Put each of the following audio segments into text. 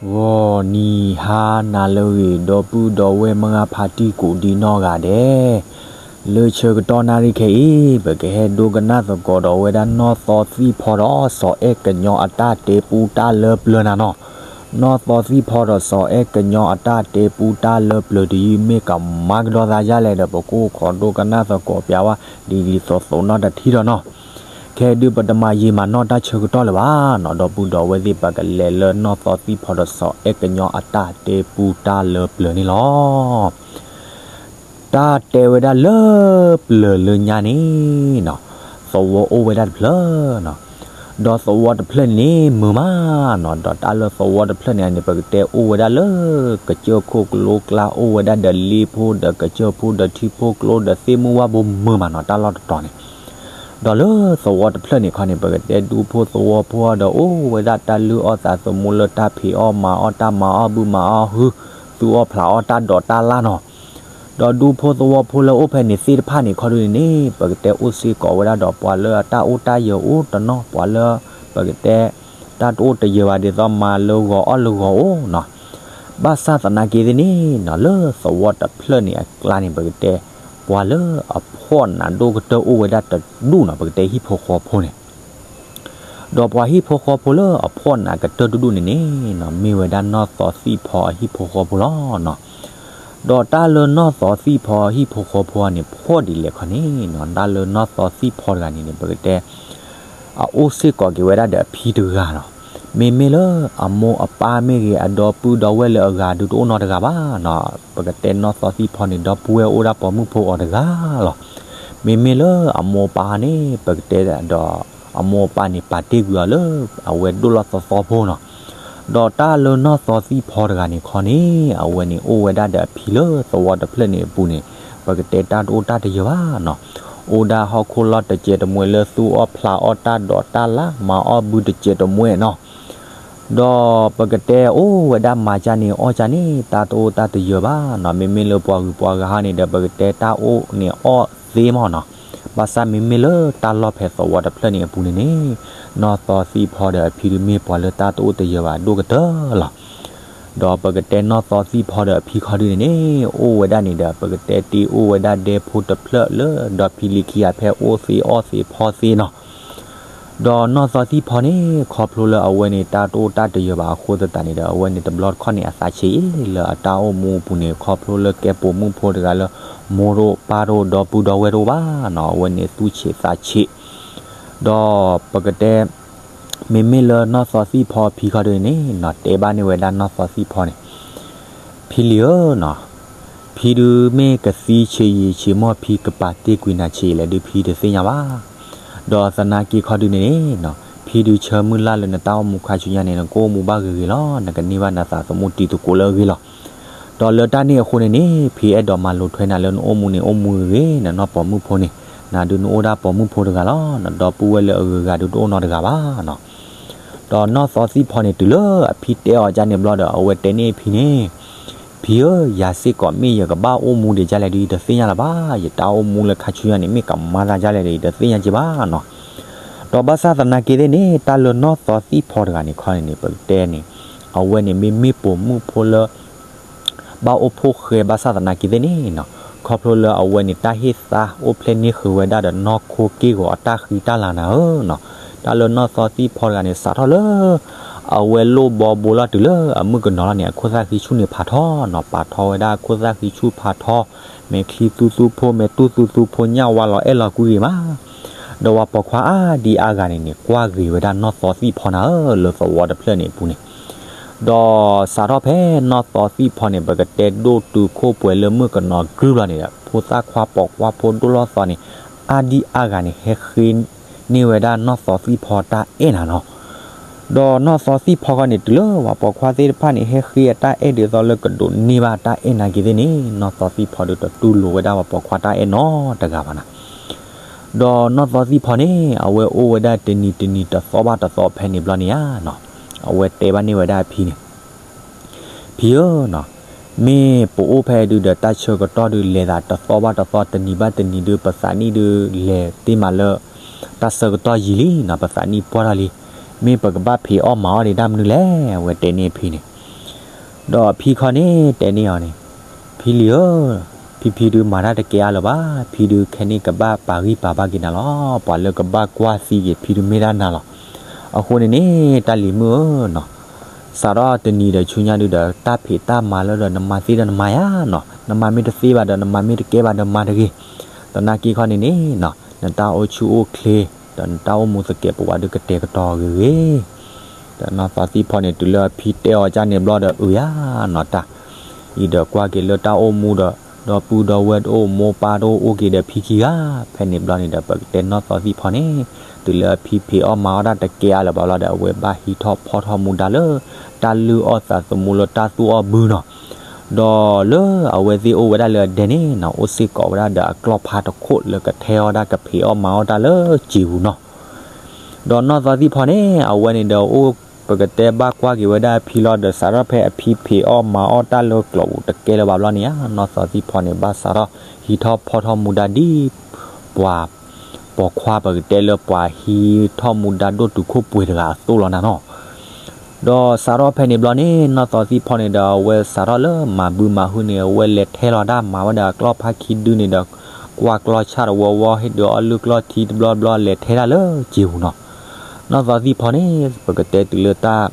ဂီၤနံၤဟါနၤလၢအဂ့ၤ ဒီပုၢ်ဒီဝဲၢ်မုၢ်ဂၢ်ဖါတံၢ်ကိးဒံနီၢ်ဂၤဒဲး, လၢဆၢကတီၢ်နၣ်ရံၣ်ခဲအံၤ ပကဟဲဒိကနၣ်သကိးဒီးဝဲဒၣ်နီၢ်သီသံၣ်ဖီဒီးစီၤအဲၣ်ကညီအတၢ်တဲပူတၢ်လၢပျၢၤနၤနီၤ. နီၢ်သီသံၣ်ဖီဒီးစီၤအဲၣ်ကညီအတၢ်တဲပူတၢ်လၢပျၢၤတယုၢ် မ့ၢ်ကမၤကဒီးသးဒ်လဲၣ်ဒီး ပကအိၣ်ခိးဒိကနၣ်သကိးပျးဝဲ ဒ်သိးသိးနီၢ်တထံၣ်ဒီးနီၤ. ခဲဒုးပတမၤယံာ်မၤနီၢ်တၢ်ဆၢကတီၢ်လၢၤဘၣ်နီၤ, ဒီပုၢ်ဒီဝဲၢ်သ့ၣ် ပကလဲၤလၢနီၢ်သီသံၣ်ဖီဒီးစီၤအဲၣ်ကညီအတၢ်တဲပူတၢ်လၢပျၢၤန့ၣ်လီၤ. တၢ်တဲဝဲဒၣ်လၢပျၢၤလၢညါန့ၣ်နီၤ, သဝီအိၣ်ဝဲဒၣ်တဖျၢၣ်နီၤ. ဒီးသဝီတဖျၢၣ်န့ၣ်မုာ်မးနီၤ, ဒီးတၢ်လၢသဝီတဖျၢၣ်န့ၣ်န့ၣ် ပကတဲအိၣ်ဝဲဒၣ်လၢ ကစၢၢ်ခိၣ်ကလိကျါ အိၣ်ဝဲဒၣ်ဒီးလ့ဖိဒီးကစၢၢ်ဖိဒီးထံဖိကျိဒီးသ့ၣ်မုၢ်ဝၣ်ဘိမုာ်မးနီၤ, တၢ်လီၢ်တတီၤန့ၣ် ဒီးလၢသဝီတဖျၢၣ်န့ၣ်ခီန့ၣ် ပကတဲဒူဖိသဝီဖိဒီးအိၣ်ဝဲဒၣ်တၢ်လုၢ်အီၣ်သးသမူလၢတၢ်ဖံးအီၣ်မၤအီၣ်တၢ်မၤအီၣ်ဘုမၤအီၣ်ဟု သူအီၣ်ဖျးအီၣ်တၢ်ဒိးတၢ်လၢ်နီၤ. ဒီးဒူဖိသဝီဖိလၢအိၣ်ဖဲန့ၣ်သ့ၣ်တဖၣ်န့ၣ်ခီဒုန့ၣ်န့ၣ် ပကတဲအိၣ်စ့ၢ်ကီးဝဲဒၣ်ဒီးပှၤလၢအတၢ်အိၣ်တၢ်ယၢၤအိၣ်တနီၤ, ပှၤလၢ ပကတဲ တၢ်တအိၣ်တယၢၤဘၣ်ဒ်သိးမၤလၢဂီၤအီၣ်လၢဂီၤအိၣ်နီၤ. ဘၣ်ဆၣ်သနာ်က့သ့ၣ်န့ၣ်နီၤ, လၢသဝီတဖျၢၣ်န့ၣ်အကျါန့ၣ် ပကတဲ ပှၤလၢအဖှီၣ်နးဒိၣ်ကတၢၢ်အိၣ်ဝဲဒၣ်တဒူၣ်နီၤ, ပကတဲဟံၣ်ဖိဃီဖိန့ၣ် ဒီးပှၤဟံၣ်ဖိဃီဖိလၢအဖှီၣ်နးကတၢၢ်တဒူၣ်န့ၣ်န့ၣ်နီၤ, မ့ၢ်ဝဲဒၣ်နီၢ်သီသံၣ်ဖီအဟံၣ်ဖိဃီဖိလီၤနီၤ. ဒီးတၢ်လၢနီၢ်သီသံၣ်ဖီအဟံၣ်ဖိဃီဖိန့ၣ် ဖှီၣ်ဒ်လဲၣ်ခီန့ၣ်နီၤ, တၢ်လၢနီၢ်သီသံၣ်ဖီတဂၤန့ၣ်န့ၣ် ပကတဲ အအိၣ်စ့ၢ်ကီးက့ၤဝဲဒၣ်ဒီးအဖံတဂၤလီၤ. မ့မ့ၢ်လၢအမိၢ်အပၢ်မ့ၢ်ဂ့ၤ အဒီပုၢ်ဒီဝဲၢ်လၢအဂၤဒုးတအိၣ်နီတဂၤဘၣ်နီၤ. ပကတဲနီၢ်သီသံၣ်ဖီန့ၣ် ဒီပုၢ်ဝဲၢ်အိၣ်ဒၣ်ပိာ်မုၣ်ဖိအီၤတဂၤလီၤ. မ့မ့ၢ်လၢအမိၢ်အပၢ်န့ၣ် ပကတဲဒီး အမိၢ်အပၢ်န့ၣ် ပာ်တ့ၢ်ကွံာ်အီၤလၢ အဝဲဒိၣ်လီၤသီသီဖိနီၤ. ဒီးတၢ်လၢနီၢ်သီသံၣ်ဖီတဂၤန့ၣ်ခီန့ၣ် အဝဲန့ၣ်အိၣ်ဝဲဒၣ်ဒီးအဖံလၢသဝီတဖျၢၣ်န့ၣ်အပူၤန့ၣ် ပကတဲတၢ်တအိၣ်တၢ်တယၢၤဘၣ်နီၤ. အိၣ်ဒၣ်ဟီၣ်ခိၣ်လီၢ်တစဲးတမှဲးလၢသူအီၣ်ဖျးအီၣ်တၢ်ဒိးတၢ်လၢ် မၤအီၣ်ဘုတစဲးတမှဲးနီၤ. ဒီးပကတဲအိၣ်ဝဲဒၣ်မၤကၢ်န့ၣ်အီၣ်ကၢ်န့ၣ် တၢ်တအိၣ်တၢ်တယၢၤဘၣ်နီၤ. မ့မ့ၢ်လၢပှၤဂုၤပှၤဂၤဟီန့ၣ်ဒီး ပကတဲတၢ်အိၣ်န့ၣ်အီၣ်သ့မးနီၤ. ဘၣ်ဆၣ်မ့မ့ၢ်လၢတၢ်လီၢ်ဖဲသဝီတဖျၢၣ်န့ၣ်အပူၤန့ၣ်န့ၣ် နီၢ်သီသံၣ်ဖီဒီးအဖံဒုးမ့ၢ်ပှၤလၢတၢ်တအိၣ်တယၢၤဘၣ်ဒိၣ်ကတၢၢ်လီၤ. ဒီးပကတဲနီၢ်သီသံၣ်ဖီဒီးအဖံခီဒုန့ၣ်န့ၣ် အိၣ်ဝဲဒၣ်န့ၣ်ဒီး ပကတဲတ့ၢ်အိၣ်ဝဲဒၣ်ဒဲဖိတဖျၢၣ်လၢ ဒီဖံလံၤခံဂၤဖဲအိၣ်သ့အီၣ်သ့ဖီသ့နီၤ. ဒီးနီၢ်သီသံၣ်ဖီန့ၣ် ခီဖျိလၢအဝဲန့ၣ် တၢ်တအိၣ်တၢ်တယၢၤဘၣ်အဃိသတးန့ၣ်ဒီး အဝဲန့ၣ်တဘျီတခီၣ်န့ၣ် အသးဆံးလၢအတၢ်အိၣ်မူအပူၤန့ၣ် ခီဖျိလၢကဲပိာ်မုၣ်ဖိတဂၤလၢ မိၢ်တအိၣ်ပၢ်တအိၣ်ဒီပုၢ်ဒီဝဲၢ်တအိၣ်ဘၣ်နီၤ, အဝဲန့ၣ်သူၣ်ဆံးသးဆံး ဒီးပကတဲ မ့မ့ၢ်လၢနီၢ်သီသံၣ်ဖီအဖံခီဒုန့ၣ်နီၤ တဲဘၣ်န့ၢ်ဝဲဒၣ်နီၢ်သီသံၣ်ဖီန့ၣ်, ဖံလံၤဧၢနီၤ, ဖံဒုးမ့ၢ်ကသံဆံးယံာ်ဆံးမီၢ် ဖံကပာ်တ့ၢ်ကွံာ်နၤဆံးယံာ်လဲၣ်ဒုး ဖံတသ့ၣ်ညါဘၣ်. ဒီးသနာ်က့ခီဒုန့ၣ်နီၤ ဖံဒုးဆၢမုၢ်လၢ်လၢနတၢ်အိၣ်မူခါဆူညါန့ၣ် နကအိၣ်မူဘၣ်ဂ့ၤဂ့ၤလီၤ, နကန့ၢ်ဘၣ်နသးသမူတံၤသကိးလၢအဂ့ၤလီၤ. ဒီးလၢတၢ်န့ၣ်အဃိန့ၣ်န့ၣ် ဖံအဲၣ်ဒိးမၤလိထွဲနၤလၢနအိၣ်မူန့ၣ် အိၣ်မူဂ့ၤဂ့ၤ နနီၢ်ပိာ်မုၣ်ဖိန့ၣ်, နၤဒုးနအိၣ်ဒၣ်ပိာ်မုၣ်ဖိတဂၤလီၤ, နဒီပုၢ်ဝဲၢ်လၢအဂုၤအဂၤဒုးတအိၣ်နီတဂၤဘၣ်နီၤ. ဒီးနီၢ်သီသံၣ်ဖီန့ၣ် တုၤလၢအဖံတဲအီၤဒ်န့ၣ်ဘျီဒီး အဝဲတဲန့ၢ်အဖံန့ၣ်, ဖံဧၢ, ယၤစ့ၢ်ကီးမ့ၢ်ယကဘၣ်အိၣ်မူဒံးဒ်လဲၣ်ဒုး ယတသ့ၣ်ညါလၢၤဘၣ်, ယတၢ်အိၣ်မူလၢခါဆူညါန့ၣ် မ့ၢ်ကမၤသးဒ်လဲၣ်ဒီး ယတသ့ၣ်ညါက့ၤဘၣ်နီၤ. ဒီးဘၣ်ဆၣ်သနာ်က့သ့ၣ်န့ၣ် တၢ်လၢနီၢ်သီသံၣ်ဖီတဂၤန့ၣ်ခီန့ၣ်န့ၣ် ပကတဲန့ၣ် အဝဲန့ၣ်မ့မ့ၢ်ပိာ်မုၣ်ဖိလၢ ဘၣ်အိၣ်ဖှိၣ်ဃဲဘၣ်ဆၣ်သနာ်က့သ့ၣ်န့ၣ်နီၤ, ခီဖျိလၢအဝဲန့ၣ်တၢ်ဟ့ၣ်သါအိၣ်ဖျဲၣ်န့ၢ်ဃုာ်ဝဲဒၣ်ဒီးနီၢ်ခိက့ၢ်ဂီၤအတၢ်ဃံတၢ်လၤနၤဧၢနီၤ. တၢ်လၢနီၢ်သီသံၣ်ဖီတဂၤန့ၣ် စးထီၣ်လၢ အဝဲလိၣ်ဘီဘိလီၤတုၤလၢအမုၣ်ကနီၤလီၤန့ၣ် အခိၣ်သၣ်ဃံဆူၣ်န့ၣ်ဖးထီနီၤ, ပာ်ထီဝဲဒၣ်အခိၣ်သၣ်ဃံဆူၣ်ဖးထီ, မဲာချံသူသူဖိ မဲတူၢ်သူသူဖိ ညၣ်ဝါလီၤအဲၣ်လီၤကွံဂ့ၤမး ဒီးပှၤပိာ်ခွါအါဒံအါဂၤန့ၣ်န့ၣ် ကွၢ်ဂ့ၤဝဲဒၣ်နီၢ်သီသံၣ်ဖီနၤဧၢ လၢသဝီတဖျၢၣ်န့ၣ်အပူၤန့ၣ်, ဒီးစးထီၣ်ဖဲနီၢ်သီသံၣ်ဖီန့ၣ် ပကတဲဒိၣ်တုာ်ခိၣ်ပှဲၤလၢမုၣ်ကနီၤကရုၢ်ဘျီန့ၣ်ဒီး ဖိသၣ်ခွါပိာ်ခွါဖိဒိၣ်လီၤသီန့ၣ် အါဒံအါဂၤန့ၣ် ဟဲဃ့န့ၢ်ဝဲဒၣ်နီၢ်သီသံၣ်ဖီတၢ်အဲၣ်နၤနီၤ. ဒီးနီၢ်သီသံၣ်ဖီခီန့ၣ် တုၤလၢပှၤပိာ်ခွါသ့ၣ်တဖၣ်န့ၣ် ဟဲဃ့အတၢ်အဲၣ်ဒ်သိးလၢကဒိးန့ၢ်ဘၣ်တၢ်အဲၣ်နၤက့သ့ၣ်န့ၣ် နီၢ်သီသံၣ်ဖီဒုးတတူၢ်လိာ်ဝဲဒၣ်ပှၤပိာ်ခွါတၢ်အဲၣ်နီတဂၤဘၣ်နၤ. ဒီးနီၢ်သီသံၣ်ဖီန့ၣ် အဝဲအိၣ်ဝဲဒၣ်တနံၤတနံၤတသီဘၣ်တသီဖဲန့ၣ်ဘျီန့ၣ်ဧါနီၤ, အဝဲတဲဘၣ်န့ၢ်ဝဲဒၣ်အဖံန့ၣ်, ဖံဧၢနီၤ, မ့ၢ်ပအိၣ်ဖဲဒုးဒီးတၢ်ဆၢကတီၢ်ဒုးလဲၤသးတသီဘၣ်တသီ တနံၤဘၣ်တနံၤဒုး ပသးနံၣ်ဒုးလဲၤတ့ၢ်မးလၢ တၢ်ဆၢကတီၢ်ယံာ်လံနီၤ, ပသးနံၣ်ပှၢ်ထီၣ်လံ, မ့ၢ်ပကဘၣ်ဖံးအီၣ်မၤအီၣ်ဒံးတၢ်မနုၤလဲၣ် အဝဲတဲန့ၢ်အဖံန့ၣ် ဒီးဖံခီန့ၣ်တဲန့ၢ်အီၤန့ၣ်, ဖံလံၤဧၢ, ဖံဖံဒုးမၤတၢ်တကဲအါလၢၤဘၣ်, ဖံဒုးခဲန့ၣ်ကဘၣ်ပာ်ဂံၢ်ပာ်ဘါက့ၤနၤလီၤ, ပှၤလၢကဘၣ်ကွၢ်သံက့ၤ ဖံဒုးမ့ၢ်ဒၣ်နၤလီၤ. အဃိန့ၣ်န့ၣ် တၢ်လံၤမုၣ်ဧၢနီၤ, စးထီၣ်တနံၤဒီးဆူညါဒုဒီး တၢ်ဖံးတၢ်မၤလၢဒီးနမၤသ့ဒီးနမၤယါနီၤ, နမၤမ့ၢ်တသ့ဘၣ်ဒီး နမၤမ့ၢ်တကဲဘၣ်ဒီးမၤတဂ့ၤ, သနာ်က့ခီန့ၣ်န့ၣ်နီၤ နတၢ်အိၣ်ဆူၣ်အိၣ်ချ့ ဒီးနတၢ်အိၣ်မူသကဲးပဝးဒုးကတဲာ်ကတီၤဂ့ၤဂ့ၤ ဒီးနီၢ်သီသံၣ်ဖီန့ၣ် တုၤလၢအဖံတဲအီၤကၢ်န့ၣ်ဘျီဒီးအုၣ်ယါနီၤတၢ်, အံၤဒီးကွၢ်က့ၤလၢတၢ်အိၣ်မူဒီး ဒီပုၢ်ဒီဝဲၢ်တအိၣ်မိၢ်ပၢ်တအိၣ် အိၣ်က့ၤဒီးဖံခံဂၤ, ဖဲန့ၣ်ဘျီန့ၣ်ဒီး ပကတဲနီၢ်သီသံၣ်ဖီန့ၣ် တုၤလၢအဖံဖံးအီၣ်မၤအီၣ်တၢ်တကဲအါလၢၤဘၣ်ဘျီဒီး အဝဲဘၣ်ဟံးထီၣ်ဖီထီၣ်မူဒါလၢ တၢ်လုၢ်အီၣ်သးသမူလၢတၢ်သူၣ်အီၣ်ဘုနီၤ, ဒီးလၢအဝဲသ့ၣ်အိၣ်ဝဲဒၣ်လၢအဒဲန့ၣ်နီၤ အိၣ်စ့ၢ်ကီးဝဲဒၣ်ဒီးအကျီၢ်ဖါတခိၣ်လၢကထဲအီၣ်ဒၣ်ကဖံးအီၣ်မၤအီၣ်တၢ်လၢစံာ်ပူၤနီၤ ဒီးနီၢ်သီသံၣ်ဖီန့ၣ် အဝဲန့ၣ်ဒီးအိၣ် ပကတဲဘၣ်ကွၢ်က့ၤဝဲဒၣ်အဖံလီၤဒီး စးထီၣ်ဖဲအဖံဖံးအီၣ်မၤအီၣ်တၢ်လၢကျိာ်ပူၤတကဲလၢၤဘၣ်ဘျီန့ၣ်ဧါ နီၢ်သီသံၣ်ဖီန့ၣ် ဘၣ်စးထီၣ်ဟံးထီၣ်ဖီထီၣ်မူဒါဒ် ပှၤ ပိာ်ခွါ ပကတဲလၢပှၤဟံးထီၣ်မူဒါဒိၣ်တုာ်ခိၣ်ပှဲၤတဂၤအသိးလီၤနၤနီၤ ဒီးစးထီၣ်ဖဲန့ၣ်ဘျီန့ၣ် နီၢ်သီသံၣ်ဖီန့ၣ်ဒီး အဝဲစးထီၣ်လၢမၤဘုမၤဟုန့ၣ် အဝဲလဲၤထဲလီၤတၢ်မၤဝဲဒီးအကျီၢ်ဖါခံဒုန့ၣ်ဒီး ကွၢ်ကျီၢ်ဆၣ်တဝီဝီ ဟ့ၣ်ဒုးအီၣ်လုၢ်ကျီၢ်ထံတဘျီဘျီ လဲၤထဲဒၣ်လၢစံာ်ပူၤနီၤ. နီၢ်သီသံၣ်ဖီန့ၣ် ပကတဲတုၤလၢတၢ်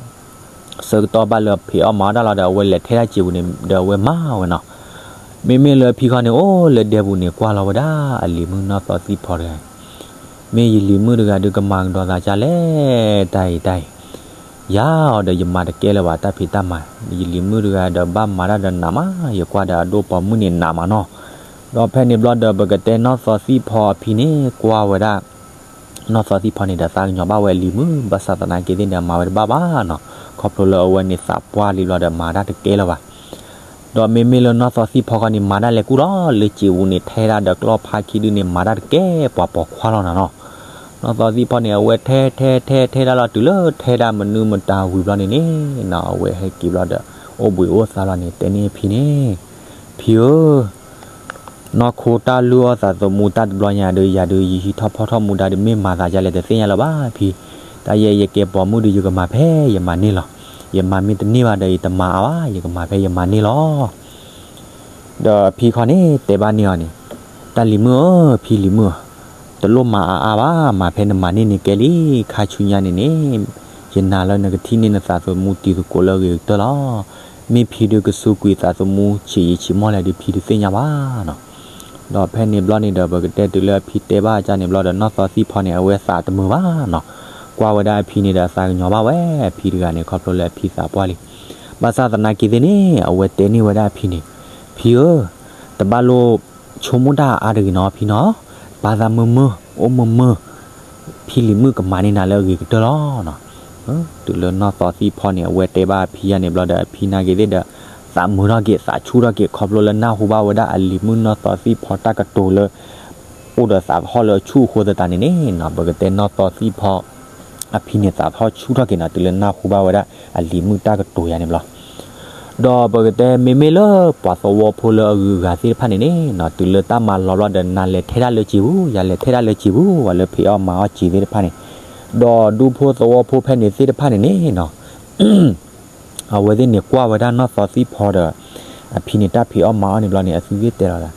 ဆၢကတီၢ်ဘၣ်လၢဖံးအီၣ်မၤအီၣ်တၢ်လီၤဒီး အဝဲလဲၤထဲဒၣ်စံာ်ပူၤန့ၣ်ဒီး အဝဲမၤဝဲနီၤ. မ့မ့ၢ်လၢဖံခီန့ၣ် အိၣ်လၢဒဲပူၤန့ၣ် ကွၢ်လီၤဝဲဒၣ်အလံၤမုၣ်နီၢ်သီသံၣ်ဖီတဂၤ မ့ၢ်ယလံၤမုၣ်တဂၤဒုးကမၤကဒီးသးကလဲၣ် တၢ်အံၤတၢ်အံၤ, ယၤအီၤဒီးယမၤတကဲလၢၤဘၣ်တၢ်ဖံးတၢ်မၤ, ယလံၤမုၣ်တဂၤဒီးဘၣ်မၤတၢ်ဒီးနးမး, ယကွၢ်ဒီးအဒိၣ်ပိာ်မုၣ်န့ၣ်နးမးနီၤ. ဒီးဖဲန့ၣ်ဘျီဒီး ပကတဲနီၢ်သီသံၣ်ဖီအဖံန့ၣ် ကွၢ်ဝဲဒၣ် နီၢ်သီသံၣ်ဖီန့ၣ်ဒီးသးကညီၤဘၣ်ဝဲအလံၤမုၣ်, ဘၣ်ဆၣ်သနာ်က့သ့ၣ်န့ၣ် အမၤဝဲတဘၣ်ဘၣ်နီၤ, ခီဖျိလၢအဝဲန့ၣ်သးပှၢ်လံဘျီဒီးမၤတၢ်တကဲလၢၤဘၣ် ဒီးမ့မ့ၢ်လၢနီၢ်သီသံၣ်ဖီခီန့ၣ် မၤတၢ်လဲၤကူၣ်လီၤ, လၢစံာ်ပူၤန့ၣ် ထဲဒၣ်ဒီးကျီၢ်ဖါခံဒုန့ၣ် မၤတၢ်တကဲပှၤပိာ်ခွါလီၤနၤနီၤ. နီၢ်သီသံၣ်ဖီန့ၣ် အဝဲထဲထဲထဲထဲဒၣ်လီၤ တုၤလၢထဲဒၣ်မနုၤမတၤဝံၤဘျီန့ၣ်န့ၣ်နီၤ, အဝဲဟဲက့ၤဘျီဒီး အိၣ်ဘှံးအိၣ်သါလီၤန့ၣ် တဲန့ၢ်အဖံန့ၣ်, ဖံဧၢ နီၢ်ခိတၢ်လုၢ်အီၣ်သးသမူတၢ်တဘျီညါဒီး ယၤဒီးယဟံးထီၣ်ဖီထီၣ်မူဒါဒီး မ့ၢ်မၤသးဒ်လဲၣ်တသ့ၣ်ညါလၢၤဘၣ်ဖံ, တၢ်ယဲယကဲပိာ်မုၣ်ဒီး ယကမၤဖဲယမၤန့ၢ်လီၤ, ယမၤမ့ၢ်တန့ၢ်ဘၣ်ဒီး ယတမၤအါဘၣ်, ယကမၤဖဲယမၤန့ၢ်လီၤ. ဒီးဖံခီန့ၣ် တဲဘၣ်န့ၢ်အီၤန့ၣ်, တၢ်လံၤမုၣ်ဧၢ, ဖံလံၤမုၣ်ဧၢ, တလိၣ်မၤအါအါဘၣ်, မၤဖဲနမၤန့ၢ်န့ၣ်ကဲလံ, ခါဆူညါန့ၣ်န့ၣ် ယနာ်လၢနကထံၣ်န့ၢ်နသးသမူတံၤသကိးလၢအဂ့ၤကတၢၢ်လီၤ. မ့ၢ်ဖံဒုးကစူးကွံာ်သးသမူဆံးယံာ်ဆံးမီၢ်လဲၣ်ဒီး ဖံတသ့ၣ်ညါဘၣ်နီၤ. ဒီးဖဲန့ၣ်ဘျီန့ၣ်ဒီး ပကတဲတုၤလၢအဖံတဲဘၣ်ကၢ်န့ၣ်ဘျီဒီး နီၢ်သီသံၣ်ဖီန့ၣ် အဝဲသးတမုာ်ဘၣ်နီၤ. ကွၢ်ဝဲဒၣ်အဖံန့ၣ်ဒီး အသးကညီၤဘၣ်ဝဲ, အဖံတဂၤန့ၣ် ခီဖျိလၢအဖံသးပှၢ်လံ. ဘၣ်ဆၣ်သနာ်က့သ့ၣ်န့ၣ် အဝဲတဲန့ၢ်ဝဲဒၣ်အဖံန့ၣ်, ဖံဧၢ, တဘၣ်လိၣ်ဆိကမိၣ်တၢ်အါတဂ့ၤနီၤဖံနီၤ, ပာ်သးမုာ်မုာ်, အိၣ်မုာ်မုာ်, ဖံလံၤမုၣ်ကမၤန့ၢ်နၤလၢအဂ့ၤကတၢၢ်လီၤနီၤ. တုၤလၢနီၢ်သီသံၣ်ဖီန့ၣ် အဝဲတဲဘၣ်အဖံယါန့ၣ်ဘျီဒီး အဖံနာ်က့ၤသ့ၣ်ဒီး သးမုာ်ထီၣ်က့ၤ သးဆူၣ်ထီၣ်က့ၤ ခီဖျိလၢနၢ်ဟူဘၣ်ဝဲဒၣ်အလံၤမုၣ်နီၢ်သီသံၣ်ဖီတၢ်ကတိၤလၢ အိၣ်ဒီးသးသဟီၣ်လၢအဆူၣ်အဃိသတးန့ၣ်န့ၣ်နီၤ, ပကတဲနီၢ်သီသံၣ်ဖီ အဖံန့ၣ်သးသဟီၣ်ဆူၣ်ထီၣ်က့ၤနီၤ တုၤလၢနၢ်ဟူဘၣ်ဝဲဒၣ်အလံၤမုၣ်တၢ်ကတိၤယါန့ၣ်ဘျီ ဒီးပကတဲမ့မ့ၢ်လၢပှၤသဝီဖိလၢအဂုၤအဂၤသ့ၣ်တဖၣ်န့ၣ်န့ၣ်နီၤ တုၤလၢတၢ်မၤလီၤဘျီဒီး နၤလဲၤထဲဒၣ်လၢစံာ်ပူၤ ယၤလဲၤထဲဒၣ်လၢစံာ်ပူၤ ပှၤလၢဖံးအီၣ်မၤအီၣ်စံာ်သ့ၣ်တဖၣ်န့ၣ်, ဒီးဒူဖိသဝီဖိဖဲန့ၣ်သ့ၣ်တဖၣ်န့ၣ်န့ၣ်နီၤ အဝဲသ့ၣ်န့ၣ်ကွၢ်ဝဲဒၣ်နီၢ်သီသံၣ်ဖီဒီး အဖံန့ၣ်တၢ်ဖံးအီၣ်မၤအီၣ်န့ၣ်ဘျီန့ၣ် အသုသ့ၣ်တဲလီၤ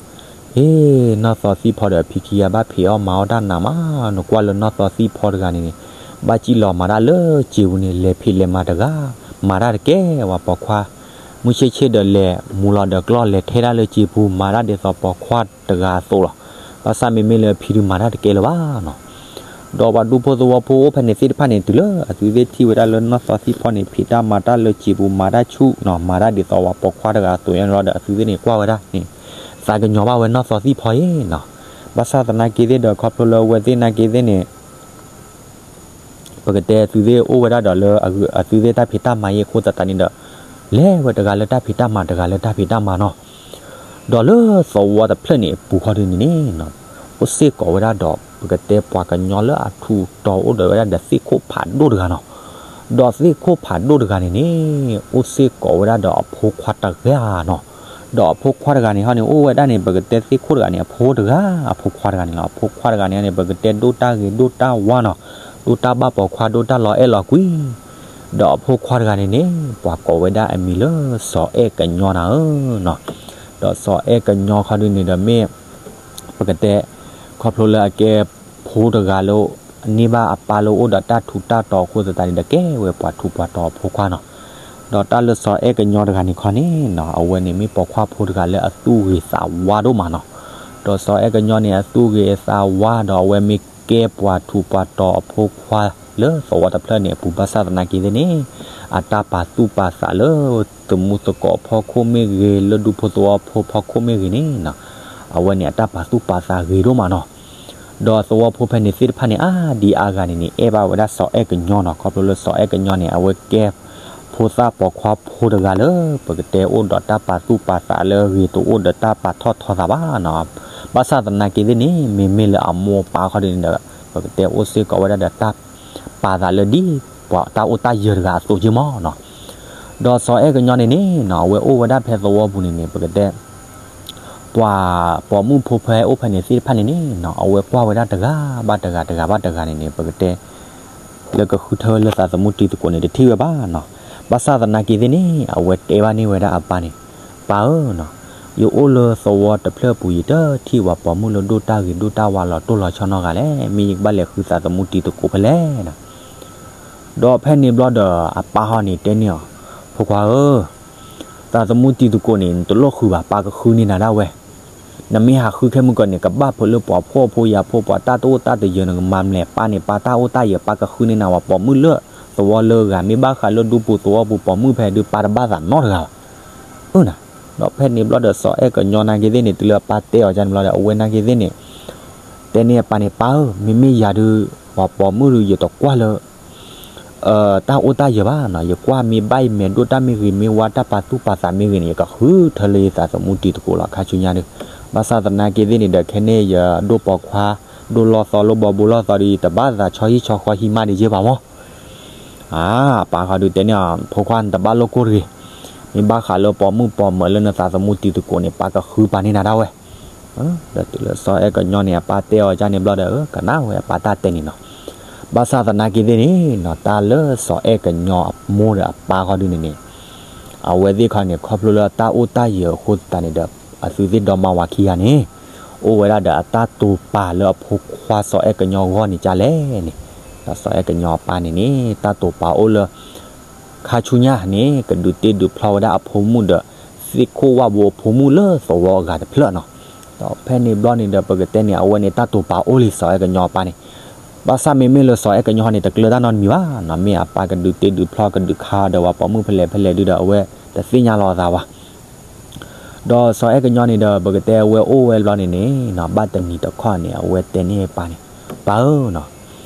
ဒီး, ဟ့ၣ်, နီၢ်သီသံၣ်ဖီဒီးအဖံခံဂၤဘၣ်ဖံးအီၣ်မၤအီၣ်တၢ်နးမး, နကွၢ်လၢနီၢ်သီသံၣ်ဖီတဂၤန့ၣ်န့ၣ် ဘၣ်စံၣ်လီၤမၤတၢ်လၢစံာ်ပူၤန့ၣ် လဲၤဖံးလဲၤမၤတဂၤ, မၤတၢ်တကဲဝဲပိာ်ခွါ, မုၢ်ဆ့ၣ်ဆ့ၣ်ဒီးလဲၤမူလီၤဒီးကျီၢ်လဲၤထဲဒၣ်လၢစံာ်ပူၤ မၤတၢ်ဒ်သိးပိာ်ခွါတဂၤအသိးလီၤ. ဘၣ်ဆၣ်မ့မ့ၢ်လၢအဖံဒုးမၤတၢ်တကဲလၢၤဘၣ်နီၤ ဒီးပှၤဒူဖိသဝီဖိအိၣ်ဖဲန့ၣ်သ့ၣ်တဖၣ်န့ၣ် တုၤလၢအသုသ့ၣ်ထံၣ်ဝဲဒၣ်လၢနီၢ်သီသံၣ်ဖီန့ၣ် ဖံးတၢ်မၤတၢ်လၢစံာ်ပူၤ မၤတၢ်ဆူၣ်နီၤ မၤတၢ်ဒ်သိးပှၤပိာ်ခွါတဂၤအသိးညါန့ၣ်လီၤဒီး အသုသ့ၣ်န့ၣ်ကွၢ်ဝဲဒၣ်န့ၣ် သးကညီၤဘၣ်ဝဲနီၢ်သီသံၣ်ဖီယဲနီၤ. ဘၣ်ဆၣ်သနာ်က့သ့ၣ်ဒီး ခီဖျိလၢအဝဲသ့ၣ်နာ်က့သ့ၣ်န့ၣ် ပကတဲအသုသ့ၣ်အိၣ်ဝဲဒၣ်ဒီးလၢအသုသ့ၣ်တၢ်ဖံးတၢ်မၤယဲအဃိသတးန့ၣ်ဒီး လဲၤဝဲတဂၤလၢတၢ်ဖံးတၢ်မၤ တဂၤလၢတၢ်ဖံးတၢ်မၤနီၤ ဒီးလၢသဝီတဖျၢၣ်န့ၣ်အပူၤခီဒုန့ၣ်န့ၣ် အိၣ်စ့ၢ်ကီးဝဲဒၣ်ဒီး ပကတဲပှၤကညီလၢအထူးတီၤအိၣ်ဒီးဝဲဒၣ်ဒီးသ့ၣ်ခိၣ်ဖးဒိၣ်တဂၤနီၤ. ဒီးသ့ၣ်ခိၣ်ဖးဒိၣ်တဂၤန့ၣ်န့ၣ် အိၣ်စ့ၢ်ကီးဝဲဒၣ်ဒီးအဖိခွါတဂၤနီၤ. ဒီးအဖိခွါတဂၤန့ၣ်ဟီန့ၣ် အိၣ်ဝဲဒၣ်န့ၣ် ပကတဲသ့ၣ်ခိၣ်တဂၤန့ၣ် အဖိတဂၤ အဖိခွါတဂၤန့ၣ်လီၤ. အဖိခွါတဂၤန့ၣ်န့ၣ် ပကတဲဒိၣ်တၢ်ဂ့ၤဒိၣ်တၢ်ဝါနီၤ. ဒိၣ်တၢ်ဘၣ်ပိာ်ခွါ ဒိၣ်တၢ်လီၤအဲၣ်လီၤကွံ ဒီးအဖိခွါတဂၤန့ၣ်န့ၣ် ပှၤကိးဝဲဒၣ်အမံၤလၢစီၤအဲၣ်ကညီနၤဧၢနီၤ. ဒီးစီၤအဲၣ်ကညီခီဒုန့ၣ်ဒီးမ့ၢ် ပကတဲ ခီဖျိလၢအကဲဖိတဂၤလၢ န့ၢ်ဘၣ်အပၢ်လၢအိၣ်ဒီးတၢ်ထူးတၢ်တီၤအဃိသတးန့ၣ်ဒီး ကဲဝဲပှၤထူးပှၤတီၤအဖိခွါနီၤ. ဒီးတၢ်လၢစီၤအဲၣ်ကညီတဂၤန့ၣ်ခီန့ၣ်နီၤ အဝဲန့ၣ်မ့ၢ်ပိာ်ခွါဖိတဂၤလၢအသူၣ်ဂ့ၤသးဝါဒိၣ်မးနီၤ. ဒီးစီၤအဲၣ်ကညီန့ၣ် အသူၣ်ဂ့ၤအသးဝါဒီး အဝဲမ့ၢ်ကဲပှၤထူးပှၤတီၤအဖိခွါလၢသဝီတဖျၢၣ်န့ၣ်အပူၤ ဘၣ်ဆၣ်သနာ်က့သ့ၣ်န့ၣ် အတၢ်ပာ်သူၣ်ပာ်သးလၢ သမူသကိးဖီခိၣ်မ့ၢ်ဂ့ၤ လၢဒူဖိသဝီဖိဖီခိၣ်မ့ၢ်ဂ့ၤန့ၣ်နီၤ အဝဲန့ၣ်အတၢ်ပာ်သူၣ်ပာ်သးဂ့ၤဒိၣ်မးနီၤ. ဒီးသဝီဖိဖဲန့ၣ်သ့ၣ်တဖၣ်န့ၣ် အါဒံအါဂၤန့ၣ်န့ၣ် အဲၣ်ဘၣ်ဝဲဒၣ်စီၤအဲၣ်ကညီနီၤ. ခီဖျိလၢစီၤအဲၣ်ကညီန့ၣ် အဝဲကဲဖိသၣ်ပိာ်ခွါဖိတဂၤလၢ ပကတဲအိၣ်ဒီးတၢ်ပာ်သူၣ်ပာ်သးလၢဂ့ၤတအိၣ်ဒီးတၢ်ပာ်ထီၣ်ထီသးဘၣ်နီၤ. ဘၣ်ဆၣ်သနာ်က့သ့ၣ်န့ၣ် မ့မ့ၢ်လၢအမိၢ်အပၢ်ခီဒုန့ၣ်ဒီး ပကတဲအိၣ်စ့ၢ်ကီးဝဲဒၣ်ဒီးတၢ်ပာ်သးလၢဒ် ပှၤတၢ်အိၣ်တၢ်ယၢၤတဂၤအသိးက့မးနီၤ. ဒီးစီၤအဲၣ်ကညီန့ၣ်န့ၣ်နီၤ အဝဲအိၣ်ဝဲဒၣ်ဖဲသဝီပူၤန့ၣ်န့ၣ် ပကတဲ ပှၤပိာ်မုၣ်ဖိဖဲအိၣ်ဖဲန့ၣ်သ့ၣ်တဖၣ်န့ၣ်န့ၣ်နီၤ အဝဲကွၢ်ဝဲဒၣ်တဂၤဘၣ်တဂၤ တဂၤဘၣ်တဂၤန့ၣ်န့ၣ် ပကတဲ လၢကဃုထၢလၢသးသမူတံၤသကိးန့ၣ် တထံၣ်ဝဲဘၣ်နီၤ. ဘၣ်ဆၣ်သနာ်က့သ့ၣ်န့ၣ် အဝဲတဲဘၣ်န့ၢ်ဝဲဒၣ်အပၢ်န့ၣ် ပၢ်ဧၢနီၤ ယအိၣ်လၢသဝီတဖျၢၣ်ပူၤ ယတထံၣ်ပှၤပိာ်မုၣ်လၢဒိၣ်တၢ်ဂ့ၤဒိၣ်တၢ်ဝါလီၤတိၢ်လီၤဆီနီတဂၤလဲၣ်. မ့ၢ်ယကဘၣ်လဲၤဃုသးသမူတံၤသကိးဖဲလဲၣ်နီၤ. ဒီးဖဲန့ၣ်ဘျီဒီး အပၢ်ဟီန့ၣ်တဲန့ၢ်အီၤ, ဖိခွါဧၢ, သးသမူတံၤသကိးန့ၣ် နတလိၣ်ဃုဘၣ်, ပၢ်ကဃုန့ၢ်နၤဒၣ်ဝဲ. နမ့ၢ်ဟးဃုခဲမုၢ်ကီးန့ၣ် ကဘၣ်ဖုးလၢပှၤဖှီၣ်ဖိယာ်ဖိ ပှၤတၢ်တအိၣ်တၢ်တယၢၤ နကမၤမလဲၣ်. ပၢ်န့ၣ် ပၢ်တၢ်အိၣ်တၢ်ယၢၤ ပၢ်ကဃုန့ၢ်နၤဝဲ ပိာ်မုၣ်လၢသဝီလၢအဂၤ မ့ၢ်ဘၣ်ဃးလၢဒူပူၤသဝီပူၤပိာ်မုၣ်ဖဲဒုး ပၢ်တဘၣ်သးနီတဂၤဘၣ်. အၢနၤ, ဒီးဖဲန့ၣ်ဘျီဒီး စီၤအဲၣ်ကညီနာ်က့သ့ၣ်န့ၣ် တုၤလၢအပၢ်တဲအီၤဒ်န့ၣ်ဘျီဒီး အဝဲနာ်က့သ့ၣ်န့ၣ် တဲန့ၢ်အပၢ်န့ၣ် ပၢ်ဧၢ, မ့မ့ၢ်ယၤဒုး ပှၤပိာ်မုၣ်ဒုး ယတကွၢ်လၢ တၢ်အိၣ်တၢ်ယၢၤဘၣ်နီၤ. ယကွၢ်မ့ၢ်ဘၣ်ယမဲာ်ဒိၣ်တၢ်မ့ၢ်ဂ့ၤ မ့ၢ်ဝါတၢ်ပာ်သူၣ်ပာ်သးမ့ၢ်ဂ့ၤန့ၣ် ယကဃုထၢလၢယသးသမူတံၤသကိးလီၤ ခါဆူညါဒုး. ဘၣ်ဆၣ်သနာ်က့သ့ၣ်န့ၣ်ဒီး ခဲန့ၣ်ယဒိၣ်ပိာ်ခွါ ဒိၣ်လီၢ်သီလၢဘီဘိလီၢ်သီဒီး ယတဘၣ်သးဆီဟံၣ်ဆီဃီဟံးမးဒံးယဲၢ်ဘၣ်မီၢ်. အါ, အပၢ်ဃီဒုးတဲန့ၢ်အီၤ, ဖိခွါ နတဘၣ်လိၣ်ကိၢ်တဂ့ၤ. မ့ၢ်ဘၣ်ဃးလၢပိာ်မုၣ်ပိာ်မၢၤလၢနသးသမူတံၤသကိးန့ၣ် ပၢ်ကဃုပာ်န့ၢ်နၤဒၣ်ဝဲ. ဒီးတုၤလၢစီၤအဲၣ်ကညီန့ၣ် အပၢ်တဲအီၤဒ်န့ၣ်ဘျီဒီး ကနၣ်ဝဲအပၢ်တၢ်တဲန့ၣ်နီၤ. ဘၣ်ဆၣ်သနာ်က့သ့ၣ်န့ၣ်နီၤ တၢ်လၢစီၤအဲၣ်ကညီအမိၢ်ဒီးအပၢ်ဃီဒုးန့ၣ်န့ၣ် အဝဲသ့ၣ်ခီန့ၣ် ခီဖျိလၢတၢ်အိၣ်တၢ်ယၢၤအဃိသတးန့ၣ်ဒီး အသုသ့ၣ်ဒီမါဝၤခံဂၤန့ၣ် အိၣ်ဝဲဒၣ်ဒီးအတၢ်တိာ်ပာ်လၢအဖိခွါစီၤအဲၣ်ကညီအဂီၢ်န့ၣ်ဒ်လဲၣ်န့ၣ်, ဒီးစီၤအဲၣ်ကညီအပၢ်န့ၣ်န့ၣ် တၢ်တိာ်ပာ်အိၣ်လၢ ခါဆူညါန့ၣ် ကဒုးတ့ဒုးဖျီဝဲဒၣ်အဖိမုၣ်ဒီး သ့ၣ်ခိၣ်ဝၣ်ဘိအဖိမုၣ်လၢသဝီအဂၤတဖျၢၣ်နီၤ. ဒီးဖဲန့ၣ်ဘျီန့ၣ်ဒီး ပကတဲန့ၣ် အဝဲန့ၣ်တၢ်တိာ်ပာ်အိၣ်လံစီၤအဲၣ်ကညီအပၢ်န့ၣ်. ဘၣ်ဆၣ်မ့မ့ၢ်လၢစီၤအဲၣ်ကညီဟီန့ၣ် တကျၢၤတၢ်နီတမံၤဘၣ်နီၤ. မ့ၢ်အပၢ်ကဒုးတ့ဒုးဖျီကဒုးခးဒီးပှၤပိာ်မုၣ်ဖဲလဲၣ်ဖဲလဲၣ်ဒုးဒီး အဝဲတသ့ၣ်ညါလီၤအသးဘၣ်. ဒီးစီၤအဲၣ်ကညီန့ၣ်ဒီး ပကတဲအဝဲအိၣ်ဝဲဘျီန့ၣ်န့ၣ်နီၤ ဘၣ်တနံၤတခီန့ၣ် အဝဲတဲန့ၢ်အပၢ်န့ၣ်, ပၢ်ဧၢနီၤ,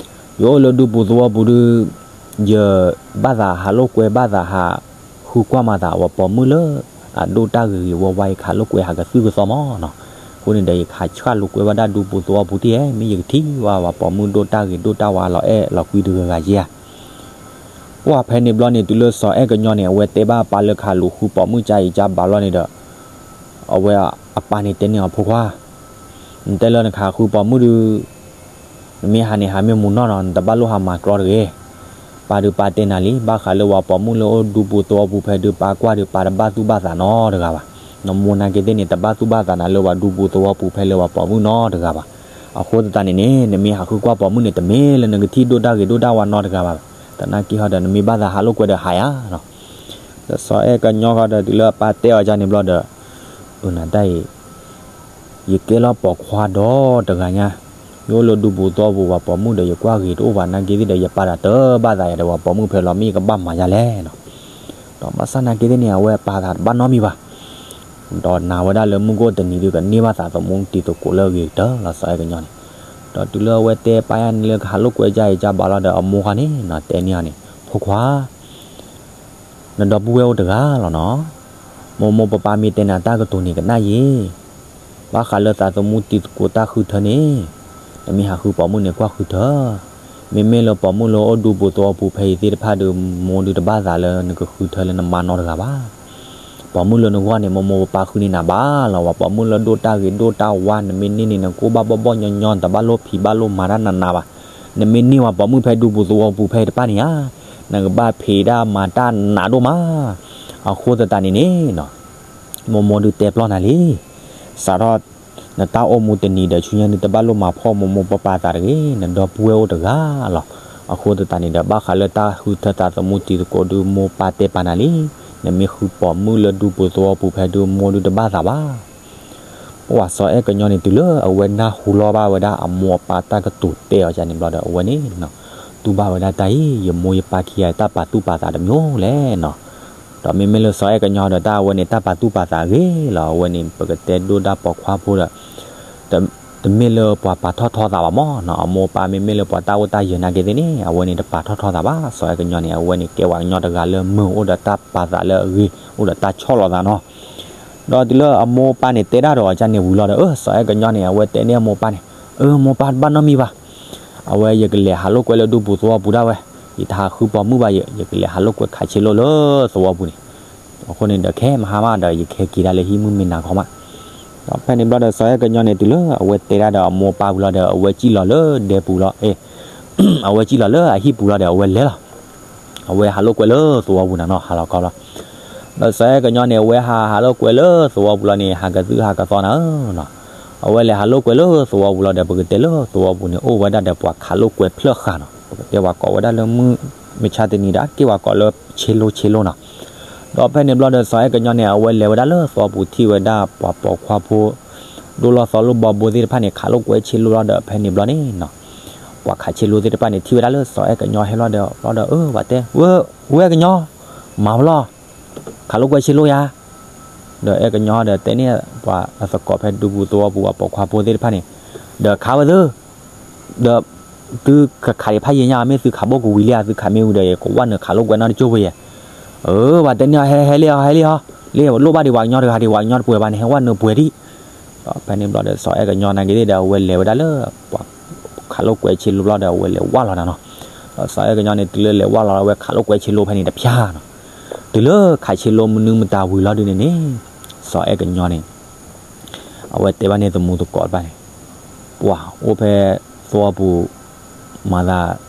ယအိၣ်လၢဒူပူၤသဝီပူၤဒုး ယဘၣ်သးဟးလိာ်ကွဲ ဘၣ်သးဟးဃုကွၢ်မၤသး ပှၤပိာ်မုၣ်လၢ အဒိၣ်တၢ်ဂ့ၤဂ့ၤဝါဝါ ယကဟးလိာ်ကွဲဟးကသုၣ်ကသီမီၢ်နီၤ. အဃိန့ၣ်ဒီး ယကဟးဆှၣ်လိာ်ကွဲဘၣ်ဒၣ်ဒူပူၤသဝီပူၤတက့ၢ်, မ့ၢ်ယကထံၣ်ဝဲပှၤပိာ်မုၣ်ဒိၣ်တၢ်ဂ့ၤဒိၣ်တၢ်ဝါလီၤအဲၣ်လီၤကွံတဂၤဂၤယဲဧါ. ပှၢ်ဖဲန့ၣ်ဘျီန့ၣ် တုၤလၢစီၤအဲၣ်ကညီန့ၣ် အဝဲတဲဘၣ်အပၢ်လၢကဟးလူၤဃုပိာ်မုၣ်ကါအံၤကါဘၣ်လီၤန့ၣ်ဒီး အဝဲအပၢ်န့ၣ်တဲန့ၢ်အီၤ ဖိခွါ နတဲလၢနကဟးဃုပိာ်မုၣ်ဒုး နမ့ၢ်ဟးန့ၣ် ဟးမ့ၢ်မူနီၢ်နီၤ နတဘၣ်လိၣ်ဟးမၤကြီတဂ့ၤ. ပၢ်ဒုးပၢ်တဲနၤလံ ဘၣ်ဃးလၢပှၤပိာ်မုၣ်လၢအိၣ်ဒူပူၤသဝီပူၤဖဲဒုး ပၢ်ကွၢ်ဒုး ပၢ်တဘၣ်သူၣ်ဘၣ်သးနီတဂၤဘၣ်. နမိၢ်နာ်က့သ့ၣ်န့ၣ် တဘၣ်သူၣ်ဘၣ်သးနၤလၢပှၤဒူပူၤသဝီပူၤဖဲလၢပှၤပိာ်မုၣ်နီတဂၤဘၣ်. အဃိသတးန့ၣ်န့ၣ် နမ့ၢ်ဟးဃုကွၢ်ပိာ်မုၣ်န့ၣ် တမ့ၢ်လၢနကထံၣ်ဒိၣ်တၢ်ဂ့ၤဒိၣ်တၢ်ဝါနီတဂၤဘၣ်. သနာ်က့ဟီဒီး နမ့ၢ်ဘၣ်သးဟးလိာ်ကွဲဒီးဟးယါနီၤ. ဒီးစီၤအဲၣ်ကညီဃီဒီး တုၤလၢအပၢ်တဲအီၤဒ်န့ၣ်ဘျီဒီး အနတၢ်အံၤ ယကဲလီၤပိာ်ခွါဒီးတဂၤညါ, ယအိၣ်လၢဒူပူၤသဝီပူၤ ပှၤပိာ်မုၣ်ဒီး ယကွၢ်ဂ့ၤတအိၣ်ဘၣ်နာ်က့သ့ၣ်ဒီး ယပၢ်တၢ်တဘၣ်သးယၤဒီး ပှၤပိာ်မုၣ်ဖဲလီၤ မ့ၢ်ယကဘၣ်မၤယါလဲၣ်နီၤ. ဒီးဘၣ်ဆၣ်နာ်က့သ့ၣ်န့ၣ် အဝဲအပၢ်သးတဘၣ်နီတမံၤဘၣ်. ဒီးနာ်ဝဲဒၣ်လၢမုၢ်ဂီၢ်တနံၤဒီး ကန့ၢ်ဘၣ်သးသမူတံၤသကိးလၢအဂ့ၤကတၢၢ်လီၤ စီၤအဲၣ်ကညီန့ၣ်. ဒီးတုၤလၢအဝဲတဲပၢ်ယါန့ၣ်လၢကဟးလိာ်ကွဲကါအံၤကါဘၣ်လီၤဒီး အမိၢ်ဃီန့ၣ်နီၤ တဲန့ၢ်အီၤန့ၣ် ဖိခွါ နဒီပုၢ်ဝဲၢ်အိၣ်တဂၤလီၤနီၤ. မိၢ်မိၢ်ပၢ်ပၢ်မ့ၢ်တဲနၤတၢ်ကတိၤန့ၣ် ကနၣ်ယဲ, ဘၣ်ဃးလၢသးသမူတံၤသကိးတၢ်ဃုထၢန့ၣ် နမ့ၢ်ဟးဃုပိာ်မုၣ်န့ၣ် ကွၢ်ဃုထၢ. မ့မ့ၢ်လၢပိာ်မုၣ်လၢအိၣ်ဒူပူၤသဝီပူၤဖဲအံၤသ့ၣ်တဖၣ်ဒီး မိၢ်ဒုးတဘၣ်သးလၢနကဃုထၢလၢနမါနီတဂၤဘၣ်. ပိာ်မုၣ်လၢနဂီၢ်န့ၣ် မိၢ်မိၢ်ပၢ်ပၢ်ဃုန့ၢ်နၤဘၣ်လီၤ. ပှၤပိာ်မုၣ်လၢဒိၣ်တၢ်ဂ့ၤဒိၣ်တၢ်ဝါ နမ့ၢ်န့ၢ်န့ၣ် နကအိၣ်ဘၣ်ဘီၣ်ဘီၣ်ညီညီညီ နတဘၣ်လိၣ်ဖံးဘၣ်လိၣ်မၤတၢ်နးနးဘၣ်. နမ့ၢ်န့ၢ်ပှၤပိာ်မုၣ်ဖဲဒူပူၤသဝီပူၤဖဲအံၤတဖၣ်န့ၣ်ဧါ နကဘၣ်ဖံးတၢ်မၤတၢ်နးဒိၣ်မး. အဃိသတးန့ၣ်န့ၣ် မိၢ်မိၢ်ဒုးတဲပျီနၤလံ, စးထီၣ် နတၢ်အိၣ်မူတနံၤဒီးဆူညါဒုးတဘၣ်လိၣ်မၤဖှီၣ်မိၢ်မိၢ်ပၢ်ပၢ်သးတဂ့ၤ, နဒီပုၢ်ဝဲၢ်အိၣ်တဂၤလီၤ. အဃိသတးန့ၣ်ဒီး ဘၣ်ဃးလၢတၢ်ဃုထၢသးသမူတံၤသကိးဒုး မိၢ်ပၢ်တဲပာ်နၤလံ, နမ့ၢ်ဃုပိာ်မုၣ်လၢဒူပူၤသဝီပူၤဖဲဒုး မိၢ်ဒုးတဘၣ်သးဘၣ်. ပှၤစီၤအဲၣ်ကညီန့ၣ် တုၤလၢအဝဲနၢ်ဟူလီၤဘၣ်ဝဲဒၣ်အမိၢ်အပၢ်တၢ်ကတိၤတဲအီၤန့ၣ်ဘျီဒီး အဝဲန့ၣ် တူၢ်ဘၣ်ဝဲဒၣ်တၢ်အံၤ, ယမိၢ်ယပၢ်ခံဂၤတၢ်ပာ်သူၣ်ပာ်သးတမံၤလဲၣ်နီၤ. ဒီးမ့မ့ၢ်လၢစီၤအဲၣ်ကညီဒီး တၢ်အဝဲန့ၣ် တၢ်ပာ်သူၣ်ပာ်သးအဂ့ၤလီၤ. အဝဲန့ၣ် ပကတဲဒိၣ်ဒၣ်ပိာ်ခွါဖိဒီး တမ့ၢ်လၢပှၤပာ်ထီၣ်ထီသးဘၣ်မးနီၤ. အမိၢ်အပၢ်မ့မ့ၢ်လၢပှၤတၢ်အိၣ်တၢ်ယၢၤနာ်က့သ့ၣ်န့ၣ် အဝဲန့ၣ်တပာ်ထီၣ်ထီသးဘၣ်. စီၤအဲၣ်ကညီန့ၣ် အဝဲန့ၣ်ကဲပှၤကညီတဂၤလၢမုာ်အိၣ်ဒီးတၢ်ပာ်သးလၢအဂ့ၤ အိၣ်ဒီးတၢ်ဆီၣ်လီၤသးနီၤ. ဒီးတုၤလၢအမိၢ်အပၢ်န့ၣ် တဲတၢ်ဒီးအီၤန့ၣ်ဝံၤလီၤဒီး အၢ စီၤအဲၣ်ကညီန့ၣ် အဝဲတဲန့ၢ်အမိၢ်အပၢ်န့ၣ်, အၢ မိၢ်ပၢ်တဘၣ်နီတမံၤဘၣ်. အဝဲယကလဲၤဟးလိာ်ကွဲလၢဒူပူၤသဝီပူၤဒၣ်ဝဲ, ယတဟးဃုပိာ်မုၣ်ဘၣ်ယဲ, ယကလဲၤဟးလိာ်ကွဲခးဆ့လိၣ်လၢသဝီပူၤန့ၣ်. အဃိန့ၣ်ဒီးခဲမဟါမးဒီး ယကဟဲက့ၤဒၣ်လၢဟံၣ်မုၢ်မ့ၢ်နၤခီမး. ဒီးဖဲန့ၣ်ဘျီဒီး စီၤအဲၣ်ကညီန့ၣ် တုၤလၢအဝဲတဲဒၣ်ဒီးအမိၢ်အပၢ်ဝံၤလီၤဒီး အဝဲစံၣ်လီၤလၢဒဲပူၤလီၤ, အဝဲစံၣ်လီၤလၢအဟံၣ်ပူၤလီၤဒီး အဝဲလဲၤလီၤ. အဝဲဟးလိာ်ကွဲလၢသဝီပူၤနၤနီၤ, ဟးလီၤခီလီၤ. ဒီးစီၤအဲၣ်ကညီန့ၣ် အဝဲဟးဟးလိာ်ကွဲလၢသဝီပူၤလီၤန့ၣ် ဟးကသုဟးကသီနၤဧၢနီၤ. အဝဲလဲၤဟးလိာ်ကွဲလၢသဝီပူၤလီၤဒီး ပကတဲလၢသဝီပူၤန့ၣ် အိၣ်ဝဲဒၣ်ဒီးပှၤခးလိာ်ကွဲဖျၢၣ်ဃာ်နီၤ. ပကတဲပှၤကိးဝဲဒၣ်လၢမုၢ် မုၢ်ဆါတနံၤဒီး က့ၢ်ပှၤကိးလၢဆ့လိဆ့လိနီၤ. ဒီးဖဲန့ၣ်ဘျီဒီး စီၤအဲၣ်ကညီန့ၣ် အဝဲလဲၤဝဲဒၣ်လၢသဝီပူၤ ထံၣ်ဝဲဒၣ်ပှၤပိာ်ခွါဖိ ဒိၣ်လီၢ်သီလိၣ်ဘီဘိသ့ၣ်တဖၣ်န့ၣ် ခးလိာ်ကွဲဆ့လိလီၤဒီး ဖဲန့ၣ်ဘျီန့ၣ်နီၤ ပှၤခးဆ့လိသ့ၣ်တဖၣ်န့ၣ် ထံၣ်ဝဲဒၣ်လၢစီၤအဲၣ်ကညီဟဲလီၤဒီး ဘျီဒီး အၢ ပှၤတဲ ဝဲ ဝဲကညီ မၤဝဲလီၤ ခးလိာ်ကွဲဆ့လိယၤ. ဒီးအဲၣ်ကညီဒီးတဲန့ၢ်ပှၤအသကိးဖဲဒူပူၤသဝီပူၤ အပိာ်ခွါဖိသ့ၣ်တဖၣ်န့ၣ် ဒီးခးဝဲသု ဒီး သုကခးဒံးဖးယံာ်ညါ မ့ၢ်သုခးဘိၣ်ကဝံၤလံဧါ, သုခးမ့ၢ်ဝံၤဒီး ယကဝဲနုာ်ခးလိာ်ကွဲနီတကၠိဖိယဲ. အၢ ပှၤတဲန့ၢ်အီၤ ဟဲ ဟဲလံဟီ ဟဲလံဟီ, လံ လိၣ်ဘၣ်ဒံးပှၤကညီတဂၤဒံး ပှၤကညီတပှဲၤဘၣ်န့ၣ် ဟဲဝဲနုာ်ပှဲၤဒံး. ဒီးဖဲန့ၣ်ဘျီဒီး စီၤအဲၣ်ကညီနာ်က့သ့ၣ်ဒီး အဝဲလဲၤဝဲဒၣ်လၢ ပှၤခးလိာ်ကွဲဆ့လိဘျီဒီး အဝဲလဲၤဝဲလီၤနၤနီၤ. ဒီးစီၤအဲၣ်ကညီန့ၣ် တုၤလၢလဲၤဝဲလီၤလီၤ အဝဲခးလိာ်ကွဲဆ့လိဖဲန့ၣ်တဖျါနီၤ. တုၤလၢခးဆ့လိမနုၤမတၤဝံၤလီၤဒုန့ၣ်န့ၣ် စီၤအဲၣ်ကညီန့ၣ် အဝဲတဲဘၣ်န့ၣ်သမူသကိးတဖၣ်န့ၣ် ပှၤအိၣ်ဖဲသဝီပူၤ မၤ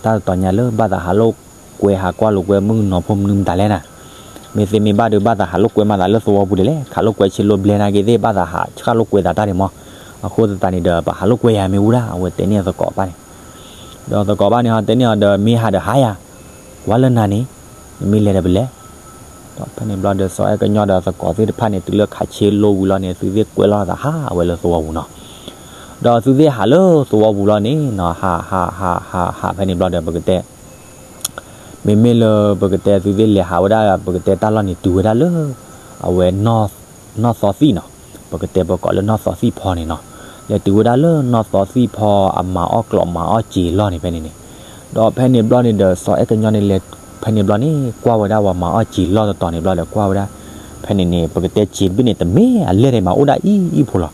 သးတၢ်တတီၤညါလၢ ဘၣ်သးဟးလိာ်ကွဲဟးကွၢ်လိာ်ကွဲမုၣ်ကနီၤဖိမနုၤမတၤလဲၣ်နၤ. မ့ၢ်သ့မ့ၢ်ဘၣ်ဒီး ဘၣ်သးဟးလိာ်ကွဲမၤသးလၢသဝီပူၤဒ်လဲၣ်, ခးလိာ်ကွဲဆ့လိဘျဲနာ်က့သ့ၣ် ဘၣ်သးဟးဆှၣ်လိာ်ကွဲသးတၢ်ဒံးမး. အဃိသတးန့ၣ်ဒီး ပဟးလိာ်ကွဲယၤမ့ၢ်ဝံၤဒၣ် အဝဲတဲန့ၢ်အသကိးဘၣ်န့ၣ်. ဒီးသကိးဘၣ်န့ၣ်ဟီ တဲန့ၢ်အီၤဒီး မ့ၢ်ဟးဒီးဟးယၤ, ကွၢ်လၢနၤန့ၣ် နမ့ၢ်လဲၤဒီးပလဲၤ. ဒီးဖဲန့ၣ်ဘျီဒီး စီၤအဲၣ်ကညီဒီးသကိးသ့ၣ်တဖၣ်န့ၣ် တုၤလၢခးဆ့လိဝံၤလီၤန့ၣ် သုသ့ၣ်ကွဲလီၤသးဟးဝဲလၢသဝီပူၤနီၤ. ဒီးသုသ့ၣ်ဟးလၢသဝီပူၤလီၤန့ၣ်နီၤ ဟး ဟး ဟး ဟး ဟး ဖဲန့ၣ်ဘျီဒီး ပကတဲ မ့မ့ၢ်လၢပကတဲသုသ့ၣ်လဲၤဟးဝဲဒၣ် ပကတဲတၢ်လီၢ်န့ၣ် တုၤဝဲဒၣ်လၢ အဝဲ နီၢ်သီသံၣ်နီၤ, ပကတဲပကိးလၢနီၢ်သီသံၣ်ဖီန့ၣ်နီၤ. လဲၤတုၤဝဲဒၣ်လၢနီၢ်သီသံၣ်ဖီအမၤအီၣ်ကျိးမၤအီၣ်စ့ၤလီၢ်န့ၣ်ဖဲန့ၣ်န့ၣ်. ဒီးဖဲန့ၣ်ဘျီန့ၣ်ဒီး စီၤအဲၣ်ကညီန့ၣ်လဲၤ ဖဲန့ၣ်ဘျီန့ၣ် ကွၢ်ဝဲဒၣ်ပှၤမၤအီၣ်စ့ၤလီၢ်တတီၤန့ၣ်ဘျီဒီး ကွၢ်ဝဲဒၣ် ဖဲန့ၣ်န့ၣ် ပကတဲစ့ၤတဘ့ၣ်န့ၣ် တမ့ၢ်အလဲၢ်ဒံးဘၣ် အိၣ်ဒၣ်အံၤအံၤဖိလီၤ.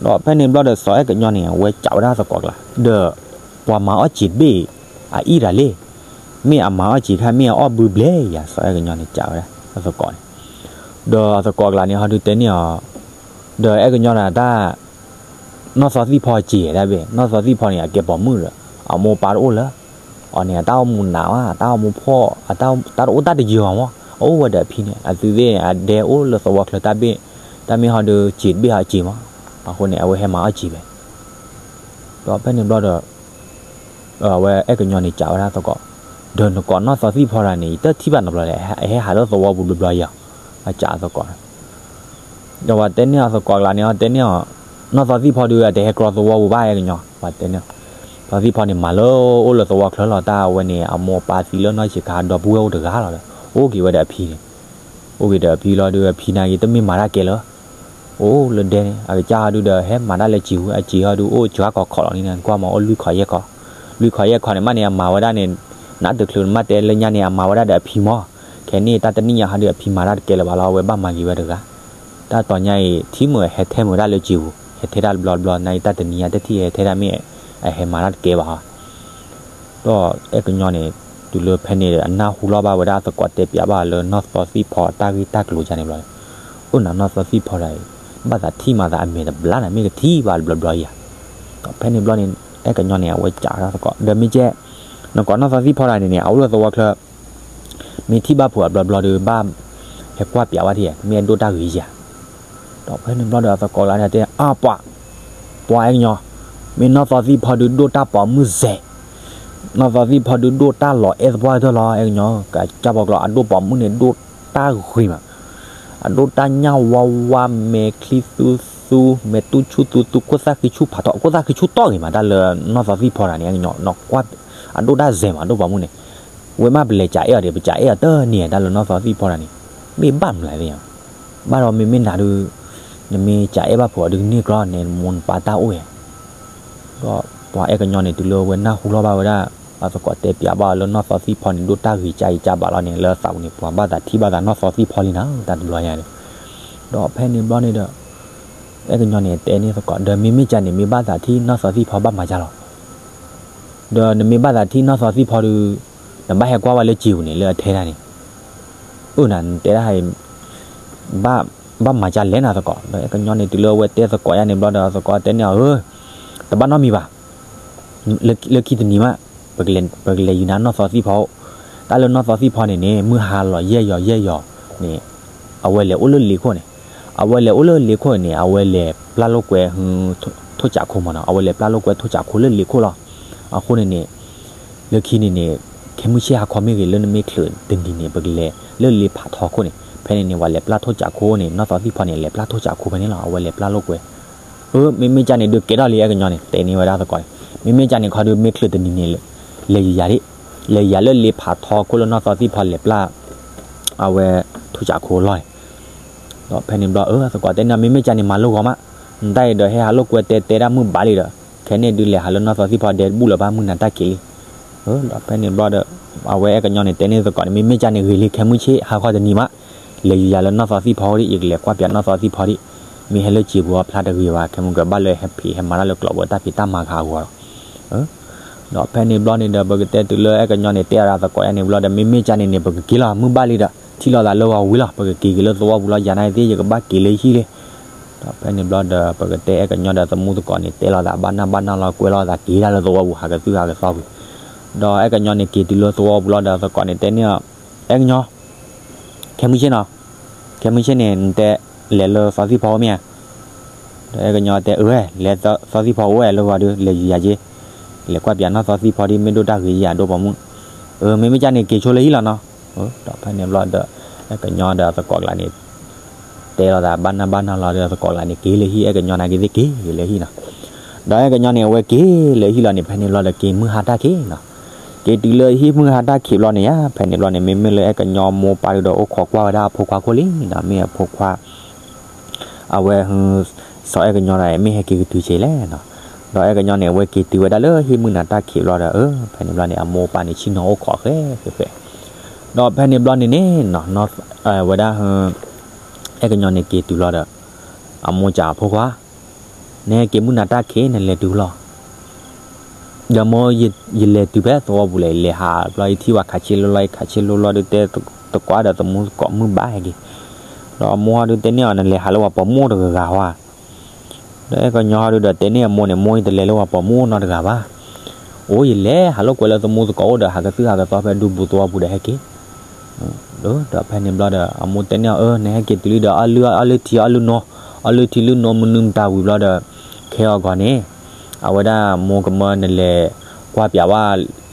ဒီးဖဲန့ၣ်ဘျီဒီး စီၤအဲၣ်ကညီန့ၣ် အဝဲစံးဝဲဒၣ်သကိးကျါ ဒီး ပှၤမၤအီၣ်စ့ၤတဘ့ၣ် အအံၣ်တၢ်လံ, မ့ၢ်အမၤအီၣ်စ့ၤခါ မ့ၢ်အအီၣ်ဘုဘျဲၣ်ယၤ စီၤအဲၣ်ကညီန့ၣ် စံးဝဲဒၣ်အသကိးန့ၣ်. ဒီးအသကိးကျါန့ၣ် ဟီဒုးတဲန့ၢ်အီၤ, ဒီးအဲၣ်ကညီန့ၣ်တၢ် နီၢ်သီသံၣ်ဖီစ့ၤတၢ်ဘ့ၣ်, နီၢ်သီသံၣ်ဖီန့ၣ် အကဲပိာ်မုၣ်ဒီး အမိၢ်ပၢ်တအိၣ်လၢၤ, အီၤန့ၣ် အတၢ်အိၣ်မူနးဝဲ, အတၢ်အိၣ်မူဖှီၣ်, တၢ်တအိၣ်တၢ်တယၢၤဘၣ်မး, အအိၣ်ဝဲဒီးအဖံန့ၣ်, အသုသ့ၣ်န့ၣ် အဒဲအိၣ်လၢသဝီချၢတၢ်ဘ့ၣ်, တၢ်မ့ၢ်ဟီဒုးစ့ၤတဘ့ၣ်ဟီစ့ၤမး, အဃိန့ၣ် အဝဲဟဲမၤအီၣ်စ့ၤဖဲ ဒီးဖဲန့ၣ်ဘျီဒီး အဝဲအဲၣ်ကညီန့ၣ် စံးဝဲဒၣ်သကိး, ဒီးနကိးနီၢ်သီသံၣ်ဖီတဂၤန့ၣ် ယတထံၣ်ဘၣ်နီတဘျီလဲၣ်, အဟဲဟးလၢသဝီပူၤဘျီဘျီယၤ, အစံးသကိးန့ၣ်. ဒီးပှၤတဲန့ၢ်အသကိးကျါန့ၣ် တဲန့ၢ်အီၤ, နီၢ်သီသံၣ်ဖီဒုး အတဟဲကြီသဝီပူၤဘၣ် အဲၣ်ကညီ, ပှၤတဲန့ၢ်အီၤ, သီသံၣ်ဖီန့ၣ် မၤလၢအိၣ်လၢသဝီချၢလီၤ, တၢ်အဝဲန့ၣ် အမိၢ်အပၢ်သံလၢနီၢ်ဆံးခါ ဒီပုၢ်ဝဲၢ်အိၣ်တဂၤလီၤဒီး အိၣ်က့ၤဝဲဒီးအဖံန့ၣ်, အိၣ်က့ၤဒီးအဖံလီၤဒီး အဖံနာ်က့ၤတမ့ၢ်မၤတၢ်ကဲလၢ အိၣ်လၢဒဲန့ၣ် အကစၢ်ဟီဒုးဒီး ဟဲမၤတၢ်လၢစံာ်ဝဲ, အစံာ်ဟီဒုး အိၣ်စှၤကီးခီးလီၤန့ၣ် ကွၢ်မး အိၣ်လွံၢ်ခီးယဲၢ်ခီး, လွံၢ်ခီးယဲၢ်ခီးန့ၣ် မ့ၢ်န့ၣ် အမၤဝဲဒၣ်န့ၣ် နးတချုး နမ့ၢ်တဲလၢညါန့ၣ် အမၤဝဲဒၣ်ဒီးအဖံမး, ခဲန့ၣ် တၢ်တနံၣ်ညါဟီဒုး အဖံမၤတၢ်တကဲလၢၤဘၣ်လီၤ, အဝဲဘၣ်မၤက့ၤဝဲတဂၤ, တၢ်တီၤညါအံၤ ထံမုၢ်ဟဲထဲမုၢ်ဒၣ်လၢစံာ်ပူၤ, ဟဲထဲဒၣ်တဘျီတဘျီ နာ်အံၤ တၢ်တနံၤညါ တထံၣ်ဟဲထဲဒၣ်မ့ၢ် အဟဲမၤတၢ်တကဲဘၣ်ဟီ ဒီးအဲၣ်ကညီန့ၣ် တုၤလၢဖဲန့ၣ် အနၢ်ဟူလီၤဘၣ်ဝဲဒၣ်အသကိးတဲပၠးဘၣ်လၢနီၢ်သီသံၣ်ဖီတၢ်ဂ့ၢ်တၢ်ကျိၤယါန့ၣ်ဘျီ, အိၣ်နၤနီၢ်သီသံၣ်ဖီတဂၤအံၤ ဘၣ်သးထံၣ်မၤသးအမဲာ်တဘျါနၤ မ့ၢ်ကထံၣ်ဘၣ်တဘျီဘျီယါ, ဒီးဖဲန့ၣ်ဘျီန့ၣ် အဲၣ်ကညီန့ၣ် အဝဲစံးဝဲဒၣ်သကိး ဒီးမ့ၢ်ကဲ နကိးနီၢ်သီသံၣ်ဖီတဂၤန့ၣ်န့ၣ် အအိၣ်လၢသဝီချၢ မ့ၢ်ထံၣ်ဘၣ်ဖိအဘျီဘျီဒီး ဘၣ်ဟဲကွၢ်ပျးဝဲထံၣ်ဧါ, မ့ၢ်အဲၣ်ဒိၣ်တၢ်ဂ့ၤဧါ. ဒီးဖဲန့ၣ်ဘျီဒီးအသကိးလၢန့ၣ်တဲ အါပှၤ, ပှၤအဲၣ်ကညီ, မ့ၢ်နီၢ်သီသံၣ်ဖီဒုးဒိၣ်တၢ်ပိာ်မုၣ်စဲး, နီၢ်သီသံၣ်ဖီဒုးဒိၣ်တၢ်လီၤအဲၣ်သပှၢ်ကတၢၢ်လီၤ အဲၣ်ကညီ, ကစၢ်ပီကျီအဒိၣ်ပိာ်မုၣ်န့ၣ်ဒိၣ်တၢ်ဂ့ၤမး, အဒိၣ်တၢ်ညၣ်ဝါဝါ မဲာ်ချံသူသူ မဲာ်တူၢ်ဆူၣ်သူသူ ခိၣ်သၣ်ဃံဆူၣ်ဖးထီ ခိၣ်သၣ်ဃံဆူၣ်တီၢ်ဂ့ၤမး တၢ်လၢနီၢ်သီသံၣ်ဖီတဂၤန့ၣ် အဲၣ်ကညီ, အဒိၣ်တၢ်စဲးမး အဒိၣ်ပိာ်မုၣ်န့ၣ်, ဝဲမ့ၢ်ပလဲၤကးအဲၣ်အီၤဒီး ပကးအဲၣ်အီၤတန့ၢ် တၢ်လၢနီၢ်သီသံၣ်ဖီတဂၤန့ၣ်, မ့ၢ်ဘၣ်မနုၤလဲၣ်, ဘၣ်ဒီးမ့မ့ၢ်နၤဒုး, နမ့ၢ်ကးအဲၣ်ဘၣ်ဖိအီၤဒုးကန့ၢ်ကြီ နမိၢ်နပၢ်တၢ်အိၣ်ဧါ. ဒီးပှၤအဲၣ်ကညီန့ၣ် တုၤလၢဝဲနၢ်ဟူလီၤဘၣ်ဝဲဒၣ် အသကိးတဲပျးဘၣ်အီၤလၢနီၢ်သီသံၣ်ဖီန့ၣ် ဒိၣ်တၢ်ဂ့ၤကၢ်အံၤကၢ်ဘးလီၤန့ၣ် လၢသးပူၤန့ၣ် ပှၤဘၣ်သးထံၣ်ဘၣ်သးနီၢ်သီသံၣ်ဖီလံနၤ တၢ်တဘျီညါန့ၣ်, ဒီးဖဲန့ၣ်ဘျီန့ၣ်ဒီး အဲၣ်ကညီန့ၣ် တဲန့ၢ်သကိး ဒီးမ့မ့ၢ်ကၢ်န့ၣ် မ့ၢ်ဘၣ်သးထံၣ်နီၢ်သီသံၣ်ဖီဘၣ်မၤကၢ်လီၤ. ဒီးနမ့ၢ်ဘၣ်သးထံၣ်နီၢ်သီသံၣ်ဖီဒီး နဘၣ်ဟဲကွၢ်ဝဲလၢစံာ်ပူၤန့ၣ် လၢအထဲဒၣ်န့ၣ်, အၢ နတဲဒၣ်ဟဲ ဘၣ်မၤကၢ်လဲၣ်နၤသကိး, ဒီးအဲၣ်ကညီန့ၣ် တုၤလၢအဝဲတဲသကိးယါန့ၣ်ဘျီဒီး သကိးတဲန့ၢ်အီၤ ဧၢ, တဘၣ်နီတမံၤဘၣ်, လၢခံတနံၤမး ပကလဲၤယူၤနၤနီၢ်သီသံၣ်ဖီအိၣ်, တၢ်လၢနီၢ်သီသံၣ်ဖီန့ၣ်န့ၣ် မုၢ်ဟါလီၤယဲၢ်ယီၤယဲၢ်ယီၤန့ၣ် အဝဲလဲၤအိၣ်လၢလ့ခိၣ်န့ၣ်, အဝဲလဲၤအိၣ်လၢလ့ခိၣ်န့ၣ် အဝဲလဲၤပျၢ်လိာ်ကွဲ ထိၣ်စးခိမးနီၤ, အဝဲလဲၤပျၢ်လိာ်ကွဲထိၣ်စးခိလၢလ့ခိၣ်လီၤ. အဃိန့ၣ်န့ၣ် လၢခံန့ၣ်န့ၣ် ခဲမုၢ်ဆ့ၣ်ဟါခီမ့ၢ်ဂ့ၤ လၢနမ့ၢ်ချုးတနံၤန့ၣ် ပကလဲၤလၢလ့ဖးထီခိၣ်န့ၣ်, ဖဲန့ၣ်န့ၣ် ပှၤလဲၤပျၢ်ထိၣ်စးခိန့ၣ် နီၢ်သီသံၣ်ဖီန့ၣ် လဲၤပျၢ်ထိၣ်စးခိဖဲန့ၣ်လီၤ, အဝဲလဲၤပျၢ်လိာ်ကွဲ အၢ မ့မ့ၢ်ကၢ်န့ၣ် ဒုးကဲထီၣ်လံ အဲၣ်ကညီန့ၣ် တဲန့ၢ်ဝဲဒၣ်သကိးန့ၣ်, မ့မ့ၢ်ကၢ်န့ၣ်ခီဒုး မ့ၢ်ချုးတနံၤန့ၣ် လဲၤယူၤယၤဒၣ်, လဲၤယူၤယၤလၢလ့ဖးထီခိၣ်လၢနီၢ်သီသံၣ်ဖီလဲၤပျၢ် အဝဲထိၣ်စးခိလီၤန့ၣ်, ဒီးဖဲန့ၣ်ဘျီ အၢ သကိးတဲန့ၢ် မ့မ့ၢ်ကၢ်န့ၣ် မၤလိဂီၤမး, နတၢ်အံၤဒီးဟဲဟးလိာ်ကွဲတဲတဲဒၣ်မုၢ်ဘၣ်လံဒီး ခဲန့ၣ်ဒုးလဲၤဟးလၢနီၢ်သီသံၣ်ဖီဒဲတဘူၣ်လၢၤဘၣ် မုၢ်နၤတၢ်ခံးလံ ဒီးဖဲန့ၣ်ဘျီဒီး အဝဲအဲၣ်ကညီန့ၣ် တဲန့ၢ်သကိးန့ၣ် မ့မ့ၢ်ကၢ်န့ၣ်ဂ့ၤလံ ခဲမုၢ်ဆ့ၣ်ဟါခီတနံၤမး, လဲၤယူၤယၤလၢနီၢ်သီသံၣ်ဖီအိၣ်ဒၣ် ယကလဲၤကွၢ်ပၠးနီၢ်သီသံၣ်ဖီဒၣ်, မ့ၢ်ဟဲလၢစံာ်ပူၤအဖျါတဂ့ၤဘၣ် ခဲမုၢ်ကဘၣ်လၢဟဲဖံးဟဲမၤတၢ်လၢကျိးဘိတၢ်ဖံးတၢ်မၤခါအဂီၢ်လီၤ. ဒီးဖဲန့ၣ်ဘျီန့ၣ်ဒီး ပကတဲတုၤလၢအဲၣ်ကညီန့ၣ် တဲအီၤဒီးသကိးယါန့ၣ်ဘျီဒီး မ့မ့ၢ်ကၢ်န့ၣ်န့ၣ် ပကက့ၤလီၤ မုၢ်ဘၣ်လံဒီး ထံၣ်လိာ်သးလၢဂီၤဝံၤလီၤ ပကက့ၤက့ၤလၢသဝီပူၤလီၤ ယၤနာ်သ့ၣ် ယကဘၣ်က့ၤလၢဟံၣ်လံ ဒီးဖဲန့ၣ်ဘျီဒီး ပကတဲအဲၣ်ကညီဒီးသမူသကိးန့ၣ် တဲလိာ်သးဘၣ်နၢ်ဘၣ်နၢ်လီၤ ကွဲလိာ်သးက့ၤဒၣ်လၢသဝီပူၤ ဟးကသုၣ်ဟးကသီကွံာ်, ဒီးအဲၣ်ကညီန့ၣ် က့ၤတုၤလၢသဝီပူၤလီၤဒီး သကိးန့ၣ်တဲန့ၢ်အီၤ, အဲၣ်ကညီ, ခဲမုၢ်ဆ့ၣ်နီၤ, ခဲမုၢ်ဆ့ၣ်န့ၣ် နတဲလဲၤလၢသီသံၣ်ဖီအိၣ်မ့ၢ်ဧါ, ဒီးအဲၣ်ကညီတဲ အၢဝဲ လဲၤသီသံၣ်ဖီအိၣ်ဝဲလၢဂီၤဒုး လဲၤယူၤယၤက့ၤ, လဲၤကွၢ်ပၠးနီၢ်သီသံၣ်ဖီဒ်မ့ၢ်ဒိၣ်တၢ်ဂ့ၤယၤဒိၣ်ပိာ်မုၣ်, အၢ မ့မ့ၢ်ကၢ်န့ၣ် က့ၤဆိလၢဟံၣ်လီၤနီၤ, ဒီးဖဲန့ၣ်ဘျီဒီး အဲၣ်ကညီဒီးသကိးကျါန့ၣ် တဲလိာ်သးဘၣ်နၢ်ဘၣ်နၢ်လီၤဒီးသကိးကျါန့ၣ် က့ၤလၢဟံၣ် အဲၣ်ကညီနာ်က့ၤသ့ၣ်က့ၤလၢဟံၣ်နီၤ, ဒီးအဲၣ်ကညီန့ၣ် အဝဲက့ၤလၢဟံၣ်လီၤန့ၣ် ဖဲန့ၣ်ဘျီဒီးက့ၤမုၢ်ဟါတၢ်ခံးနီၤ, က့ၤတုၤလၢဟံၣ်မုၢ်ဟါတၢ်ခံးဘျီန့ၣ်ဧါ ဖဲန့ၣ်ဘျီန့ၣ် မ့မ့ၢ်လၢအဲၣ်ကညီမိၢ်ပၢ်ဒုးဒီးအိၣ်ခိးကွၢ်ဝဲဒၣ်အဖိခွါခိၣ်လံနီၤ, မ့ၢ်အဖိခွါ အဝဲ စီၤအဲၣ်ကညီဒီး မ့ၢ်ဟဲက့ၤကတုၤဆံးလဲၣ်နီၤ, ဒီးအဲၣ်ကညီန့ၣ် အဝဲက့ၤတုၤဝဲဒၣ်လၢဟံၣ်မုၢ်နၤတၢ်ခံးဘျီဒီး အၢ ဖဲန့ၣ်ဘျီန့ၣ် အမိၢ်အပၢ်န့ၣ် ဆ့ၣ်နီၤအိၣ်ခိးဃဲဃဲဃဲ, ဒီးဖဲန့ၣ်ဘျီန့ၣ်န့ၣ်နီၤ ဝဲဒၣ် အဲၣ်ကညီန့ၣ်က့ၤတုၤလီၤဒီး အမိၢ်စံးအဖိခွါ, နဟဲက့ၤမုၢ်နၤတၢ်ခံး နလဲၤတုၤလီၤ ဒီးမိၢ် ယလဲၤတုၤဖဲသဝီပူၤလဲၣ်, ယလဲၤဟးဘျီ ယထံၣ်ဝဲခးဆ့လိလီၤ, ယခးဆ့လိလီၤဒုးတဲသကိးဒီးသမူသကိးမုၢ်ဘၣ်ဟဲက့ၤ, ဒီးအမိၢ်ဟီဒုးတဲန့ၢ်အီၤ နလဲၤဟးလၢပှၤပိာ်မုၣ်တဂၤဂၤဧါ, ဒီးအဲၣ်ကညီဟီဒုးဒီးတဲန့ၢ်အမိၢ်န့ၣ် မိၢ်ယတလဲၤလၢပှၤပိာ်မုၣ်နီတဂၤဘၣ်, အိၣ်ယလဲၤဟးလိာ်ကွဲလၢသမူသကိးအိၣ်ဒီး ဟးကသုၣ်ဟးကသီဖဲဒူပူၤသဝီပူၤဒီးဟဲက့ၤ ဒီးဖဲန့ၣ်ဘျီဒီး အမိၢ်တဲန့ၢ်အီၤ အၢ နဟဲက့ၤတုၤလံဒီး အီၣ်လုၢ်အီလုၢ်ထံအီလုၢ်နိ, အီလုၢ်ထံလုၢ်နိမနုၤမတၤဝံၤဘျီဒီး ခဲအံၤအဂီၢ်န့ၣ် အဝဲဒၣ်မိၢ်ကမၢနလဲၤကွၢ်ပၠးဝဲ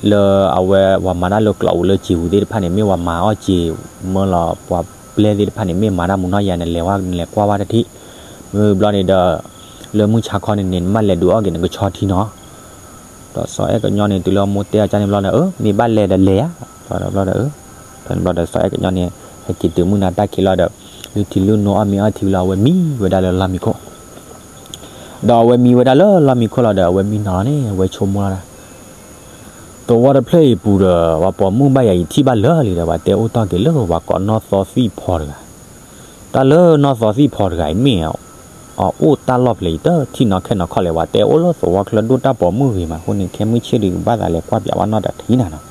လၢအဝဲပှၤမၤတၢ်လၢကျိးပူၤလၢစံာ်ပူၤသ့ၣ်တဖၣ်န့ၣ် မ့ၢ်ပှၤမၤအီၣ်စံာ်မၢလီၤပှၤပျဲၢ်သ့ၣ်တဖၣ်န့ၣ် မ့ၢ်မၤတၢ်မူနီၢ်ယၤ နလဲၤဝဲ နလဲၤကွၢ်ဝဲတထံၣ်, မ့ၢ်ဘျီန့ၣ်ဒီး လၢမုၢ်ဆါခီန့ၣ်န့ၣ် နဘၣ်လဲၤဒုးအီၣ်က့ၤနကဆီထံနီၤ ဒီးစီၤအဲၣ်ကညီန့ၣ် တုၤလၢအမိၢ်တဲအီၤကန့ၣ်ဘျီဒီး အၢ မ့ၢ်ဘၣ်လဲၤဒီးလဲၤဧါ, ဘျီဒီး ဖဲန့ၣ်ဘျီဒီး စီၤအဲၣ်ကညီန့ၣ် ဟဲက့ၤတုၤမုၢ်နၤတၢ်ခံးလီၤဒီး လုၢ်ထံလုၢ်နိအီၣ်မ့ၤအီထံဝံၤလီၤ အဝဲမံဝဲဒၣ်လၢလီၢ်မံခိၣ်, ဒီးအဝဲမံဝဲဒၣ်လၢလီၢ်မံခိၣ်လီၤဒီး အဝဲမံနီၤလီၤန့ၣ် အဝဲဆိကမိၣ်လီၤဒီး သဝီတဖျၢၣ်အံၤပူၤဒီး ပှၤပိာ်မုၣ်ဘၣ်ယၤအံၤထံၣ်ဘၣ်လၢာ်လံဒီး ပှၤတဲအိၣ်တီၢ်က့ၤလၢပှၤကိးနီၢ်သီသံၣ်ဖီတဂၤ, တၢ်လၢနီၢ်သီသံၣ်ဖီတဂၤအံၤမ့ၢ် အအိၣ်တၢ်လီၢ်ဖျဲးအံၤ တထံၣ်နီၢ်ခဲနီၢ်ခီၣ်လဲၣ် ပှၤတဲအိၣ်လၢသဝီချၢဒိၣ်တၢ်ပိာ်မုၣ်ဂ့ၤမး အဃိန့ၣ် ခဲမုၢ်ဆ့ၣ်ဒုးကဘၣ်သးလဲၤကွၢ်ပၠးဘၣ်နီၢ်တထံၣ်နၤနီၤ,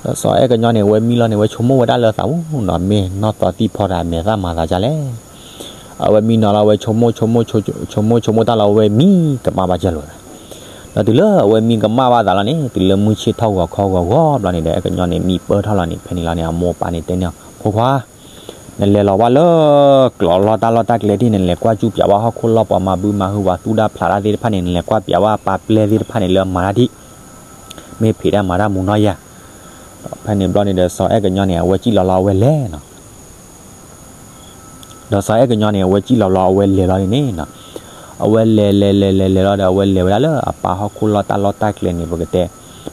ဒီးစီၤအဲၣ်ကညီန့ၣ် အဝဲမံလီၤန့ၣ် အဝဲဆိကမိၣ်ဝဲဒၣ်လၢသးပူၤနီၤ မ့ၢ်နီၢ်သီသံၣ်ဖီတဂၤမဲာ်သၣ်မၤသးဒ်လဲၣ် အဝဲမံနီၤလီၤ အဝဲဆိကမိၣ်ဆိကမိၣ်ဆိကမိၣ်ဆိကမိၣ်တၢ်လီၤ အဝဲမံကမၣ်ဘၣ်ကဲလိာ်သး, ဒီးတုၤလၢအဝဲမံကမၣ်ဘၣ်သးလီၤန့ၣ် တုၤလၢမုၢ်ဆ့ၣ်ထီၣ်ဂီၤခီဂီၤဂီၤဘျီန့ၣ်ဒီး အဲၣ်ကညီန့ၣ် မံပၢၢ်ထီၣ်လီၤန့ၣ် ဖဲန့ၣ်လီၤန့ၣ် အမိၢ်အပၢ်န့ၣ်တဲန့ၢ်အီၤ ဖိခွါ, နလဲၤလီၤဘၣ်လၢ ကျိးလီၢ်တၢ်လီၢ်တၢ်ကျဲဒ်န့ၣ် နလဲၤကွၢ်ကၠူၣ်ပၠးဝဲဟီၣ်ခိၣ်လီၢ် ပှၤမၤဘုမၤဟု ပှၤသူၣ်တၢ်ဖျးတၢ်သ့ၣ်တဖၣ်န့ၣ် နလဲၤကွၢ်ပၠးဝဲပၢ်ပျဲၢ်သ့ၣ်တဖၣ်န့ၣ် လၢအမၤတၢ်ဒ် မ့ၢ်ဖံးတၢ်မၤတၢ်မူနီၢ်ယၤ. ဒီးဖဲန့ၣ်ဘျီန့ၣ်ဒီး စီၤအဲၣ်ကညီန့ၣ် အဝဲစံၣ်လီၤလီၤအဝဲလဲၤနီၤ ဒီးစီၤအဲၣ်ကညီန့ၣ် အဝဲစံၣ်လီၤလီၤအဝဲလဲၤလီၤန့ၣ်နီၤ, အဝဲလဲၤလဲၤလဲၤလဲၤလဲၤလီၤဒီး အဝဲလဲၤဝဲဒၣ်လၢအပၢ်ဟီၣ်ခိၣ်လီၢ်တၢ်လီၢ်တၢ်ကျဲန့ၣ် ပကတဲ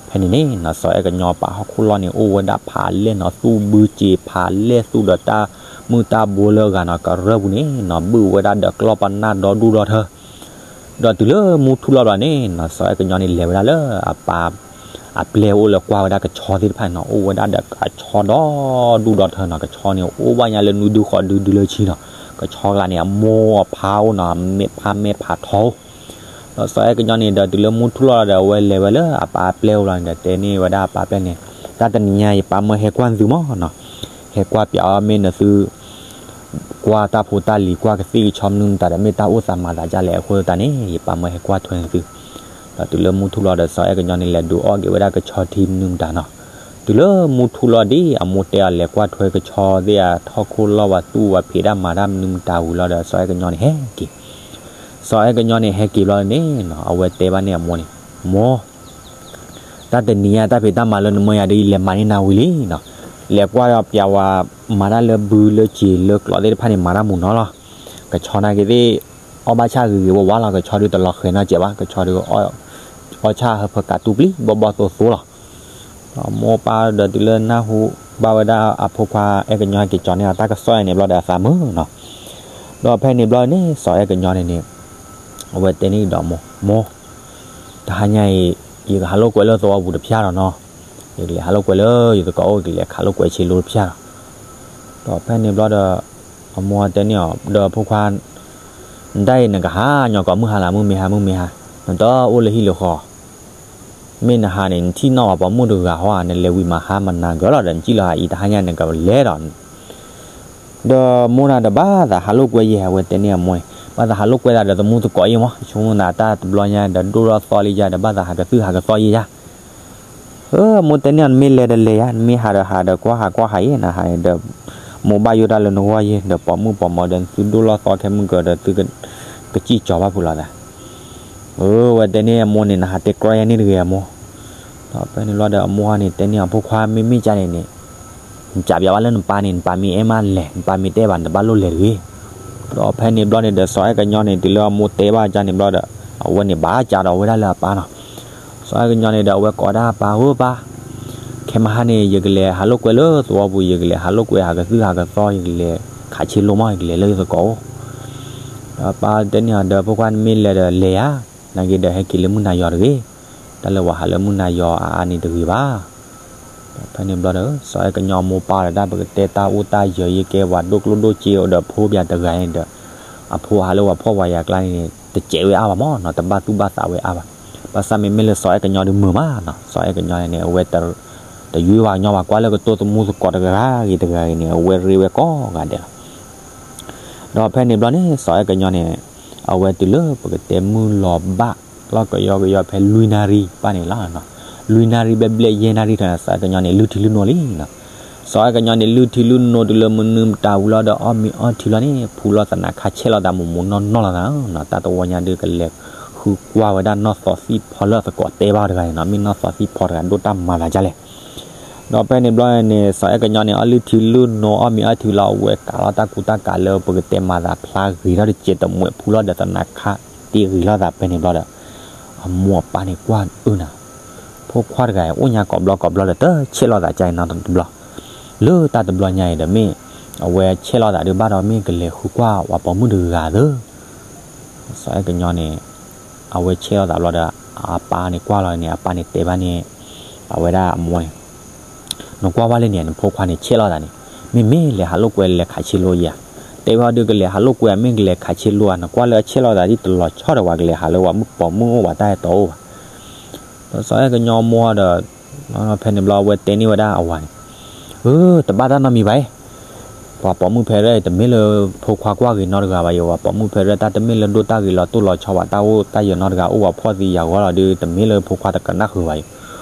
ဖဲန့ၣ်န့ၣ်နီၤ စီၤအဲၣ်ကညီအပၢ်ဟီၣ်ခိၣ်လီၢ်န့ၣ် အိၣ်ဝဲဒၣ်ဖးလဲၢ်နီၤ သူၣ်ဘုစ့ဖးလဲၢ် သူၣ်ဒီးတၢ်မုၢ်တၢ်ဘိလၢအဂၤနီၤ ကရၢၢ်ပူၤန့ၣ်နီၤ ဘုၣ်ဝဲဒၣ်ဒီးကျီၢ်ပနၢ်ဒီဒူၣ်ဒီထၢ ဒီးတုၤလၢမူထူၣ်လီၤဘျီန့ၣ်နီၤ စီၤအဲၣ်ကညီန့ၣ် လဲၤဝဲဒၣ်လၢအပၢ် အပျဲၢ်အိၣ်လၢကွၢ်ဝဲဒၣ်ကဆီသ့ၣ်တဖၣ်န့ၣ်နီၤ အိၣ်ဝဲဒၣ်ဒီးကဆီဒီဒူၣ်ဒီထၢနီၤ ကဆီန့ၣ် အိၣ်ဘၣ်ညါလၢနွံဒုဃိးဒုဒုလၢဆံနီၤ ကဆီဂၤန့ၣ် အမိၢ်အဖါအိၣ်နီၤ အမဲာ်ဖါမဲာ်ဖးထီအိၣ် ဒီးစီၤအဲၣ်ကညီန့ၣ်ဒီး တုၤလၢမူထူၣ်လီၤဒီး အဝဲလဲၤဝဲလၢအပၢ်အပျဲၢ်အိၣ်လီၤန့ၣ်ဒီး တဲန့ၢ်ဝဲဒၣ်အပၢ်အပျဲၢ်န့ၣ် တၢ်တနံၤညါ ယပၢ်မၢဟဲကွၢ်သုမးနီၤ ဟဲကွၢ်ပၠးအီၤ မ့ၢ်နသု ကွၢ်တၢ်ဖိတၢ်လံၤ ကွၢ်ကသံၣ်ကဆီမနုၤမတၤဒီး မ့ၢ်တၢ်အိၣ်သးမၤသးဒ်လဲၣ်အဃိသတးန့ၣ် ယပၢ်မၢဟဲကွၢ်ထွဲသု ဒီးတုၤလၢမူထူၣ်လီၤဒီး စီၤအဲၣ်ကညီန့ၣ် လဲၤဒုးအီၣ်က့ၤဝဲဒၣ်ကဆီထံမနုၤမတၤနီၤ တုၤလၢမူထူၣ်လီၤဒ်အမိၢ်တဲအီၤ လဲၤကွၢ်ထွဲကဆီသ့ၣ်အဟီၣ်ခိၣ်လီၢ် ပှၤသူၣ်ပှၤဖံးတၢ်မၤတၢ်မနုၤမတၤဝံၤလီၤဒီး စီၤအဲၣ်ကညီန့ၣ်ဟဲက့ၤ စီၤအဲၣ်ကညီန့ၣ် ဟဲက့ၤဘျီန့ၣ်နီၤ အဝဲတဲဘၣ်န့ၢ်အမိၢ်န့ၣ် မိၢ် တၢ်တနံၤညါ တၢ်ဖံးတၢ်မၤလၢနမၢယၤဒီး ယလဲၤမၤန့ၢ်နၤဝံၤလံနီၤ, လဲၤကွၢ်ပၠးဝဲ မၤတၢ်လၢဘုလၢစံာ်လၢကျိးသ့ၣ်တဖၣ်န့ၣ် မၤတၢ်မုာ်နီၤလီၤ, ကဆီနာ်က့သ့ၣ် အီၣ်ဘၣ်ဆၣ်ဂ့ၤဂ့ၤဝါဝါလီၤ, ကဆီဒုးတလီၤဃဲၤနီတစဲးဘၣ်, ကဆီဒုး အီၣ်ဆၣ်ဟၢဖၢကးတူၢ်ပျံၤ ဘီၣ်ဘီၣ်သိသိလီၤ. ဒီးမိၢ်ပၢ်ဒီးတုၤလၢနၢ်ဟူဘၣ်ဝဲဒၣ်အဖိခွါအဲၣ်ကညီဟဲက့ၤကၠီန့ၢ်အီၤတၢ်ကစီၣ်အံၤန့ၣ်ဘျီဒီး အသးမုာ်နီၤ. ဒီးဖဲန့ၣ်ဘျီန့ၣ် စီၤအဲၣ်ကညီန့ၣ်န့ၣ် အဝဲတဲန့ၢ်ဒီးမိၢ်, မိၢ်, တဟါညါအံၤ ယကဟးလိာ်ကွဲလၢသဝီပူၤတဖျၢၣ်ဒီးနီၤ, ယကလဲၤဟးလိာ်ကွဲလၢယသကိးအိၣ် ယကလဲၤခးလိာ်ကွဲဆ့လိတဖျၢၣ်ဒီး. ဒီးဖဲန့ၣ်ဘျီဒီး အမိၢ်တဲန့ၢ်အီၤ ဒီးဖိခွါ နတၢ်အံၤ နကဟးညီကိးမုၢ်ဟါလၢမုၢ်မ့ၢ်ဟါ မုၢ်မ့ၢ်ဟါ, နတအိၣ်လၢဟံၣ်လၢဃီ, မ့ၢ်နဟးန့ၣ် နထံၣ်နီၣ်ပှၤပိာ်မုၣ်တဂၤဟီဧါ, နလဲၤဝံၤမၤဟါမၤနၤဂၢၢ်လီၤဒီး နစံၣ်လီၤအံၤ တဟါညါန့ၣ် ကလဲၤဒီး ဒီးမိၢ်နၤဒီးဘၣ်သးဟးလိာ်ကွဲယဲၢ် အဝဲတဲန့ၢ်အမိၢ်န့ၣ်, ဘၣ်သးဟးလိာ်ကွဲသးဒီးသမူသကိးယဲၢ်မး, ဆိကမိၣ်သးတၢ်တဘျီညါဒီး ဒိၣ်ထီၣ်သီလံယါဒီး ဘၣ်သးဟးကသုၣ်ဟးကသီယဲၢ်ယါ. အမိၢ်တဲန့ၢ်အီၤ နမ့ၢ်လဲၤဒီးလဲၤယါ, နမ့ၢ်ဟးဒီးဟးဒီး ကွၢ်ဟးကွၢ်ဟးယဲၢ် နဟးန့ၣ်ဒီး မိၢ်ဘၣ်ယိၣ်တၢ်လၢနဂီၢ်ယဲၢ်, ဒီးပိာ်မုၣ်ပိာ်မၢၤဒီး နသုဒိၣ်လီၢ်သီခဲမုၢ်ကၢၤဒီး သုကစံၣ်ကၠီၤဘၣ်ဖုးလိာ်သး. အဝဲတဲန့ၢ်အမိၢ်န့ၣ် နဟးတဲကြီယဲၢ်န့ၣ်တဂ့ၤအမိၢ်. ဒီးဖဲန့ၣ်ဘျီဒီး အမိၢ်ဟီန့ၣ် တဲန့ၢ်အီၤ ဖိခွါ မ့မ့ၢ်ကါန့ၣ်န့ၣ် နကးပၠးဘၣ်လၢနပၢ်န့ၣ် နပၢ်မ့ၢ်အဲၣ်မးလဲၤ နပၢ်မ့ၢ်တအဲၣ်ဘၣ် နတဘၣ်လိၣ်လဲၤတဂ့ၤ. ဒီးဖဲန့ၣ်ဘျီန့ၣ်ဒီး စီၤအဲၣ်ကညီန့ၣ် တုၤလၢအမိၢ်တဲဘၣ်ကါန့ၣ်ဘျီဒီး အဝဲန့ၣ်ဘၣ်ကးဒီးဝဲဒၣ်လၢအပၢ်နီၤ. စီၤအဲၣ်ကညီန့ၣ်ဒီး အဝဲကိးဒၣ်အပၢ်, အိပၢ်, ခဲမုၢ်ဟါန့ၣ် ယကလဲၤဟးလိာ်ကွဲလၢသဝီပူၤ, ယကလဲၤဟးလိာ်ကွဲဟးကသုၣ်ဟးကသီ, ယကလဲၤခးဆ့လိမး, ယကလဲၤလၢယသကိးအိၣ်. ဒီးအပၢ်တဲန့ၢ်အီၤဒီး ဖိခွါ နမ့ၢ်လဲၤဒီးလဲၤယါ, နာ်က့ဒီးဟဲက့ၤလၢမုၢ်နၤယီၤတဂ့ၤ. တၢ်လၢပှၤဟးလၢမုၢ်နၤယီၤအါအါန့ၣ်တဂ့ၤဘၣ်. ဒီးဖဲန့ၣ်ဘျီဒီး စီၤအဲၣ်ကညီအမိၢ်ပၢ်ဒီး တၢ်ပကတဲတၢ်အိၣ်တၢ်ယၢၤ ယကဲပှၤဒိၣ်ကျိၣ်ဒိၣ်စ့ဒီး ဖိပၠးတဂၤန့ၣ်ဒီး အဖိဟးလၢပှၤဖှီၣ်ပှၤယာ်ကျါန့ၣ် တစဲးဝဲအါဘၣ်မးနီၤ, တဘၣ်သူၣ်ဘၣ်သးဝဲအါဘၣ်. ဘၣ်ဆၣ်မ့မ့ၢ်လၢစီၤအဲၣ်ကညီဒုးမုာ်မးနီၤ, စီၤအဲၣ်ကညီန့ၣ် အဝဲတယွ့ဝဲကညီဘၣ်, ကွၢ်လၢကတိၤသမူသကိးတဂၤဂ့ၤတဂၤဂ့ၤန့ၣ် အဝဲရ့ဝဲကိးဂၤဒဲးလီၤ. ဒီးဖဲန့ၣ်ဘျီန့ၣ် စီၤအဲၣ်ကညီန့ၣ် အဝဲတုၤလၢပကတဲမုၢ်လီၤဘၣ် လီၢ်ကယီကယီဖဲလွံၢ်နၣ်ရံၣ်ဘၣ်န့ၣ်လီၤ. လွံၢ်နၣ်ရံၣ်ဘျဲၣ်ဘျဲၣ်ယဲၢ်နၣ်ရံၣ်ထီၣ်န့ၣ် စီၤအဲၣ်ကညီန့ၣ်လုၢ်ထံလုၢ်နိလံနီၤ. စီၤအဲၣ်ကညီန့ၣ် လုၢ်ထံလုၢ်နိတုၤလၢမနုၤမတၤဝံၤလီၤဒီး အီၣ်မ့ၤအီထံလီၤန့ၣ် ဖူလီၤသနးခါ ဆဲးလီၤသးမိၢ်မိၢ်နီၢ်နီၢ်လီၤသးနီၤ. တၢ်တဝီညါဒုးကလဲၤဃုကွၢ်ဝဲဒၣ်နီၢ်သီသံၣ်ဖီလၢအသကိးတဲဘၣ်တဂၤန့ၣ်နီၤ, မ့ၢ်နီၢ်သီသံၣ်ဖီတဂၤဒိၣ်တၢ်မၤသးဒ်လဲၣ်. ဒီးဖဲန့ၣ်ဘျီန့ၣ် စီၤအဲၣ်ကညီန့ၣ် အီၣ်လုၢ်ထံလုၢ်နိ အီၣ်မ့ၤအီထံလီၤ အဝဲကးလီၤတၢ်ကူတၢ်ကးလၢပကတဲမၤသးဖျါဂ့ၤထီၣ်တစဲးတမှဲး ဖူလီၤဒီးသနးခါတ့ဂ့ၤလိာ်သးဖဲန့ၣ်ဘျီဒီး အမိၢ်အပၢ်န့ၣ်ကွၢ်အၢနၤ, ဖိခွါတဂၤအံၤ အိၣ်ညါကိးဘျီကိးဘျီဒီး တဆဲးလီၤသးကါအံၤနီတဘျီ, လၢတၢ်တဘျီညါအံၤဒီးမ့ၢ် အဝဲဆဲးလီၤသးဒုးဘၣ်ဒီး မ့ၢ်ကလဲၤဃုကွၢ်ပှၤပိာ်မုၣ်တဂၤသၢ စီၤအဲၣ်ကညီန့ၣ် အဝဲဆဲးလီၤသးဘျီဒီး အပၢ်န့ၣ်ကွၢ်လီၤန့ၣ် အပၢ်န့ၣ်တဲဘၣ်န့ၣ် အဝဲဒၣ်အမိၢ်န့ၣ် နကွၢ်ဝဲလၢန့ၣ် နဖိခွါန့ၣ်ဆဲးလီၤသးန့ၣ် မ့မ့ၢ်လဲၤဟးလိာ်ကွဲလဲၤခးဆ့လိယၤ, တဲဘၣ်ဒုးကလဲၤဟးလိာ်ကွဲ မ့ၢ်ကလဲၤခးဆ့လိဧါ, နကွၢ်လၢအဆဲးလီၤသးဒ်တလီၤဆီဒီးပှၤကလဲၤဟးလၢပှၤပိာ်မုၣ်အိၣ်ပှၤတၢ်အဲၣ်တီအိၣ်ဘၣ်. ဒီးစီၤအဲၣ်ကညီမိၢ်ဒီး ဖဲန့ၣ်ဘျီအဝဲတဲန့ၢ်ဝဲဒၣ်အဝၤန့ၣ်, အၢ တဘၣ်တၢ်နီတမံၤဘၣ်အံၤ ပှၤပိာ်မုၣ်ဖဲရဲၣ် တမ့ၢ်လၢဖိခွါကွၢ်ဂ့ၤနီတဂၤဘၣ်ယိၤ, ပှၤပိာ်မုၣ်ဖဲရဲၣ် တၢ်တမ့ၢ်လၢဒိၣ်တၢ်ဂ့ၤလီၤတိၢ်လီၤဆီဘၣ်, တၢ်အိၣ်တၢ်ယၢၤနီတဂၤ အိၣ်ပှၤဖှီၣ်သံယာ်ဂီၤလီၤဒီး တမ့ၢ်လၢဖိခွါတကနၣ်ဃုာ်ဘၣ်ယိၤ.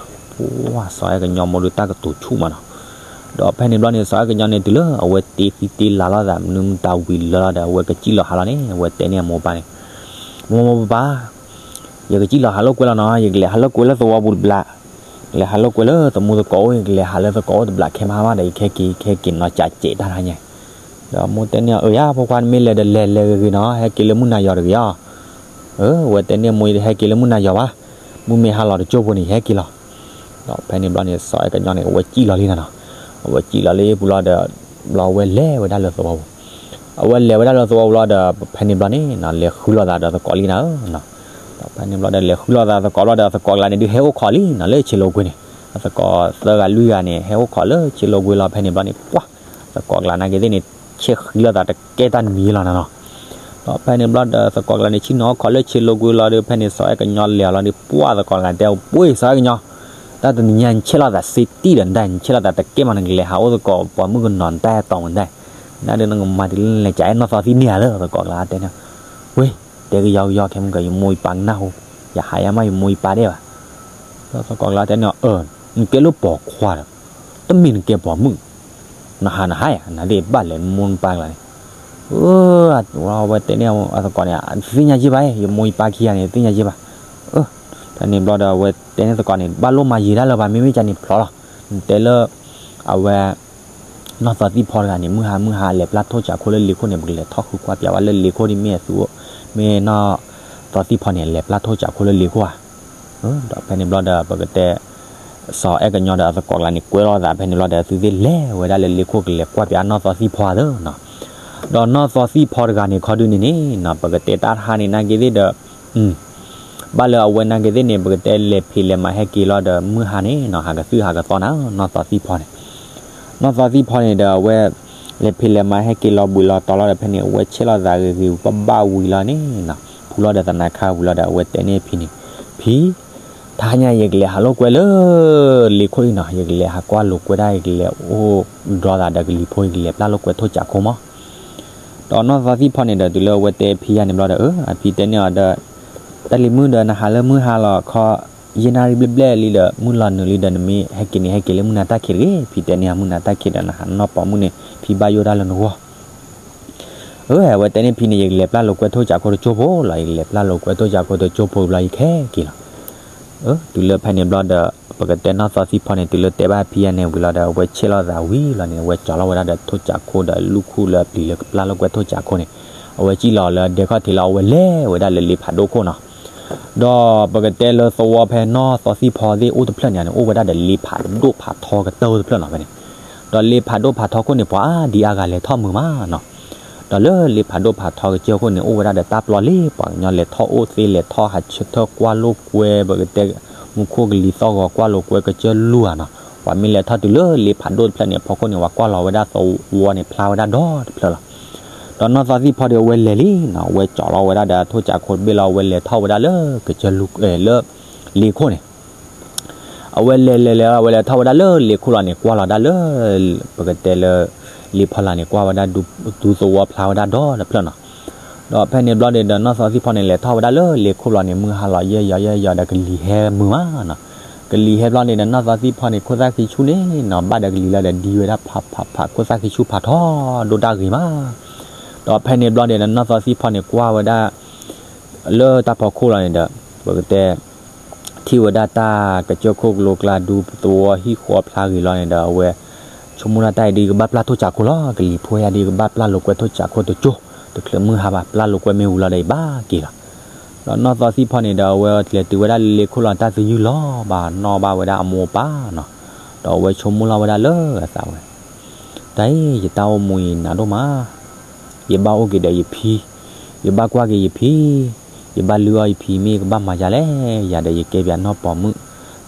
ပှၤစီၤအဲၣ်ကညီမိၢ်ဒီးတၢ်ကတိၤဆူၣ်မးနီၤ. ဒီးဖဲန့ၣ်ဘျီန့ၣ် စီၤအဲၣ်ကညီန့ၣ် တုၤလၢအဝဲတ့သံတ့လၤလိာ်သး မနုၤမတၤဝံၤလၢာ်လီၤဒီး အဝဲကစံၣ်လီၤဟးလီၤန့ၣ် အဝဲတဲန့ၢ်အမိၢ်ပၢ်န့ၣ်, မိၢ်မိၢ်ပၢ်ပၢ် ယကစံၣ်လီၤဟးလိာ်ကွဲလီၤနီၤ, ယကလဲၤဟးလိာ်ကွဲလၢသဝီပူၤတဘျီ, ကလဲၤဟးလိာ်ကွဲလၢသမူသကိးအိၣ်, ယကလဲၤဟးလၢသကိးအိၣ်တဘျီ ခဲမဟါမးဒီး ယကဟဲက့ၤ ယကဟဲက့ၤနီၤကးစဲးတၢ်တဟါညါ. ဒီးမိၢ်တဲန့ၢ်အီၤ အၢ ယၤ ဖိခွါ နမ့ၢ်လဲၤဒီးလဲၤလဲၤဂ့ၤဂ့ၤနီၤ, ဟဲက့ၤလၢမုၢ်နၤယီၤတဂ့ၤအီၤ. အဝဲတဲန့ၢ်မိၢ် ယတဟဲက့ၤလၢမုၢ်နၤယီၤဘၣ်, မုၢ်မ့ၢ်ဟါလီၤတကၠိၢ်ဖိန့ၣ် ယဟဲက့ၤလီၤ. ဒီးဖဲန့ၣ်ဘျီန့ၣ် စီၤအဲၣ်ကညီန့ၣ် အဝဲစံၣ်လီၤလံနီၤနီၤ, အဝဲစံၣ်လီၤလံပူၤလီၤဒီး ဘျီအဝဲလဲၤဝဲဒၣ်လၢသဝီပူၤ, အဝဲလဲၤဝဲဒၣ်လၢသဝီပူၤလီၤဒီး ဖဲန့ၣ်ဘျီန့ၣ်နီၤ လဲၤဃုလိာ်သးဒီးသကိးလံနၤဧၢနီၤ. ဒီးဖဲန့ၣ်ဘျီဒီး လဲၤဃုလိာ်သးသကိးဘျီဒီး သကိးကျါန့ၣ်ဒုးဟဲအိၣ်ခိးလံနီၤ လၢဆ့လိၤကွ့န့ၣ်, အသကိးသၢဂၤလွံၢ်ဂၤန့ၣ် ဟဲအိၣ်ခိးလၢဆ့လိၤကွ့လီၤ. ဖဲန့ၣ်ဘျီန့ၣ် ပှၤ သကိးကျါနာ်က့သ့ၣ်န့ၣ် ဆဲးဃံလိာ်သးတကဲတၢ်နံၤလီၤနီၤနီၤ. ဒီးဖဲန့ၣ်ဘျီဒီး သကိးကျါန့ၣ် ဆ့ၣ်နီၤအိၣ်ခိးလၢဆ့လိၤကွ့လီၤဒီး ဖဲန့ၣ် စီၤအဲၣ်ကညီလဲၤအီၤလီၤဒီး ပှၤ သကိးကျါတဲအီၤ ပှ့ၤ စီၤအဲၣ်ကညီ, တၢ်တနံၤညါ နဆဲးလိာ်သးစ့တံၢ်ဒီး နတၢ် နဆဲးလိာ်သးတကဲမး နကလဲၤဟးအိၣ်သကိးပှၤမုၣ်ကနီၤ နတၢ်အဲၣ်တီမုၣ်ဒၣ်, နဒုးနကမၤတုၤလၢနလဲၤကးအဲၣ်နီၢ်သီသံန့ၣ်ဧါလၢ သကိးကျါတဲန့ၣ်, ဝ့ၢ် တဲကယီကယီ ခဲမုၢ်က ယမိၢ်ယပၢ်ကနၣ်ဟူ, ယဟးယၤမး ယမိၢ်ယပၢ်ဒဲးဘၣ်. ဒီးသကိးကျါတဲန့ၣ်, နကဲလၢပိာ်ခွါဒီး တမ့ၢ်နကဲပိာ်မုၣ်, နဟးနဟါယၤ နသ့ၣ်ဘၣ်လဲၤမိၢ်နပၢ်ကျါန့ၣ်, အဝဲတဲန့ၣ်အသကိးန့ၣ် သ့ၣ်ညါယ့ၢ်ဘၣ်, ယမိၢ်ယပၢ်ခံဂၤန့ၣ် သ့ၣ်ညါယ့ၢ်ဘၣ်. ဖဲန့ၣ်ဘျီဒီး အဝဲတဲန့ၢ်သကိးန့ၣ် ဘၣ်လိၣ်မၤယံာ်ဒၣ်လၢၤဘၣ် မ့မ့ၢ်ကန့ၣ်ဖျိလီၤ. နတဲလၢ အဝဲ နီၢ်သီသံဖီတဂၤန့ၣ် မုၢ်ဟါမုၢ်ဟါလဲၤပျၢ်ထိၣ်စးခိၣ်လၢလ့ခိၣ်န့ၣ် ပကလဲၤထီၣ်ဃုကွၢ်ပၠးဝဲလၢလ့ခိၣ်ဒ်မ့ၢ်အသူ, မ့ၢ်နီၢ်သီသံဖီန့ၣ် လဲၤပျၢ်ထိၣ်စးခိၣ်လၢလ့ခိၣ်ဧါ. ဒီးဖဲန့ၣ်ဘျီဒီး ပကတဲ စီၤအဲၣ်ကညီဒီးအသကိးကျါန့ၣ် ကွဲလိာ်သးဖဲန့ၣ်ဘျီဒီး သုသ့ၣ်လဲၤဝဲဒၣ်လၢလ့ခိၣ်ကလဲၤကွၢ်ပၠးနီၢ်သီသံဖီဧါသၢနီၤ. ဒီးနီၢ်သီသံဖီတဂၤန့ၣ် ခီဒုန့ၣ်န့ၣ်နီၤ ပကတဲတၢ်တဟါန့ၣ် နာ်က့သ့ၣ်ဒီး ဘၣ်လၢအဝဲနာ်က့သ့ၣ်န့ၣ် ပကတဲလဲၤဖံးလဲၤမၤဟဲက့ၤလီၤဒီး မုၢ်ဟါန့ၣ်နီၤ ဟးကသုၣ်ဟးကသီနၤ နီၢ်သီသံဖီန့ၣ်, နီၢ်သီသံဖီန့ၣ်ဒီး အဝဲလဲၤဖံးလဲၤမၤဟဲက့ၤလီၤဘှံးလီၤတီၤလီၤဒီး ဖဲန့ၣ် အဝဲဆဲးလိာ်သးဂ့ၤဂ့ၤ ဘၣ်ဘၣ်ဝံၤလီၤန့ၣ်နီၤ ဖူလီၤဒီးသနါခါဝံၤလီၤဒီး အဝဲတဲန့ၢ်ဖံန့ၣ်, ဖံ, တဟါညါ ယကလဲၤဟးလိာ်ကွဲလၢ လ့ခိၣ်အံၤနီၤ ယကလဲၤဟးကွၢ်လိာ်ကွဲဒၣ် ယကလဲၤအိၣ်ဒီးသးဒီးကလံၤဖိ ယကလဲၤပျၢ်လိာ်ကွဲထိၣ်စးခိၣ်မး. ဒီးနီၢ်သီသံဖီန့ၣ်ဒီး တုၤလၢအဝဲတဲဖံယါန့ၣ်ဘျီဒီး အဖံတဲန့ၢ်အီၤဒီး တၢ်လံၤမုၣ်ဒီး နဟးလၢမုၢ်ဟါလီၤခီ ယဲၢ်နၣ်ရံၣ်ဘျဲၣ်ဘျဲၣ်လံဒီး မုၢ်လီၤနုာ်လံဒီး နမ့ၢ်ဟဲက့ၤန့ၣ် ဟဲက့ၤလၢမုၢ်နၤတၢ်ခံးတဂ့ၤ. ဖံတဲန့ၢ် မုၢ်နၤတၢ်ခံးဒီး နဟးနီၢ်ပိာ်မုၣ်န့ၣ် ဖံဘၣ်ယိၣ်တၢ်လၢနဂီၢ်. အဝဲတဲန့ၢ်ဖံန့ၣ် ယကလဲၤပျၢ်လိာ်ကွဲထိၣ်စးခိၣ်တကၠိဖိလီၤ ယကလဲၤပျၢ်လိာ်ကွဲထိၣ်စးခိၣ်တကၠိဖိဘျီ ယကဟဲက့ၤလီၤ. တုၤလၢဖဲန့ၣ်ဘျီဒီး ပကတဲနီၢ်သီသံဖီန့ၣ် တုၤလၢတဲဘၣ်ဖံယါန့ၣ်ဝံၤလီၤဒီး အဝဲဆဲးလိာ်သးဝံၤလီၤန့ၣ် အဝဲကၠီၤလီၤဝဲဒၣ်ဒီးထိၣ်စးခိၣ်ဒီးလူၢ်ခူၣ်လၢအပျံၤလၢကပျၢ်လိာ်ကွဲထိၣ်စးခိၣ်န့ၣ် အဝဲစံၣ်လီၤလၢဒဲခီၣ်ထံးလီၤ အဝဲလဲၤဝဲဒၣ်လၢလ့ဖးဒိၣ်ခိၣ်နီၤ. ဒီးပကတဲလၢသဝီဖဲနီၢ်သီသံဖီသ့ၣ်အိၣ်တဖျၢၣ်န့ၣ်န့ၣ် အိၣ်ဝဲဒၣ်ဒီးလ့ဖးဒိၣ်ဖးထီကတၢၢ်အိၣ်တဖျၢၣ်နီၤဖဲန့ၣ်. ဒီးလ့ဖးဒိၣ်ဖးထီခိၣ်န့ၣ် ပှၤဒ်အါဂၤလဲၤထီၣ်မုာ်မးနီၤ. ဒီးလၢလ့ဖးဒိၣ်ဖးထီကစၢၢ်ခိၣ်န့ၣ် အိၣ်ဝဲဒၣ်ဒီးတၢ်ပျီလံ ပှၤကညီလဲၤထီၣ်အိၣ်သ့ လဲၤထီၣ်ဟးဆၢထၢၣ်ကွၢ်လိာ်ကွဲ ပကတဲ မူခိၣ်ကလံၤသီၣ်ဂီၤကွၢ်လိာ်ကွဲကစၢၢ်လူၤဧါနီၤ. ပှၤမ့ၢ်လဲၤထီၣ်တုၤလၢလ့ဖးဒိၣ်တဖျၢၣ်န့ၣ် အဖီခိၣ်န့ၣ် ပှၤကွၢ်လီၤဝဲဒၣ်သဝီန့ၣ်ဖျါဝဲဒၣ်ဒီတဖျၢၣ်လီၤ. ဒီးနီၢ်သီသံဖီဒီးအဝဲလဲၤလံနီၤ အဝဲကၠီၤလီၤဝဲဒၣ်ဒီးထိၣ်စးခိၣ်တဘ့ၣ်လီၤ အဝဲလဲၤထီၣ်ဝဲဒၣ်လၢကစၢၢ်လူၤ လၢ လ့ခိၣ်န့ၣ် အဝဲလဲၤလဲၤလဲၤ အဝဲလဲၤထီၣ်ဝဲဒၣ်လၢလ့ခိၣ်လီၤန့ၣ် ကွၢ်လီၤဒၣ်လၢ ပကတဲလၢ လ့ဖီလာ်န့ၣ် ကွၢ်ဝဲဒၣ်ဒူသဝီဖျါဝဲဒၣ်ဒီတဖျၢၣ်နီၤ. ဒီးဖဲန့ၣ်ဘျီန့ၣ်ဒီး နီၢ်သီသံဖီန့ၣ် လဲၤထီၣ်ဝဲဒၣ်လၢလ့ခိၣ်လီၤန့ၣ် မုၢ်ဟါလီၤယဲၢ်ယီၤယဲၢ်ယီၤဒီးကလံၤဟဲမုာ်မးနီၤ. ကလံၤဟဲဘျီန့ၣ်ဒီး နီၢ်သီသံဖီန့ၣ် ခိၣ်သၣ်ခံဆူၣ်န့ၣ်နီၤ ဘၣ်ဒီးကလံၤလီၤဒီးဒံဝဲဒၣ်ဖးဖးဖး ခိၣ်သၣ်ခံဆူၣ်ဖးထီဒိၣ်တၢ်ဂ့ၤမး. ဒီးဖဲန့ၣ်ဘျီန့ၣ်ဒီး နီၢ်သီသံဖီန့ၣ် ကွၢ်ဝဲဒၣ် လၢတၢ်ဖီခိၣ်လီၤန့ၣ်ဒီး ပကတဲ ထံၣ်ဝဲဒၣ်တၢ်ကစၢၢ်ခိၣ်ကလိကျါဒူသဝီဟံၣ်ဃီဖျါဂ့ၤလီၤန့ၣ်ဒီး အဝဲ ဆိကမိၣ်တၢ် တၢ်အံၤဒုးကဘၣ်ပျၢ်ထိၣ်စးခိၣ်လီၤ ကလံၤဖိယါဒုးကဘၣ်ပျၢ်လိာ်ကွဲထိၣ်စးခိၣ်တကၠိ တချုးမုၢ်ဟါဘၣ် ပျၢ်လိာ်ကွဲမ့ၢ်ဝံၤလီၤဒီးယဘၣ်က့ၤလီၤ. ဒီးနီၢ်သီသံဖီန့ၣ်ဒီး အဝဲလဲၤတုၤဝဲဒၣ်လၢလ့ခိၣ်လီၤ တၢ်သယုၢ်လီၤဘၣ်နီၣ်ဘၣ်ဝဲဒၣ်အမိၢ်အပၢ်နီၤ. ဒီးအဝဲဆိကမိၣ်လီၤဝဲဒၣ်လၢအသးဝဲ တၢ်အံၤ ယတၢ်အိၣ်မူအံၤနးဒိၣ်မး ယဘၣ်အိၣ်က့ၤဒီးယဖံ, ယဘၣ်ကွၢ်က့ၤယဖံ, ယဘၣ်လုၢ်အီၣ်ယဖံ မ့ၢ်ယကဘၣ်မၤယၤလဲၣ်, ယၤဒီးယကဲပၠးနီၢ်ပိာ်မုၣ်,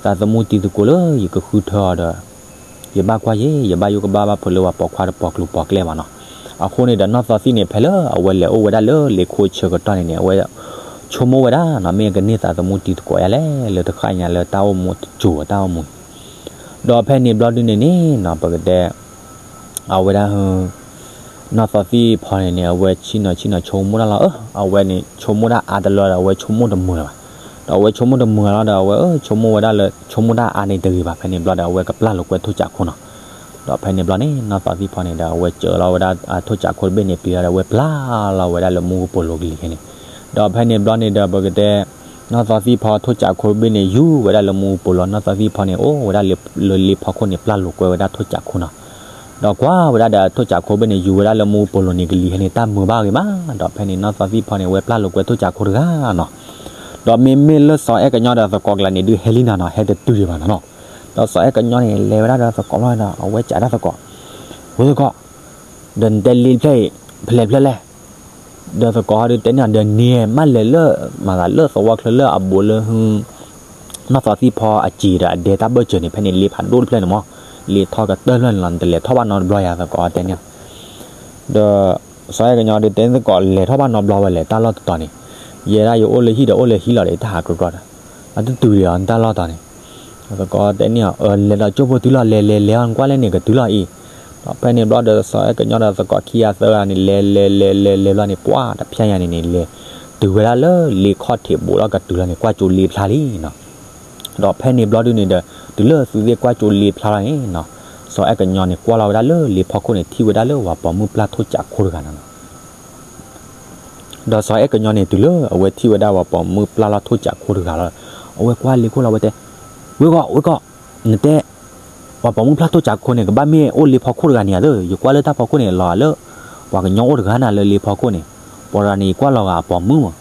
သးသမူတံၤသကိးလၢယကဃုထၢအီၤဒီး ယဘၣ်ကွၢ်ယဲ ယဘၣ်ယိၣ်ကဘၣ်ဘၣ်ဖုးလၢပှၤပိာ်ခွါတပိာ်ကျိၤပိာ်ကျဲဘၣ်နီၤ. အဃိန့ၣ်ဒီးနီၢ်သီသံန့ၣ် ဖဲလၢအဝဲလဲၤအိၣ်ဝဲဒၣ်လၢလ့ခိၣ်ဆၢကတီၢ်န့ၣ်န့ၣ် အဝဲဆိကမိၣ်ဝဲဒၣ်နီၤ မ့ၢ်ကန့ၢ်သးသမူတံၤသကိးယၤလဲၣ် လၢတဃၣ်ညါလၢတၢ်အိၣ်မူတစိၤတၢ်အိၣ်မူ ဒီးဖဲန့ၣ်ဘျီဒုန့ၣ်န့ၣ်နီၤ ပကတဲ အဝဲဒၣ် နီၢ်သီသံၣ်ဖီန့ၣ်န့ၣ် အဝဲဆ့ၣ်နီၤဆ့ၣ်နီၤဆိကမိၣ်တၢ်လီၤ, အဝဲန့ၣ်ဆိကမိၣ်တၢ်အါတလၢဒီး အဝဲဆိကမိၣ်တမုာ်လၢၤဘၣ်. ဒီးအဝဲဆိကမိၣ်တမုာ်လီၤဒီး အဝဲဆိကမိၣ်ဝဲဒၣ်လၢ ဆိကမိၣ်တၢ်အါန့ၣ်တဂ့ၤဘၣ် ဖဲန့ၣ်ဘျီဒီး အဝဲကပျၢ်လိာ်ကွဲထိၣ်စးခိနီၤ. ဒီးဖဲန့ၣ်ဘျီန့ၣ် နီၢ်သီသံၣ်ဖီန့ၣ်ဒီး အဝဲစၢလီၤဝဲဒၣ်ထိၣ်စးခိတဘ့ၣ်န့ၣ် ပျံၤလီၤဒီး အဝဲပျၢ်လီၤဝဲဒၣ်လၢမူကပိာ်လိၤကလံၤခဲန့ၣ်. ဒီးဖဲန့ၣ်ဘျီန့ၣ်ဒီး ပကတဲ နီၢ်သီသံၣ်ဖီထိၣ်စးခိတဘ့ၣ်န့ၣ် ယူၤဝဲဒၣ်လၢမူကပိာ်လိၤ, နီၢ်သီသံၣ်ဖီန့ၣ် အိၣ်ဝဲဒၣ်လၢလ့ဖီခိၣ်န့ၣ် ပျၢ်လိာ်ကွဲဝဲဒၣ်ထိၣ်စးခိနီၤ. ဒီးကွၢ်ဝဲဒၣ်ဒီးထိၣ်စးခိဘ့ၣ်န့ၣ် ယူၤဝဲဒၣ်လၢမူကပိာ်လိၤန့ၣ် ကလံၤခဲန့ၣ် တၢ်မုာ်ဘၣ်ဂ့ၤမး, ဒီးဖဲန့ၣ်နီၢ်သီသံၣ်ဖီန့ၣ် အဝဲပျၢ်လိာ်ကွဲထိၣ်စးခိတဂၤနီၤ. ဒီးမ့မ့ၢ်လၢစီၤအဲၣ်ကညီဒီးသကိးကျါန့ၣ် ဒုးဟဲလံနၤနီၤ, ဟဲတတုၤဒံးဘၣ်နၤနီၤ. ဒီးစီၤအဲၣ်ကညီန့ၣ် လဲၤဝဲဒၣ်ဒီးသကိးလီၤဒီး အဝဲစံးဒၣ်သကိး, ဝဲသကိး, ဒီးနတဲလ့တဖျၢၣ်အံၤ ဖဲလဲၣ်ဖျၢၣ်လဲၣ်. ဒီးသကိးဟီဒုးတဲန့ၢ်အီၤ ဒီးန့ၣ်မးလဲၤလၢ မၤသးလၢသဝီချၢလၢအဘူးလၢ နီၢ်သီသံၣ်ဖီအစံာ်ဒီးအဒဲတၢ်ဘၢၣ်စၢၤန့ၣ် ဖဲန့ၣ်လ့ဖးဒိၣ်တဖျၢၣ်န့ၣ်မး, လ့ထီၣ်ကတၢၢ်တဖျၢၣ်န့ၣ်လီၤ, နတလဲၤထီၣ်ဘၣ်နီတဘျီယၤ သကိးတဲန့ၢ်အီၤ. ဒီးစီၤအဲၣ်ကညီဒုးတဲန့ၢ်သကိး လဲၤထီၣ်ဘၣ်နီတဘျီဝဲလဲၣ် တၢ်လီၢ်တတီၤန့ၣ်, ယဲဒၣ်ယအိၣ်လၢဟံၣ်ဒီးအိၣ်လၢဟံၣ်လီၤဒီး တၢ်ဟးကြၢးကြၢးဒီး အတတုၤဒံးအီၤ တၢ်လီၢ်တတီၤန့ၣ်. သကိးတဲန့ၢ်အီၤ လဲၤဒီးကၠိဖိတုၤလီၤ, လဲၤလဲၤလဲၤအီၤ နကွၢ်လဲၣ်န့ၣ် ကတုၤလီၤအံၤ. ဒီးဖဲန့ၣ်ဘျီဒီး စီၤအဲၣ်ကညီဒီးသကိးခံဂၤသၢဂၤန့ၣ် လဲၤလဲၤလဲၤလဲၤလဲၤဘျီန့ၣ် ပှၤတဖျဲညါန့ၣ်န့ၣ် လဲၤတုၤဝဲဒၣ်လၢလ့ခီၣ်ထံးဘူးလီၤကတုၤလီၤန့ၣ် ကွၢ်ကၠိလ့ဖျါလံနီၤ. ဒီးဖဲန့ၣ်ဘျီဒုန့ၣ်ဒီး တုၤလၢသုသ့ၣ်ကွၢ်ကၠိလ့ဖျါလီၤန့ၣ်နီၤ, စီၤအဲၣ်ကညီန့ၣ် ကွၢ်လီၤဝဲဒၣ်လၢလ့ဖီခိၣ်န့ၣ် ထံၣ်ဝဲဒၣ်လၢပှၤပိာ်မုၣ်ပျၢ်ထိၣ်စးခိတဂၤနီၤ. ဒီးစီၤအဲၣ်ကညီန့ၣ် တုၤလၢအဝဲထံၣ်ဝဲဒၣ်ပှၤပိာ်မုၣ်ပျၢ်လီၤထိၣ်စးခိတဂၤလီၤ, အဝဲကွၢ်လ့ခိၣ်လီၤ အဝဲတဲ, ဝ့ၢ်ကီး ဝ့ၢ်ကီး, နတဲ ပှၤပိာ်မုၣ်ပျၢ်ထိၣ်စးခိန့ၣ် ကဘၣ်မ့ၢ်အိၣ်လ့ဖီခိၣ်တဂၤန့ၣ်ဧါ, ယကွၢ်လၢတၢ်ဖီခိၣ်န့ၣ် လီၤဂာ်လၢ ပှၤကညီအိၣ်တဂၤန့ၣ်လၢလ့ဖီခိၣ်န့ၣ်, ပှၤတဂၤန့ၣ် ယကွၢ်လီၤဂာ်အပိာ်မုၣ်မး.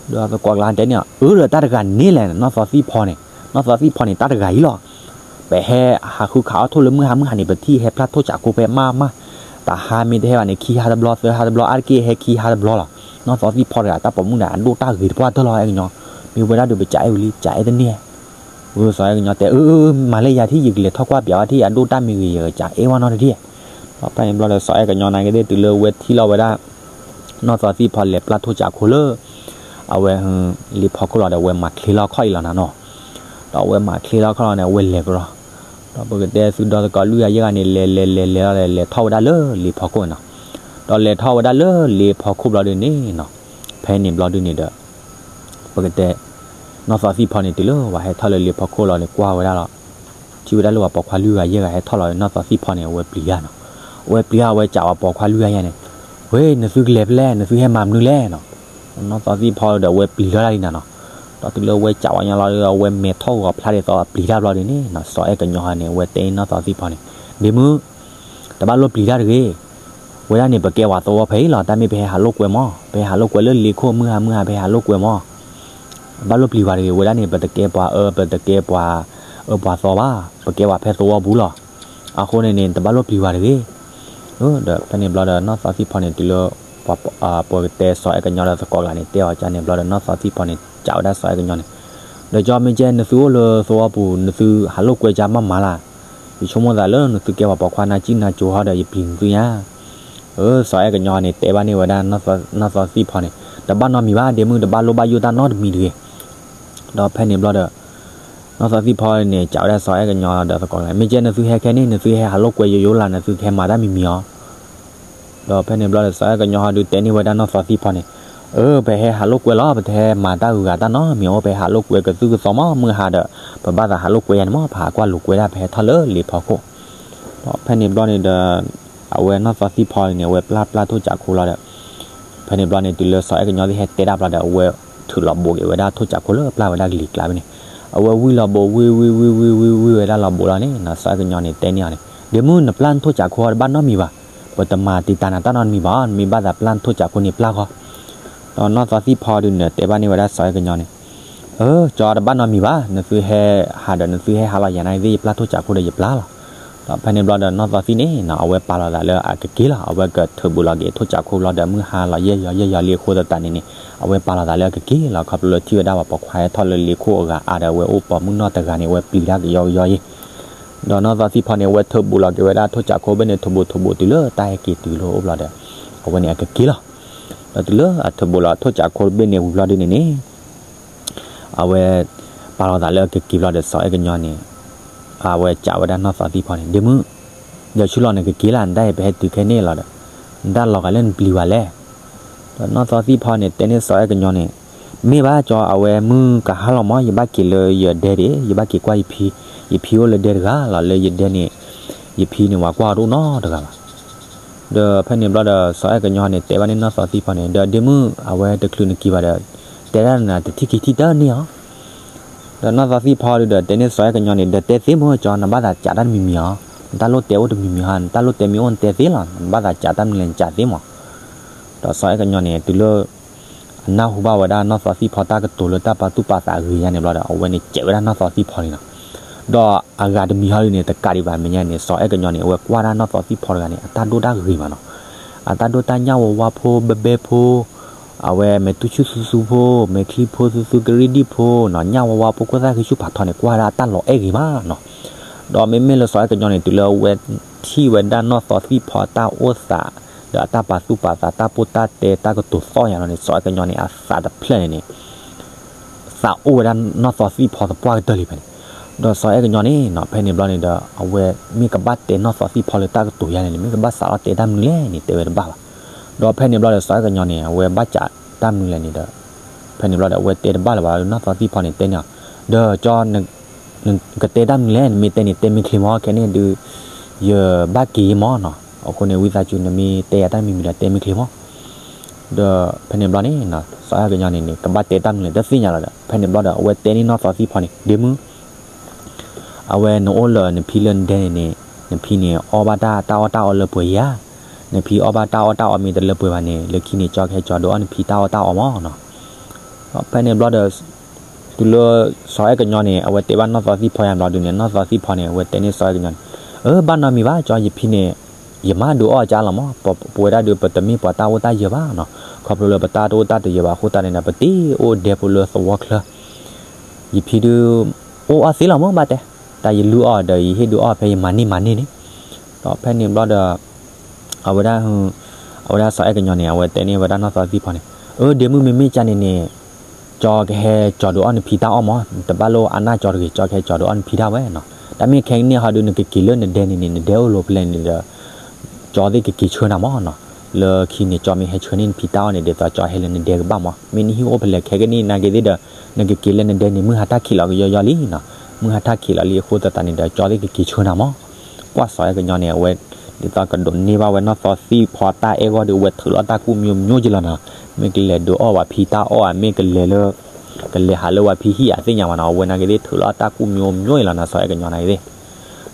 ဒီးသကိးကျါတဲန့ၣ်, အၢ ဒီးတၢ်တဂၤန့ၣ်လဲၣ် နီၢ်သီသံၣ်ဖီန့ၣ်, နီၢ်သီသံၣ်ဖီန့ၣ် တၢ်တဂၤအံၤလီၤ. ပဟဲဟးဃုခးအီၣ်ထိၣ်လၢမုၢ်ဟါမုၢ်ဟါန့ၣ် ပထံၣ်ဟဲဖျါထိၣ်စးခိဖဲမးမး, တဟါမ့ၢ်တဟဲဘၣ်န့ၣ် ခံဟါတဘျီ သၢဟါတဘျီ အါတက့ၢ်ဟဲခံဟါတဘျီလီၤ. နီၢ်သီသံၣ်ဖီတဂၤ တၢ်ပိာ်မုၣ်ဒၣ်အဒိၣ်တၢ်ဂ့ၤတပှၢ်တၢၢ်လီၤ အဲၣ်ကညီ, မ့ၢ်ဝဲဒၣ်ဒီး ပစံးအဲၣ်ဝံၤလံ စံးအဲၣ်တန့ၢ်. အၢ စီၤအဲၣ်ကညီတဲ အၢ အၢ မၤလၢယၤထံၣ် ယကလဲၤထီၣ်ကွၢ်ပၠးဝဲထံၣ် အဒိၣ်တၢ်မ့ၢ်ဂ့ၤ ယကစံးအဲၣ်ဝဲနီတထံၣ်. ဒီးဖဲန့ၣ်ဘျီဒီး စီၤအဲၣ်ကညီနာ်က့သ့ၣ် တုၤလၢဝဲထံၣ်လီၤဝဲဒၣ် နီၢ်သီသံၣ်ဖီလဲၤပျၢ်ထိၣ်စးခိလၢ အဝဲ လ့ဖီခိၣ်လီၤဒီး အဝဲမၤချ့လီၤခီၣ်အံၤလီၤနၤနီၤ. ဒီးအဝဲမၤချ့လီၤခီၣ်လီၤန့ၣ် အဝဲလဲၤကရီ, ဒီးပကတဲသုဒီသကိးလွံၢ်ဂၤယဲၢ်ဂၤန့ၣ် လဲၤလဲၤလဲၤလဲၤလီၤဒီး လဲၤထီၣ်ဝဲဒၣ်လၢလ့ဖီခိၣ်နီၤ. ဒီးလဲၤထီၣ်ဝဲဒၣ်လၢလ့ဖီခိၣ်ဘျီဒုန့ၣ်နီၤ, ဖဲန့ၣ်ဘျီဒုန့ၣ်ဒီး ပကတဲ နီၢ်သီသံၣ်ဖီန့ၣ် တုၤလၢပှၤဟဲထီၣ်လၢလ့ဖီခိၣ်လီၤန့ၣ် ကွၢ်ဝဲဒၣ်လီၤ. ထံၣ်ဝဲဒၣ်လၢပှၤပိာ်ခွါလွံၢ်ဂၤယဲၢ်ဂၤဟဲထီၣ်လီၤဒီး နီၢ်သီသံၣ်ဖီန့ၣ် အဝဲပျံၤတၢ်နီၤ. အဝဲပျံၤတၢ် အဝဲစံးပှၤပိာ်ခွါလွံၢ်ဂၤယဲၢ်န့ၣ်, ဝ့ၢ် နသုကလဲၤဖဲလဲၣ် နသုဟဲမၤမနုၤလဲၣ်နီၤ. နီၢ်သီသံၣ်ဖီဒီး အဝဲပျံၤလီၤတၢ်လံနၤနီၤ. ဒီးတုၤလၢအဝဲစံးဝဲညါလီၤဒီး အဝဲမဲာ်ထီၣ်ဂီၤဖျါဒ်သိးအပျံၤတၢ်ဘျီဒုန့ၣ်နီၤ, စီၤအဲၣ်ကညီန့ၣ် အဝဲတဲနီၢ်သီသံၣ်ဖီန့ၣ်, ဒ့မုၣ် တဘၣ်လိၣ်ပျံၤတၢ်တဂ့ၤ. ဝဲဒၣ်န့ၣ် ပကဲပှၤသဝီဖဲအံၤလီၤ, တၢ်မ့ၢ်ပဟဲဟးလိာ်ကွဲမး, ပဟဲဟးလိာ်ကွဲလၢလ့ခိၣ် မုၢ်ဟါမုၢ်ဟါ ပဟဲဟးလိာ်ကွဲမး. ဘၣ်လိၣ်ပျံၤပှၤတဂ့ၤ, ဝဲဒၣ်န့ၣ် ပတကဲပှၤအၢ ပတကဲပှၤအၢပှၤသီဘၣ်, ပကဲပှၤဖဲသဝီပူၤလီၤ. အဃိန့ၣ်န့ၣ် တဘၣ်လိၣ်ပျံၤပှၤတဂ့ၤ. ဒီးဖဲန့ၣ်ဘျီဒီး နီၢ်သီသံၣ်ဖီန့ၣ် တုၤလၢ ပှၤကတဲစီၤအဲၣ်ကညီဒီးသကိးကျါန့ၣ် တဲအီၤကန့ၣ်ဘျီဒီး နီၢ်သီသံၣ်ဖီန့ၣ် စံးဝဲဒၣ်စီၤအဲၣ်ကညီန့ၣ်, ဒီးကၠီမ့ၢ်ကဲ နသုအိၣ်လၢသဝီပူၤ နသုဟးလိာ်ကွဲကၢ်မးမးလၢ်. ယဆိကမိၣ်သးလၢနသုကဲပှၤပိာ်ခွါနါကံၣ်နါကိၤဟီဒီး ယပျံၤနသုညါ. အၢ စီၤအဲၣ်ကညီန့ၣ် တဲဘၣ်န့ၢ်ဝဲဒၣ် နီၢ်သီသံၣ်ဖီန့ၣ်, တဘၣ်နီတမံၤဘၣ် ဒ့မုၣ်, တဘၣ်လိၣ်ဘၣ်ယိၣ်တၢ်နီတမံၤတဂ့ၤ. ဒီးဖဲန့ၣ်ဘျီဒီး နီၢ်သီသံၣ်ဖီန့ၣ် စံးဝဲဒၣ်စီၤအဲၣ်ကညီဒီးသကိးန့ၣ်, မ့ၢ်ကဲ နသုဟဲခဲန့ၣ် နသုဟဲဟးလိာ်ကွဲယိယိလၢ် နသုကဟဲမၤတၢ်မံၤမံၤအီၤ. ဒီးဖဲန့ၣ်ဘျီဒီး စီၤအဲၣ်ကညီဟီဒုးတဲန့ၢ်ဝဲဒၣ်နီၢ်သီသံၣ်ဖီန့ၣ်, အၢ ပဟဲဟးလိာ်ကွဲလီၤ, ပတဟဲမၤတၢ်ဂုၤဂၤတၢ်နီတမံၤအီၤ, ပဟဲဟးလိာ်ကွဲကသုၣ်ကသီမး, မုၢ်ဟါဒီး ပဘၣ်သးဟးလိာ်ကွဲယၤန့ၣ်မး, ပဟးကွၢ်လိာ်ကွဲဒၣ် ပဟဲထီၣ်လၢလ့ဖီခိၣ်. ဒီးဖဲန့ၣ်ဘျီန့ၣ်ဒီး အဝဲနီၢ်သီသံၣ်ဖီန့ၣ် အဝဲပျၢ်ပျၢ်ထိၣ်စးခိလီၤဒီး ဖဲန့ၣ်ဘျီန့ၣ် တုၤလၢစီၤအဲၣ်ကညီသ့ၣ်ဟဲတဲတၢ်ဘျီဒီး အဝဲထုးလီၤဘိးက့ၤဝဲဒၣ်ထိၣ်စးခိလၢပျၢ်ဝဲဒၣ်ကလံၤကျါဖဲန့ၣ်, အဝဲဝံၢ်လီၤဘိး ဝံၢ် ဝံၢ် ဝံၢ် ဝံၢ် ဝံၢ် ဝံၢ်ဝဲဒၣ်လီၤဘိးလီၤန့ၣ်နီၤ, စီၤအဲၣ်ကညီန့ၣ် တဲန့ၢ်အီၤန့ၣ်, ဒ့မုၣ် နပျၢ်နထိၣ်စးခိတဘၣ်နီတမံၤဘၣ်, ပတမၤတံာ်တာ်နၤတၢ်နီတမံၤဘၣ်, နမ့ၢ်ဘၣ်သးပျၢ်နထိၣ်စးခိန့ၣ်ပျၢ်ဃီ. ဒီးနီၢ်သီသံၣ်ဖီဒုးန့ၣ် တဲဘၣ်န့ၢ်ဝဲဒၣ်စီၤအဲၣ်ကညီန့ၣ်, အၢ ကၠီတဘၣ်နီတမံၤဘၣ်, နသုဟဲဟးဒီး နသုဟဲဟးလီၤယၤနာ်သ့ၣ် ယပျၢ်ထိၣ်စးခိဒီးယပျၢ်လီၤ. ဒီးဖဲန့ၣ်ဘျီဒီး နီၢ်သီသံၣ်န့ၣ်နီၤ အဝဲပာ်လီၤသးလၢအကက့ၤလီၤ, အဝဲကထုးဘူးလီၤက့ၤထိၣ်စးခိဘျီဒီး မုၢ်ဟါလီၤယဲၢ်ယီၤယဲၢ်ယီၤလံအဃိသတးန့ၣ်န့ၣ် အဝဲပာ်လီၤသးလၢအကက့ၤလီၤ, ခီဖျိလၢထံၣ်ဝဲဒၣ်ပှၤပိာ်ခွါဟဲထီၣ်လၢလ့ခိၣ်အဂၤအါဒီး အဝဲအိၣ်ပိာ်မုၣ်နီၢ်တဂၤန့ၣ် အဝဲပျံၤတၢ်ကယီကယီအံၤ. ဒီးနီၢ်သီသံၣ်ဖီန့ၣ် အဝဲထုးဘူးလီၤက့ၤဝဲဒၣ်ထိၣ်စးခိဘ့ၣ်န့ၣ် ထုးဘူးထုးဘူးတုၤလၢတၢ်ဟဲက့ၤတုၤလၢအိၣ်ဘျီဒီး အဝဲန့ၣ်အကက့ၤလီၤ. ဒီးတုၤလၢအထုးဘူးလီၤထိၣ်စးခိတဘ့ၣ်န့ၣ်ဝံၤဘျီဒ်န့ၣ်န့ၣ် အဝဲ ပာ်လီၤသးလၢအကက့ၤဘျီဒီး စီၤအဲၣ်ကညီန့ၣ် အဝဲစံးဝဲဒၣ်နီၢ်သီသံၣ်ဖီန့ၣ် ဒ့မုၣ်, ဒီးဆူလီၤန့ၣ်ကက့ၤလၢ် နတၢ်အံၤ ပဟဲတုၤခဲန့ၣ်လီၤဒီး နတၢ်လီၤဂာ်လၢနပျံၤဝဲလဲၣ်. ဒီးနီၢ်သီသံၣ်ဖီန့ၣ် တဲန့ၢ်စီၤအဲၣ်ကညီန့ၣ်, မ့ၢ်ဘၣ်ကၠီ အဝဲမုၢ်ကဟါလီၤမး ယဘၣ်က့ၤလၢယဒဲဒၣ်, ယဘၣ်က့ၤကွၢ်ယဖံ, ယဖံအိၣ်လၢဒဲတဂၤလီၤ, လၢယဒဲန့ၣ် ယဖံန့ၣ် ပှၤကွၢ်အီၤတအိၣ်နီတဂၤဘၣ်. ဒီးဖဲန့ၣ်ဘျီဒီး စီၤအဲၣ်ကညီန့ၣ် တဲဘၣ်န့ၢ်နီၢ်သီသံၣ်ဖီန့ၣ်, ဒီးဒ့မုၣ် အဝဲတချုးနက့ၤဘၣ်ဒီး တဲဒၣ်နၤ တထံၣ်ခံထံၣ်တန့ၢ်ဧါ. ဒီးနီၢ်သီသံၣ်ဖီဒီး တဲန့ၢ်စီၤအဲၣ်ကညီန့ၣ်, ဒီးတဲသ့မးကၠီ, နဘၣ်သးကးတၢ်တမံၤမံၤဧါ. နတၢ်လိၣ်တဲအိၣ်တမံၤမံၤဧါ, နတၢ်လိၣ်တဲမ့ၢ်အိၣ်နတဲသ့လီၤ, နဘၣ်သးကးတၢ်မနုၤလဲၣ် နကးသ့မး. ဒီးစီၤအဲၣ်ကညီန့ၣ် တုၤလၢ အနၢ်ဟူဘၣ်ဝဲဒၣ်နီၢ်သီသံၣ်ဖီတၢ်ကတိၤလၢတၢ်ပာ်သူၣ်ပာ်သးအဂ့ၤညါန့ၣ်ဘျီဒီး အဝဲန့ၣ်စဲးဝဲဒၣ်နီၢ်သီသံၣ်ဖီန့ၣ်လီၤ. ဒီးအဂၤတမံၤဟီဒုန့ၣ် တကးဒံးဘၣ်မဲာ်ညါန့ၣ် စီၤအဲၣ်ကညီန့ၣ် အဝဲကွၢ်ဒၣ်နီၢ်သီသံၣ်ဖီတဂၤန့ၣ် အတၢ်ဒိၣ်တၢ်ဂ့ၤမးနီၤ. အတၢ်ဒိၣ်တၢ်ညၣ်ဝါဝါဖိ ဘဲဘဲဖိ, အဝဲမဲာ်တူၢ်ဆူၣ်သူသူဖိ, မဲာ်ချံဖိသူသူ ကရံၣ်ဒံၣ်ဖိနီၤ, ညၣ်ဝါဝါဖိ ခိၣ်သၣ်ဃံဆူၣ်ဖးထီန့ၣ် ကွၢ်ဒၣ်အတၢ်လီၤအဲၣ်ဂ့ၤမးနီၤ. ဒီးမ့မ့ၢ်လၢစီၤအဲၣ်ကညီန့ၣ် တုၤလၢအဝဲထံၣ်ဝဲဒၣ်နီၢ်သီသံၣ်ဖီတၢ်အိၣ်သး ဒီးအတၢ်ပာ်သူၣ်ပာ်သး တၢ်ပိၢ်တၢ်တဲ တၢ်ကတိၤသီၣ်ညါလီၤန့ၣ် စီၤအဲၣ်ကညီန့ၣ် အသးတဖျၢၣ်န့ၣ်န့ၣ် သးအိၣ်ဝဲဒၣ်နီၢ်သီသံၣ်ဖီသပှၢ်ကတၢၢ်လံဖဲန့ၣ်. ဒီးစီၤအဲၣ်ကညီန့ၣ်နီၤ ဖဲန့ၣ်ဘျီန့ၣ်ဒီး အဝဲမ့ၢ်ကဘၣ်တဲနီၢ်သီသံၣ်ဖီလၢတၢ်ကတိၤယါန့ၣ်န့ၣ် မ့ၢ်ကဘၣ်စးထီၣ်တဲတၢ်မနုၤလဲၣ်န့ၣ် တဲဝဲတဘၣ်ဘၣ်. ဒီးဖဲန့ၣ်ဘျီဒီး စီၤအဲၣ်ကညီန့ၣ် အဝဲဘၣ်စးတၢ်မနုၤလဲၣ်န့ၣ်ဒီး ဖဲန့ၣ်ဘျီဒီး အဝဲတဲတဘၣ်လၢၤဘၣ်လၢနီၢ်သီသံၣ်ဖီန့ၣ် တဲန့ၣ်အီၤ, ဒီးကၠီ နကတဲတၢ်မနုၤလဲၣ်, နမ့ၢ်တဲန့ၣ် တဲမ့ၢ်ချ့မး, ခဲန့ၣ်ဒုး ယဘၣ်က့ၤမးနီၤ. အဃိန့ၣ် ဝံသးစူၤ နမ့ၢ်တဲယၤတၢ်မံၤမံၤဒီး တဲမ့ၢ်ချ့မး. ဒီးဖဲန့ၣ်ဘျီန့ၣ် စီၤအဲၣ်ကညီန့ၣ်န့ၣ် ကဘၣ်တဲတၢ်မနုၤလဲၣ် တသ့ၣ်ညါလီၤဒီး ဖဲန့ၣ်ဘျီဒီး အဝဲတဲန့ၢ်နီၢ်သီသံၣ်ဖီန့ၣ်, ဒ့မုၣ် အဝဲနအိၣ်လၢနဖံလၢနဒဲန့ၣ်န့ၣ် နဖံန့ၣ် အီၣ်ဘၣ်တၢ်တၢ်အီၣ်တၢ်အီလၢပှဲၤဧါ. နဖံအီၣ်ဘၣ်တၢ်အီၣ်တၢ်အီမ့ၢ်တလၢပှဲၤဘၣ်န့ၣ် လၢခံန့ၣ် ကၠီကဟဲကၠီၤဒုးအီၣ်နဖံတၢ်အီၣ်တၢ်အီမးနီၤ. ဖဲန့ၣ်ဘျီဒီး တုၤလၢ စီၤအဲၣ်ကညီန့ၣ် အဝဲတဲဘၣ်နီၢ်သီသံၣ်ဖီယါဘျီဒုန့ၣ် နီၢ်သီသံၣ်ဖီန့ၣ် အဝဲတဲန့ၢ်စီၤအဲၣ်ကညီန့ၣ်, အၢ ဘၣ်နီတမံၤဘၣ် ကၠီ ယဖံန့ၣ် ယမါဒုးအီၣ်ကၠီလီၤမး, ပဝဲဒၣ်ဒုး ပတမ့ၢ်ပှၤတၢ်အိၣ်တၢ်ယၢၤဘၣ်နီၤ. ခီဖျိလၢပတၢ်တအိၣ်တၢ်တယၢၤဘၣ်အဃိသတးန့ၣ်ဒီး ပတ့ၢ်အိၣ်ဒဲဖိလၢသဝီချၢ ယဖံဒုး အိၣ်အီၣ်သ့လီၤမး ဘၣ်တဲ, တၢ်ယလုၢ်အီၣ်ဒီး ယဟ့ၣ်ဒုးအီၣ်ဖဲယမၤန့ၢ်မၤန့ၢ်န့ၣ်. ဒီးဖဲန့ၣ်ဘျီဒီး အဝဲဒၣ် အဝဲဒၣ်စီၤအဲၣ်ကညီန့ၣ် အဝဲတဲန့ၢ်ဝဲဒၣ်နီၢ်သီသံၣ်ဖီန့ၣ်, အၢ ဒ့မုၣ် မ့မ့ၢ်ကၠီန့ၣ်န့ၣ် ကၠီကဟဲကၠီၤဒုးအီၣ်နဖံတၢ်အီၣ်မး, တဘၣ်လိၣ်အါနၢ်ကၠီတဂ့ၤ, ကၠီကဟဲကၠီၤဒုးအီၣ်နဖံတၢ်ဝဲနီၤ. တၢ်မ့ၢ်ခဲကနံၣ်ဟီဒုး နကက့ၤလၢနဒဲန့ၣ်န့ၣ် နဒဲအိၣ်လီၤဖဲလဲၣ်န့ၣ်ဒီး ကၠီသ့ၣ်ကက့ၤဆှၢနၤမးနီၤ. လၢခံန့ၣ် ကၠီမ့ၢ်ဟဲဆှၢန့ၢ်နဖံတၢ်အီၣ်န့ၣ် ဒ်သိးကၠီဟဲလၢနဒဲကဘၣ်မး, မ့ၢ်နဟံၣ်အိၣ်ဖဲလဲၣ်ခဲကနံၣ်နာ်က့ၤသ့ၣ်ဒီး နကက့ၤလၢနဒဲန့ၣ် မုၢ်ဟါတၢ်ခံးလီၤကယီယီလံနီၤ. မုၢ်ဟါတၢ်ခံးလီၤလံအဃိသတးန့ၣ်ဒီး ကၠီသ့ၣ်ကက့ၤဆှၢနၤမး. ပှၢ်စီၤအဲၣ်ကညီန့ၣ် အဝဲ ဒ်သိးကဒိးန့ၢ်ဘၣ်ဝဲနီၢ်သီသံၣ်ဖီတၢ်အဲၣ်ဂီၢ်ဒီး အဝဲထုးလီၤတၢ်ကူၣ်မိမိက့ၤလီၤနီၤ. မ့ၢ်ကလဲၤဒုးအီၣ်ဝဲဖံတၢ်အီၣ်ဧါ, မ့ၢ်ကလဲၤလၢ ကလဲၤဟးလၢဝဲဖံဟံၣ်ဧါ သ့ၣ်ညါဘၣ်နီၤ. အဝဲနာ်က့ၤသ့ၣ်ထုးလီၤတၢ်ကူၣ်မိမိက့ၤလီၤနီၤ စီၤအဲၣ်ကညီနာ်က့ၤသ့ၣ်.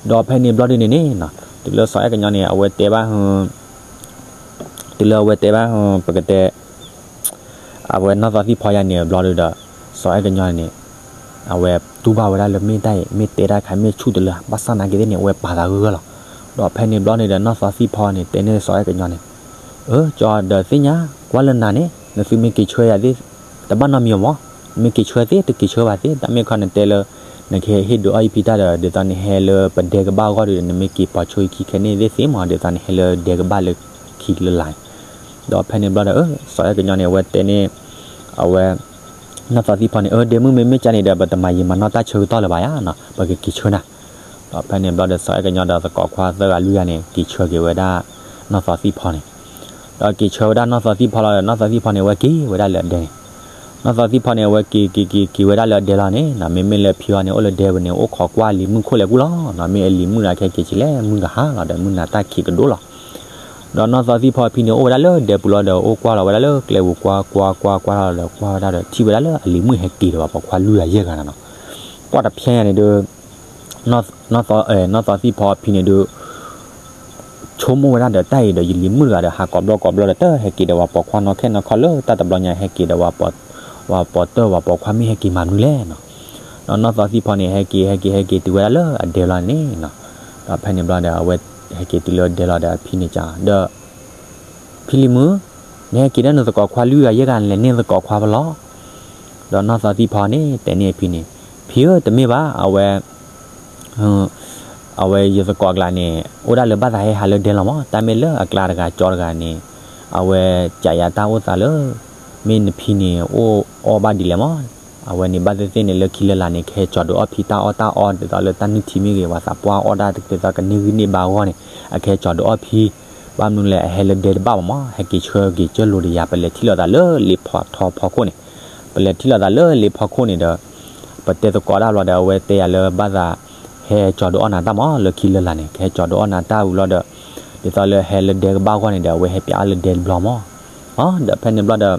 ဒီးဖဲန့ၣ်ဘျီဒုန့ၣ်န့ၣ်နီၤ တုၤလၢစီၤအဲၣ်ကညီန့ၣ် အဝဲတဲဘၣ် တုၤလၢအဝဲတဲဘၣ် ပကတဲ အဝဲနီၢ်သီသံၣ်ဖီယါန့ၣ်ဘျီဒုဒီး စီၤအဲၣ်ကညီန့ၣ် အဝဲတူၢ်ဘၣ်ဝဲဒၣ်လၢမ့ၢ်တၢ်အံၤ မ့ၢ်တဲတၢ်ခါ မ့ၢ်ဆူၣ်တလၢ ဘၣ်ဆၣ်နာ်က့ၤသ့ၣ်န့ၣ် အဝဲပာ်သးဂၢၢ်ဂၢၢ်လီၤ. ဒီးဖဲန့ၣ်ဘျီန့ၣ်ဒီး နီၢ်သီသံၣ်ဖီန့ၣ် တဲန့ၢ်စီၤအဲၣ်ကညီန့ၣ် အၢ ကၠီဒီးသ့ၣ်ညါ ကွၢ်လၢနၤန့ၣ် နသုမ့ၢ်က့ၤဆှၢယၤသ့ၣ် တဘၣ်နီတမံၤမး, မ့ၢ်က့ၤဆှၢသ့ၣ် တက့ၤဆှၢဘၣ်သ့ၣ်, တၢ်မ့ၢ်ခီနတဲလၢ နကဟဲဟ့ၣ်ဒုးအီၣ်ယဖံတၢ်ဒီး ဒ်သိးနဟဲလၢပဒဲကဘၣ်အဂီၢ်ဒီး နမ့ၢ်က့ၤပိာ်ဆိယခံခဲန့ၣ်သ့ၣ်သ့ၣ်မး, ဒ်သိးနဟဲလၢဒဲကဘၣ်လၢခံလၢလာ်. ဒီးဖဲန့ၣ်ဘျီဒီး စီၤအဲၣ်ကညီန့ၣ် အဝဲတဲန့ၣ် အဝဲ နီၢ်သီသံၣ်ဖီန့ၣ် အၢ ဒ့မုၣ် မ့မ့ၢ်ကၠီန့ၣ်ဒီး ပတမၤယံာ်မၤနီၢ်တၢ်ဆၢကတီၢ်လၢၤဘၣ်ယါနီၤ, ပကက့ၤဆှၢနၤ. ဒီးဖဲန့ၣ်ဘျီဒီး စီၤအဲၣ်ကညီဒီးသကိးခွါသၢဂၤလွံၢ်ဂၤန့ၣ် က့ၤဆှၢက့ၤဝဲဒၣ် နီၢ်သီသံၣ်ဖီန့ၣ်, ဒီးက့ၤဆှၢဝဲဒၣ်နီၢ်သီသံၣ်ဖီလီၤဒီး နီၢ်သီသံၣ်ဖီန့ၣ် အဝဲက့ၤဝဲဒၣ်လၢအဒဲန့ၣ်, နီၢ်သီသံၣ်ဖီန့ၣ် အဝဲက့ၤက့ၤက့ၤက့ၤဝဲဒၣ်လၢအဒဲလီၤန့ၣ်နီၤ, မ့မ့ၢ်လၢဖံအီၤန့ၣ် အိၣ်လၢဒဲပူၤန့ၣ် အိၣ်ခိးကွၢ်လံၤမုၣ်ခိၣ်လဲၤကူၣ်လီၤနီၤ, မ့ၢ်အလံၤမုၣ်ဒီး ခဲက့ၤဆံးလဲၣ် မုၢ်ကဟါလီၤဒီး မုၢ်နၤတၢ်ခံးကဒိၣ်လီၤ. ဒီးနီၢ်သီသံၣ်ဖီအဖံန့ၣ် အိၣ်ဝဲဒၣ်လၢဒဲပူၤလီၤဒီး အိၣ်ကွၢ်လီၤဝဲဒၣ်လၢကျဲပူၤ ကွၢ်ကွၢ်ကွၢ်ကွၢ်လီၤဒီး ကွၢ်ဝဲဒၣ်ဒီး ထံၣ်ဝဲဒၣ်လၢအလံၤမုၣ်ဟဲက့ၤဒီးပှၤပိာ်ခွါလွံၢ်ဂၤယဲၢ်ဂၤနီၤနီၤ, ကွၢ်တဖျဲညါန့ၣ်ဒီး နီၢ်သီသံၣ်ဖီအဖံန့ၣ်ဒီး ဆိကမိၣ်ဝဲဒၣ်ဒီးတၢ်အံၤဒီး ယလံၤမုၣ်တဂၤဒီး ဟးကိးဘျီကိးဘျီဒီး တဟဲက့ၤဒီးပှၤပိာ်ခွါနီၢ်ခဲနီၢ်ခီလၢတၢ်တဘျီညါ ဟဲက့ၤဒီး ပှၤပိာ်တၢၢ်ပှၤပိာ်ခွါမ့ၢ်ဟဲက့ၤမၤမနုၤလဲၣ်နီၤ. ဒီးနီၢ်သီသံၣ်ဖီန့ၣ် ဟဲက့ၤဟဲက့ၤဟဲက့ၤတုၤဝဲဒၣ်လၢအဒဲလီၤန့ၣ်နီၤ, ဒီးဖဲန့ၣ်ဘျီဒီး အဝဲဟဲက့ၤတုၤလၢအဒဲလီၤဒီးအဖံန့ၣ်ကဒီး ဖံလံၤမုၣ်, နဟဲက့ၤဒီးနသကိးခွါလွံၢ်ဂၤယဲၢ်ဂၤ နလဲၤန့ၢ်သကိးခွါဖဲလဲၣ်. ဒီးနီၢ်သီသံၣ်ဖီန့ၣ် တဲန့ၢ်အဖံန့ၣ်, ဖံဧၢ တမ့ၢ်ဘၣ်, အဝဲ အဝဲယသကိးအကျါန့ၣ် အိၣ်ဒၣ်လၢဘၣ်သးဟဲဟးလၢဒဲလီၤမး, တၢ်မ့ၢ်လၢအကျါတဂၤကၠီတဂၤန့ၣ် အဝဲကးယၤတၢ်အိၣ်သးလၢ မ့ၢ်နဖံန့ၣ် အိၣ်အီၣ်ဘၣ်ဒ်လဲၣ်မး, အဝဲန့ၣ်ဘၣ်သ့ၣ်သ့ၣ်န့ၣ် လၢခံလၢလာ်န့ၣ် ကဟဲကၠီၤဒုးအီၣ်ဖံတၢ်အီၣ်တၢ်အီ ဒ်သိးလၢတၢ်နုၢ်ထံမ့ၢ်ဂ့ၤ ပှၤသးပှၢ်အီၣ်ဒၣ်တက့ၢ် ဒ်သိးကန့ၢ်ဂံၢ်န့ၢ်ဘါအဂီၢ်န့ၣ် အကဟဲကၠီၤဒုးအီၣ်ဖံ ဘၣ်မနုၤလဲၣ် အဟဲလၢဒဲတဘၣ်ဘၣ်မး, ဟဲက့ၤဆှၢက့ၤကၢၢ်လိာ်ဒီးယၤ ပလဲၤထံၣ်လိာ်သးလၢလ့ဖီထီဖီခိၣ်န့ၣ်, ပလဲၤထံၣ်လိာ်သးလၢလ့ဖီခိၣ်န့ၣ်ဒီး ပတဲသကိးတၢ်ဘျီဒီး အဝဲတဲယၤလၢဘၣ်သး ဟဲကၠီၤဒုးအီၣ်နၤတၢ်မး လၢခံလၢလာ်န့ၣ် ကဟဲကၠီၤဒုးအီၣ်နၤတၢ်ဝံၤလီၤဒီး ဒ်သိးလၢဟဲလၢဒဲကဘၣ်အဂီၢ်န့ၣ်ဒီး အဝဲဟဲပျးအီၣ်လၢဒဲတဘျီမး. အ ဒီးဖဲန့ၣ်ဘျီဒီး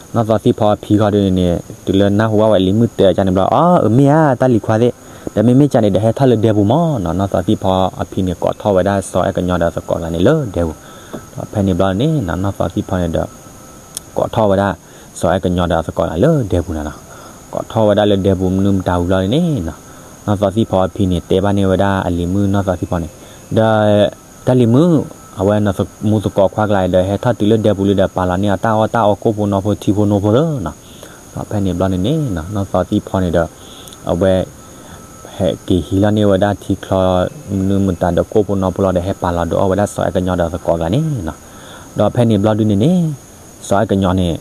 နီၢ်သီသံၣ်ဖီအဖံဃီဒုန့ၣ် တုၤလၢနၢ်ဟူဘၣ်ဝဲလံၤမုၣ်တဲအီၤန့ၣ်ဘျီ အၢ အမ့ၢ်ဧါ တၢ်လံၤခွါသ့ၣ်, ဒီးမ့မ့ၢ်ကန့ၣ်ဒီး ဟဲထီၣ်လၢဒဲပူၤမးနီၤ. နီၢ်သီသံၣ်ဖီအဖံန့ၣ် ကိးထီၣ်ဝဲဒၣ်စီၤအဲၣ်ကညီဒီးသကိးကျါန့ၣ်လၢဒဲပူၤ, ဒီးဖဲန့ၣ်ဘျီန့ၣ်နီၤ နီၢ်သီသံၣ်ဖီန့ၣ်ဒီး ကိးထီၣ်ဝဲဒၣ် စီၤအဲၣ်ကညီဒီးသကိးကျါလၢဒဲပူၤန့ၣ်နီၤ. ကိးထီၣ်ဝဲဒၣ်လၢဒဲပူၤမနုၤမတၤဝံၤဘျီန့ၣ်နီၤ နီၢ်သီသံၣ်ဖီအဖံန့ၣ် တဲဘၣ်န့ၢ်ဝဲဒၣ်အလံၤမုၣ်နီၢ်သီသံၣ်ဖီန့ၣ်, ဒီး တၢ်လံၤမုၣ်, အဝဲနမူသကိးခွါကျါအံၤဒီး ဟဲထီၣ်တုၤလၢဒဲပူၤလံဒီး ပာ်လီၤန့ၢ်အီၤတၢ်အီၣ်တၢ်အီ ကိၣ်ဖိနီၣ်ဖိလၢနီၤ. ဒီးဖဲန့ၣ်ဘျီန့ၣ်န့ၣ်နီၤ နီၢ်သီသံၣ်ဖီန့ၣ်ဒီး အဝဲ ဟဲက့ၤဟံးလီၤန့ၢ်ဝဲဒၣ်ထံချီ မနုၤမတၤဒီးကိၣ်ဖိနီၣ်ဖိလီၤဒီး ဟဲပာ်လီၤဒုးအီၣ်ဝဲဒၣ်စီၤအဲၣ်ကညီဒီးသကိးကျါန့ၣ်နီၤ. ဒီးဖဲန့ၣ်ဘျီဒုန့ၣ်န့ၣ် စီၤအဲၣ်ကညီန့ၣ်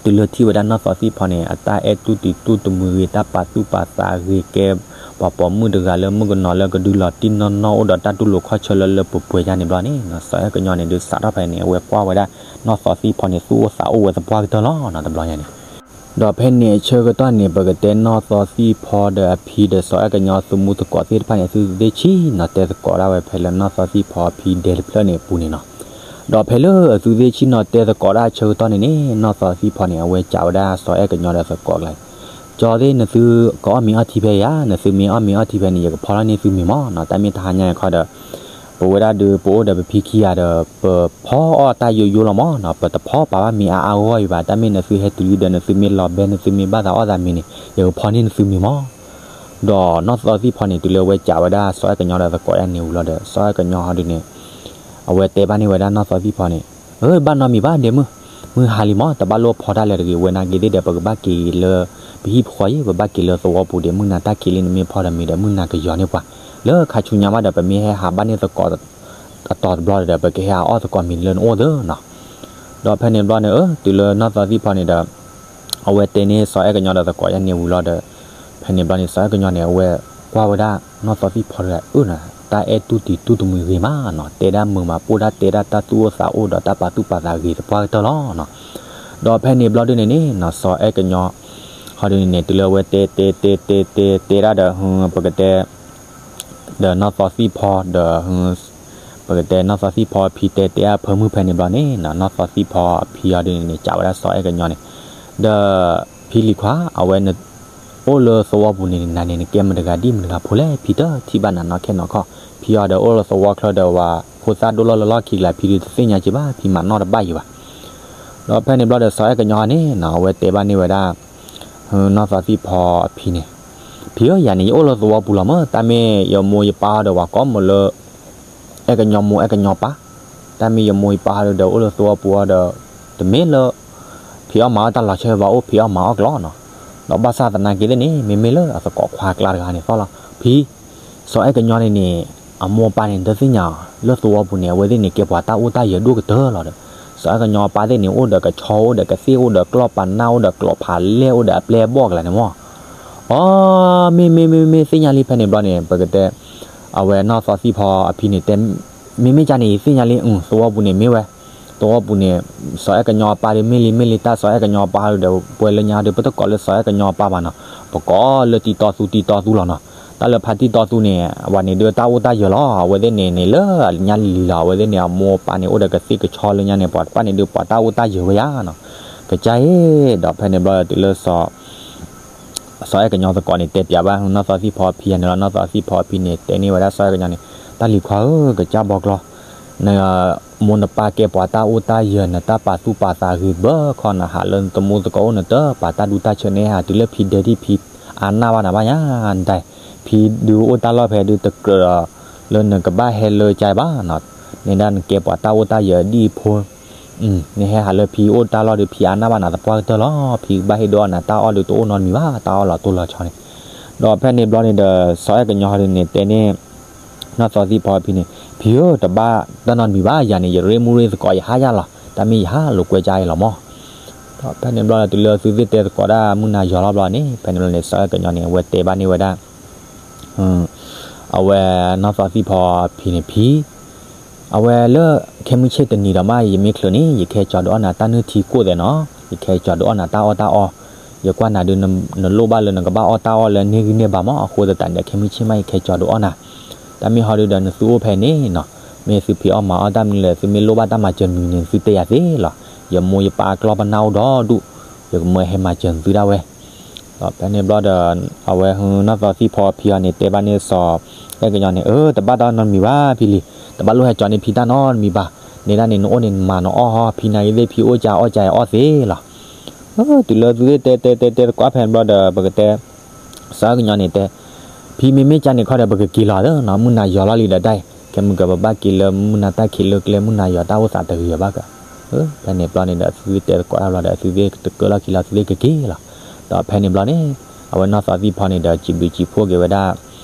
တုၤလၢထံၣ်ဝဲဒၣ်နီၢ်သီသံၣ်ဖီန့ၣ် အတၢ်အဲၣ်တူၢ်တံၤတူၢ်တမှံၤဂ့ၤ တၢ်ပာ်သူၣ်ပာ်သးဂ့ၤကဲ ပှၤပိာ်မုၣ်တဂၤလၢမုၣ်ကနီၤလၢကဒုးလီၤတံၢ်နီၢ်နီၢ် အိၣ်ဒီးတၢ်တူၢ်လိာ်ခီၣ်ဆၢလၢလၢပှဲၤပှဲၤယါန့ၣ်ဘျီန့ၣ်နီၤ စီၤအဲၣ်ကညီန့ၣ် ဒုးစးထီၣ်ဖဲန့ၣ် အဝဲကွၢ်ဝဲဒၣ် နီၢ်သီသံၣ်ဖီန့ၣ် သူၣ်အိၣ်သးအိၣ်ဝဲသပှၢ်ကတၢၢ်လီၤနီၤ တဘျီညါန့ၣ်. ဒီးဖဲန့ၣ်အဆၢကတီၢ်န့ၣ် ပကတဲနီၢ်သီသံၣ်ဖီဒီးအဖံဒီးစီၤအဲၣ်ကညီသမူသကိးသ့ၣ်တဖၣ်န့ၣ် အသုသ့ၣ်ဆံနီၤ တဲသကိးဒၣ်ဝဲဖဲလၢနီၢ်သီသံၣ်ဖီအဖံဒဲတဖျၢၣ်န့ၣ်အပူၤန့ၣ်နီၤ. ဒီးဖဲလၢအသုသ့ၣ်ဆံနီၤတဲသကိးဒၣ်အဆၢကတီၢ်န့ၣ်န့ၣ် နီၢ်သီသံၣ်ဖီန့ၣ် အဝဲစံးဝဲဒၣ်စီၤအဲၣ်ကညီဒီးသကိးကျါ ကၠီသ့ၣ် နသုကအီၣ်မ့ၤအီထံဖဲယါ, နသုမ့ၢ်အီၣ်မ့ၤအီထံဖဲန့ၣ် ယကဖီထီၣ်န့ၢ်သုမ့ၤမးနီၤ. တၢ်မ့ၢ်တဟါညါအံၤခီဒီး ပဝဲဒၣ်ဒုး ပအိၣ်ဒီးပဖံခံဂၤဒီး ပဖီအီၣ်တၢ်ယိယိလီၤမးနီၤ. ပတဖီပာ်ဘၣ်မ့ၤအါအါဂီၢ်ဂီၢ်အံၤဘၣ်. တၢ်မ့ၢ်နသုဟဲတုၤလံဒီး နသုမ့ၢ်လီၤဘဲ နသုမ့ၢ်ဘၣ်သးအီၣ်သးမ့ၤန့ၣ် ယကဖီန့ၢ်နသုမ့ၤမး. ဒီးနီၢ်သီသံၣ်ဖီန့ၣ် တုၤလၢအဝဲစံးဝဲဒၣ်စီၤအဲၣ်ကညီဒီးသကိးယါန့ၣ်ဝံၤလီၤဒီး စီၤအဲၣ်ကညီဟီဒုန့ၣ် အဝဲတဲဘၣ်န့ၢ်ဝဲဒၣ်နီၢ်သီသံၣ်ဖီန့ၣ်, အၢ ဘၣ်နီတမံၤဘၣ်ဒဲမုၣ်, မုၢ်ဟါလံမး တဘၣ်လိၣ်ဖီတၢ်လၢၤတဂ့ၤ. ဝဲနာ်က့ၤသ့ၣ်ဒီး ပကဘၣ်က့ၤလၢ ပဟံၣ်ဖိဃီအံၤ ပဘၣ်က့ၤလၢသဝီပူၤဒီး မုၢ်နၤတၢ်ခံးလံ နမ့ၢ်ဖီဒီးမ့ၤဒီး မုၢ်နၤကယီၤန့ၢ်ပှၤ လၢခါဆူညါမးဒီး ပမ့ၢ်ဟဲဟးဘၣ်န့ၢ်သကိး အတီၤတဘျီဒီး ပကဟဲဟးအီၣ်သကိးမ့ၤလၢနအိၣ်သ့နီၤ. ဒီးဖဲန့ၣ်ဘျီန့ၣ် အၢ တုၤလၢနီၢ်သီသံၣ်ဖီန့ၣ်ဒီး အဝဲတဲန့ၢ်စီၤအဲၣ်ကညီဒီးသကိးယါန့ၣ်ဝံၤလီၤဒီး ဖဲန့ၣ်ဘျီန့ၣ် စီၤအဲၣ်ကညီန့ၣ် အဝဲကွၢ်ဝဲဒၣ်နီၢ်သီသံၣ်ဖီဒီး အၢ တၢ်အဲၣ်တူၢ်တံၤတူၢ်တမှံၤဂ့ၤမးနီၤ. တဲဒၣ်မုာ်မး ပိၢ်ဒၣ်တဲဒၣ်တၢ်သူၣ်အိၣ်သးအိၣ်ဒီးတၢ်ပာ်သူၣ်ပာ်သးဂ့ၤသပှၢ်ကတၢၢ်လီၤနီၤ. ဒီးဖဲန့ၣ်ဘျီဒုန့ၣ်န့ၣ်နီၤ စီၤအဲၣ်ကညီ ဟီဒုန့ၣ်န့ၣ် တုၤလၢအဝဲတဲတဲတဲတဲတဲဒၣ်ဒီး ပကတဲ ဒီးနီၢ်သီသံၣ်ဖီဒီး ပကတဲနီၢ်သီသံၣ်ဖီအဖံတဲတဲအဖၢမုၢ်ဖဲန့ၣ်ဘျီန့ၣ်နီၤ နီၢ်သီသံၣ်ဖီအဖံအီၤဒုန့ၣ်န့ၣ် စံးဝဲဒၣ်စီၤအဲၣ်ကညီန့ၣ်, ဒီးဖံလံၤခွါ အဝဲ အိၣ်လၢသဝီပူၤန့ၣ် နၤန့ၣ် နကဲမတဂၤဒ်မတဂၤဖိလဲၣ် ဖံတထံၣ်ဘၣ်နၤနီၢ်ခဲနီၢ်ခီၣ်, ဖံအီၤဒီးအိၣ်လၢသဝီချၢဒီး ပှၤဖိသၣ်ဒိၣ်လီၢ်လၢလီၢ်ခံကလၤ ဖံဒုးတသ့ၣ်ညါက့ၤဘၣ် ဖံမၤနီၣ်တဘၣ်ယံၤဘၣ်. ဒီးဖဲန့ၣ်ဘျီဒီးစီၤအဲၣ်ကညီန့ၣ်နီၤ အဝဲတဲဘၣ်န့ၢ်ဝဲဒၣ် နီၢ်သီသံၣ်ဖီအဖံန့ၣ်, ဖံဧၢ ယၤန့ၣ် ယအိၣ်လၢသဝီပူၤလီၤမး တၢ်မ့ၢ်ယမိၢ်ယပၢ်အီၤဒီး ပှၤကိးမုၢ်လၢ အဲၣ်ကညီမိၢ်အဲၣ်ကညီပၢ်, တၢ်မ့ၢ်ယမိၢ်ယပၢ်အီၤဒီး အိၣ်လၢသဝီပူၤအီၤဒီး တမ့ၢ်လၢ ဖံအီၣ်မၤအီၣ်တၢ်လီၤဆၢဘၣ် အိၣ်ဖံအီၣ်မၤအီၣ်ကျီနီၤ. ဒီးဘၣ်ဆၣ်သနာ်က့သ့ၣ်န့ၣ် မ့မ့ၢ်လၢအသကိးခွါကျါတဂၤန့ၣ်သီၣ်လီၤ. ဖံ စီၤအဲၣ်ကညီန့ၣ်န့ၣ် အမိၢ်အပၢ်န့ၣ် တသ့ၣ်ညါ လၢသဝီပူၤန့ၣ် အဝဲသ့ၣ်န့ၣ် ကဲပှၤတၢ်အိၣ်တၢ်ယၢၤဒိၣ်ကတၢၢ်လီၤဒီး စီၤအဲၣ်ကညီအပၢ်သ့ၣ်န့ၣ် အိၣ်ဒီးကဆီ အိၣ်ဒီးကသ့ၣ် အိၣ်ဒီးကျီၢ်ပာ်နၢ် အိၣ်ဒီးကျီၢ်ဖးလဲၢ် အိၣ်ဒီးအပျဲၢ်အဘီၣ်ကလၤန့ၣ်မး. အီ မ့မ့ၢ်မ့မ့ၢ်သ့ၣ်ညါလံဖဲန့ၣ်ဘျီန့ၣ် ပကတဲ အဝဲနီၢ်သီသံၣ်ဖီအဖံန့ၣ်တဲ မ့မ့ၢ်ကန့ၣ် သ့ၣ်ညါလံ သဝီပူၤန့ၣ်မ့ၢ်ဝဲ သဝီပူၤန့ၣ် စီၤအဲၣ်ကညီအပၢ်ဒီးမ့ၢ်လံ မ့ၢ်လံ တၢ်စီၤအဲၣ်ကညီအပၢ်ဒီး ပှဲၤလၢညါဒီး ပတကိးလၢစီၤအဲၣ်ကညီအပၢ်ဘၣ်နီၤ, ပကိးလၢတံၤတီသူ တံၤတီသူလီၤနီၤ. တၢ်လၢဖါတံၤတီသူန့ၣ် အဝဲန့ၣ်ဒုးတၢ်အိၣ်တၢ်ယၢၤလီၤ. အဝဲသ့ၣ်န့ၣ်န့ၣ်လၢညါလံၤလံၤလီၤ. အဝဲသ့ၣ်န့ၣ် အမိၢ်အပၢ်န့ၣ် အိၣ်ဒီးကသ့ၣ်ကဆီလၢညါန့ၣ် ပှၤတဖၣ်န့ၣ်ဒုးပှၤတၢ်အိၣ်တၢ်ယၢၤဝဲယါနီၤ. ကစၢ်အံၤ ဒီးဖဲန့ၣ်ဘျီတုၤလၢ စီၤအဲၣ်ကညီသကိးန့ၣ် တဲပျးဘၣ်နီၢ်သီသံၣ်ဖီအဖံယါန့ၣ်လီၤ. နီၢ်သီသံၣ်ဖီအဖံန့ၣ် တဲန့ၢ်ဝဲဒၣ်စီၤအဲၣ်ကညီန့ၣ်, တၢ်လံၤခွါဧၢ ကစၢ်ဘီကျီ နမိၢ်နပၢ်ကဲပှၤတၢ်အိၣ်တၢ်ယၢၤ နတၢ်ပာ်သူၣ်ပာ်သးဂ့ၤဘၣ်ခီ နဟးလၢနသမူသကိးအိၣ် နတပာ်တၢ်ဒူတၢ်ဆၢန့ၣ် ဟးတုၤလၢဖံဒဲဒ်ဖံအါနၢ်ဘၣ်နၤဘၣ်ယါ ဒၣ် ဖံဒုးအိၣ်တၢ်လီၢ်ဖဲဒုးတကြၢးဒီး လၢနကဘၣ်ဟဲလၢကါဘၣ်နီၤ. န့ၣ်ဒၣ်နကဲပှၤတၢ်အိၣ်တၢ်ယၢၤဒ်အဖိ နဟဲဟးလၢဖံအိၣ်တၢ်လီၢ်ဒီး ဖံအါနၢ်ဘၣ်နၤသပှၢ်ကတၢၢ်လီၤ. ဖံကဘၣ်ဟ့ၣ်ဒုးအီၣ်နၤတၢ်အီၣ်ဒီး တအိၣ်နီတမံၤဘၣ် တၢ်အီၣ်လီၤတိၢ်လီၤဆီန့ၣ်. ဒီးဖဲန့ၣ်ဘျီန့ၣ်ဒီး စီၤအဲၣ်ကညီဟီဒုန့ၣ် တဲန့ၢ် နီၢ်သီသံၣ်ဖီအဖံန့ၣ်, ဖံဧၢ တဘၣ်တၢ်နီတမံၤဘၣ် ယၤန့ၣ် ယရ့မူရ့သကိး ယဟါယါလီၤ. တၢ်မ့ၢ်ယဟါလိာ်ကွဲကါအံၤလီၤမး. ဒီးဖဲန့ၣ်ဘျီန့ၣ် တုၤလၢသုသ့ၣ်တဲသကိးဒၣ်မုၢ်နၤယီၤလီၤဘျီန့ၣ် ဖဲန့ၣ်ဘျီန့ၣ် စီၤအဲၣ်ကညီန့ၣ် အဝဲတဲဘၣ်န့ၢ်ဝဲဒၣ် အဝဲနီၢ်သီသံၣ်ဖီအဖံန့ၣ် ဖံ အဝဲလၢ ခဲမုၢ်ဆ့ၣ်တနံၤဒီးမး ယမ့ၢ်ချုးန့ၣ် ယကဟဲကၠီၤဒုးအီၣ်နၤတၢ်နုၢ်ထံကိၣ်သဲးနီၤ, ယကဟဲကၠီၤဒုးအီၣ်နၤတၢ်အီၣ်တၢ်အီ, ယကွၢ်နၤဒုး နလိၣ်ဘၣ်လၢနကဘၣ်အီၣ်တၢ်အီၣ်လၢန့ၢ်ဂံၢ်န့ၢ်ဘါမး, အဃိသတးန့ၣ်ဒီး ခဲမုၢ်ဆ့ၣ်မး ယကဟဲကၠီၤဒုးအီၣ်နၤ, တၢ်မ့ၢ်ဟီဒုးဒီးနသုအိၣ်ဖဲန့ၣ်နီၤ, မ့ၢ်သုဖံးအီၣ်မၤအီၣ်တၢ်မနုၤလဲၣ် သုမ့ၢ်လိၣ်ဘၣ်တၢ်မၤစၢၤမနုၤန့ၣ် သုတဲယၤသ့လီၤ, ယမိၢ်ယပၢ်အကျီၢ်ပနၢ်အိၣ်ဒီးဒူၣ်, ယကမၢဟဲမၤစၢၤနသုဒၣ်ဝဲ ဒီးဖဲန့ၣ်ဘျီဒီး အဝဲနီၢ်သီသံၣ်ဖီအဖံအီၤန့ၣ် တဲဘၣ်န့ၢ်စီၤအဲၣ်ကညီန့ၣ်, အၢ တဘၣ်တၢ်နီတမံၤဘၣ်ဖံလံၤ, တဘၣ်လိၣ်ဟဲကၠီၤန့ၢ်ဖံတၢ်နီတမံၤဘၣ်, န့ၣ်ဒၣ်န့ၣ် နအိၣ်န့ၣ်နမၤနအီၣ်ဟီ, ဖံနာ်ဂ့ၤသ့ၣ် ဖံအိၣ်ကၢအီၣ်ကၢအီၣ်သ့လီၤ. တုၤလၢသုသ့ၣ်တဲတဲတဲတဲသကိးဖဲန့ၣ်ဘျီဒီး ပကတဲ စီၤအဲၣ်ကညီန့ၣ်တဲ, ဖံမ့မ့ၢ်ကၢန့ၣ်ခီဒီး ပကက့ၤလီၤသ့နီၤ, မုၢ်နၤယီၤလီၤလံဒီးတၢ်အံၤ, ခဲမုၢ်ကပဘၣ်က့ၤလၢမုၢ်နၤတၢ်ခံးလၢကျဲ မုၢ်နၤယီၤတၢ်အိၣ်သးတဂ့ၤဘၣ်က, ဖဲန့ၣ်ဘျီန့ၣ်ဒီး သုသ့ၣ်တဲသကိးတၢ်ဘျီဒီး သုသ့ၣ်တကၢလီၢ်ခံလီၤ သုသ့ၣ်ကက့ၤလီၤ. ဒီးဖဲန့ၣ်ဘျီန့ၣ် အဝဲနီၢ်သီသံၣ်ဖီန့ၣ်ဒီး စံးဘျုးစံးဖှိၣ်က့ၤဝဲဒၣ်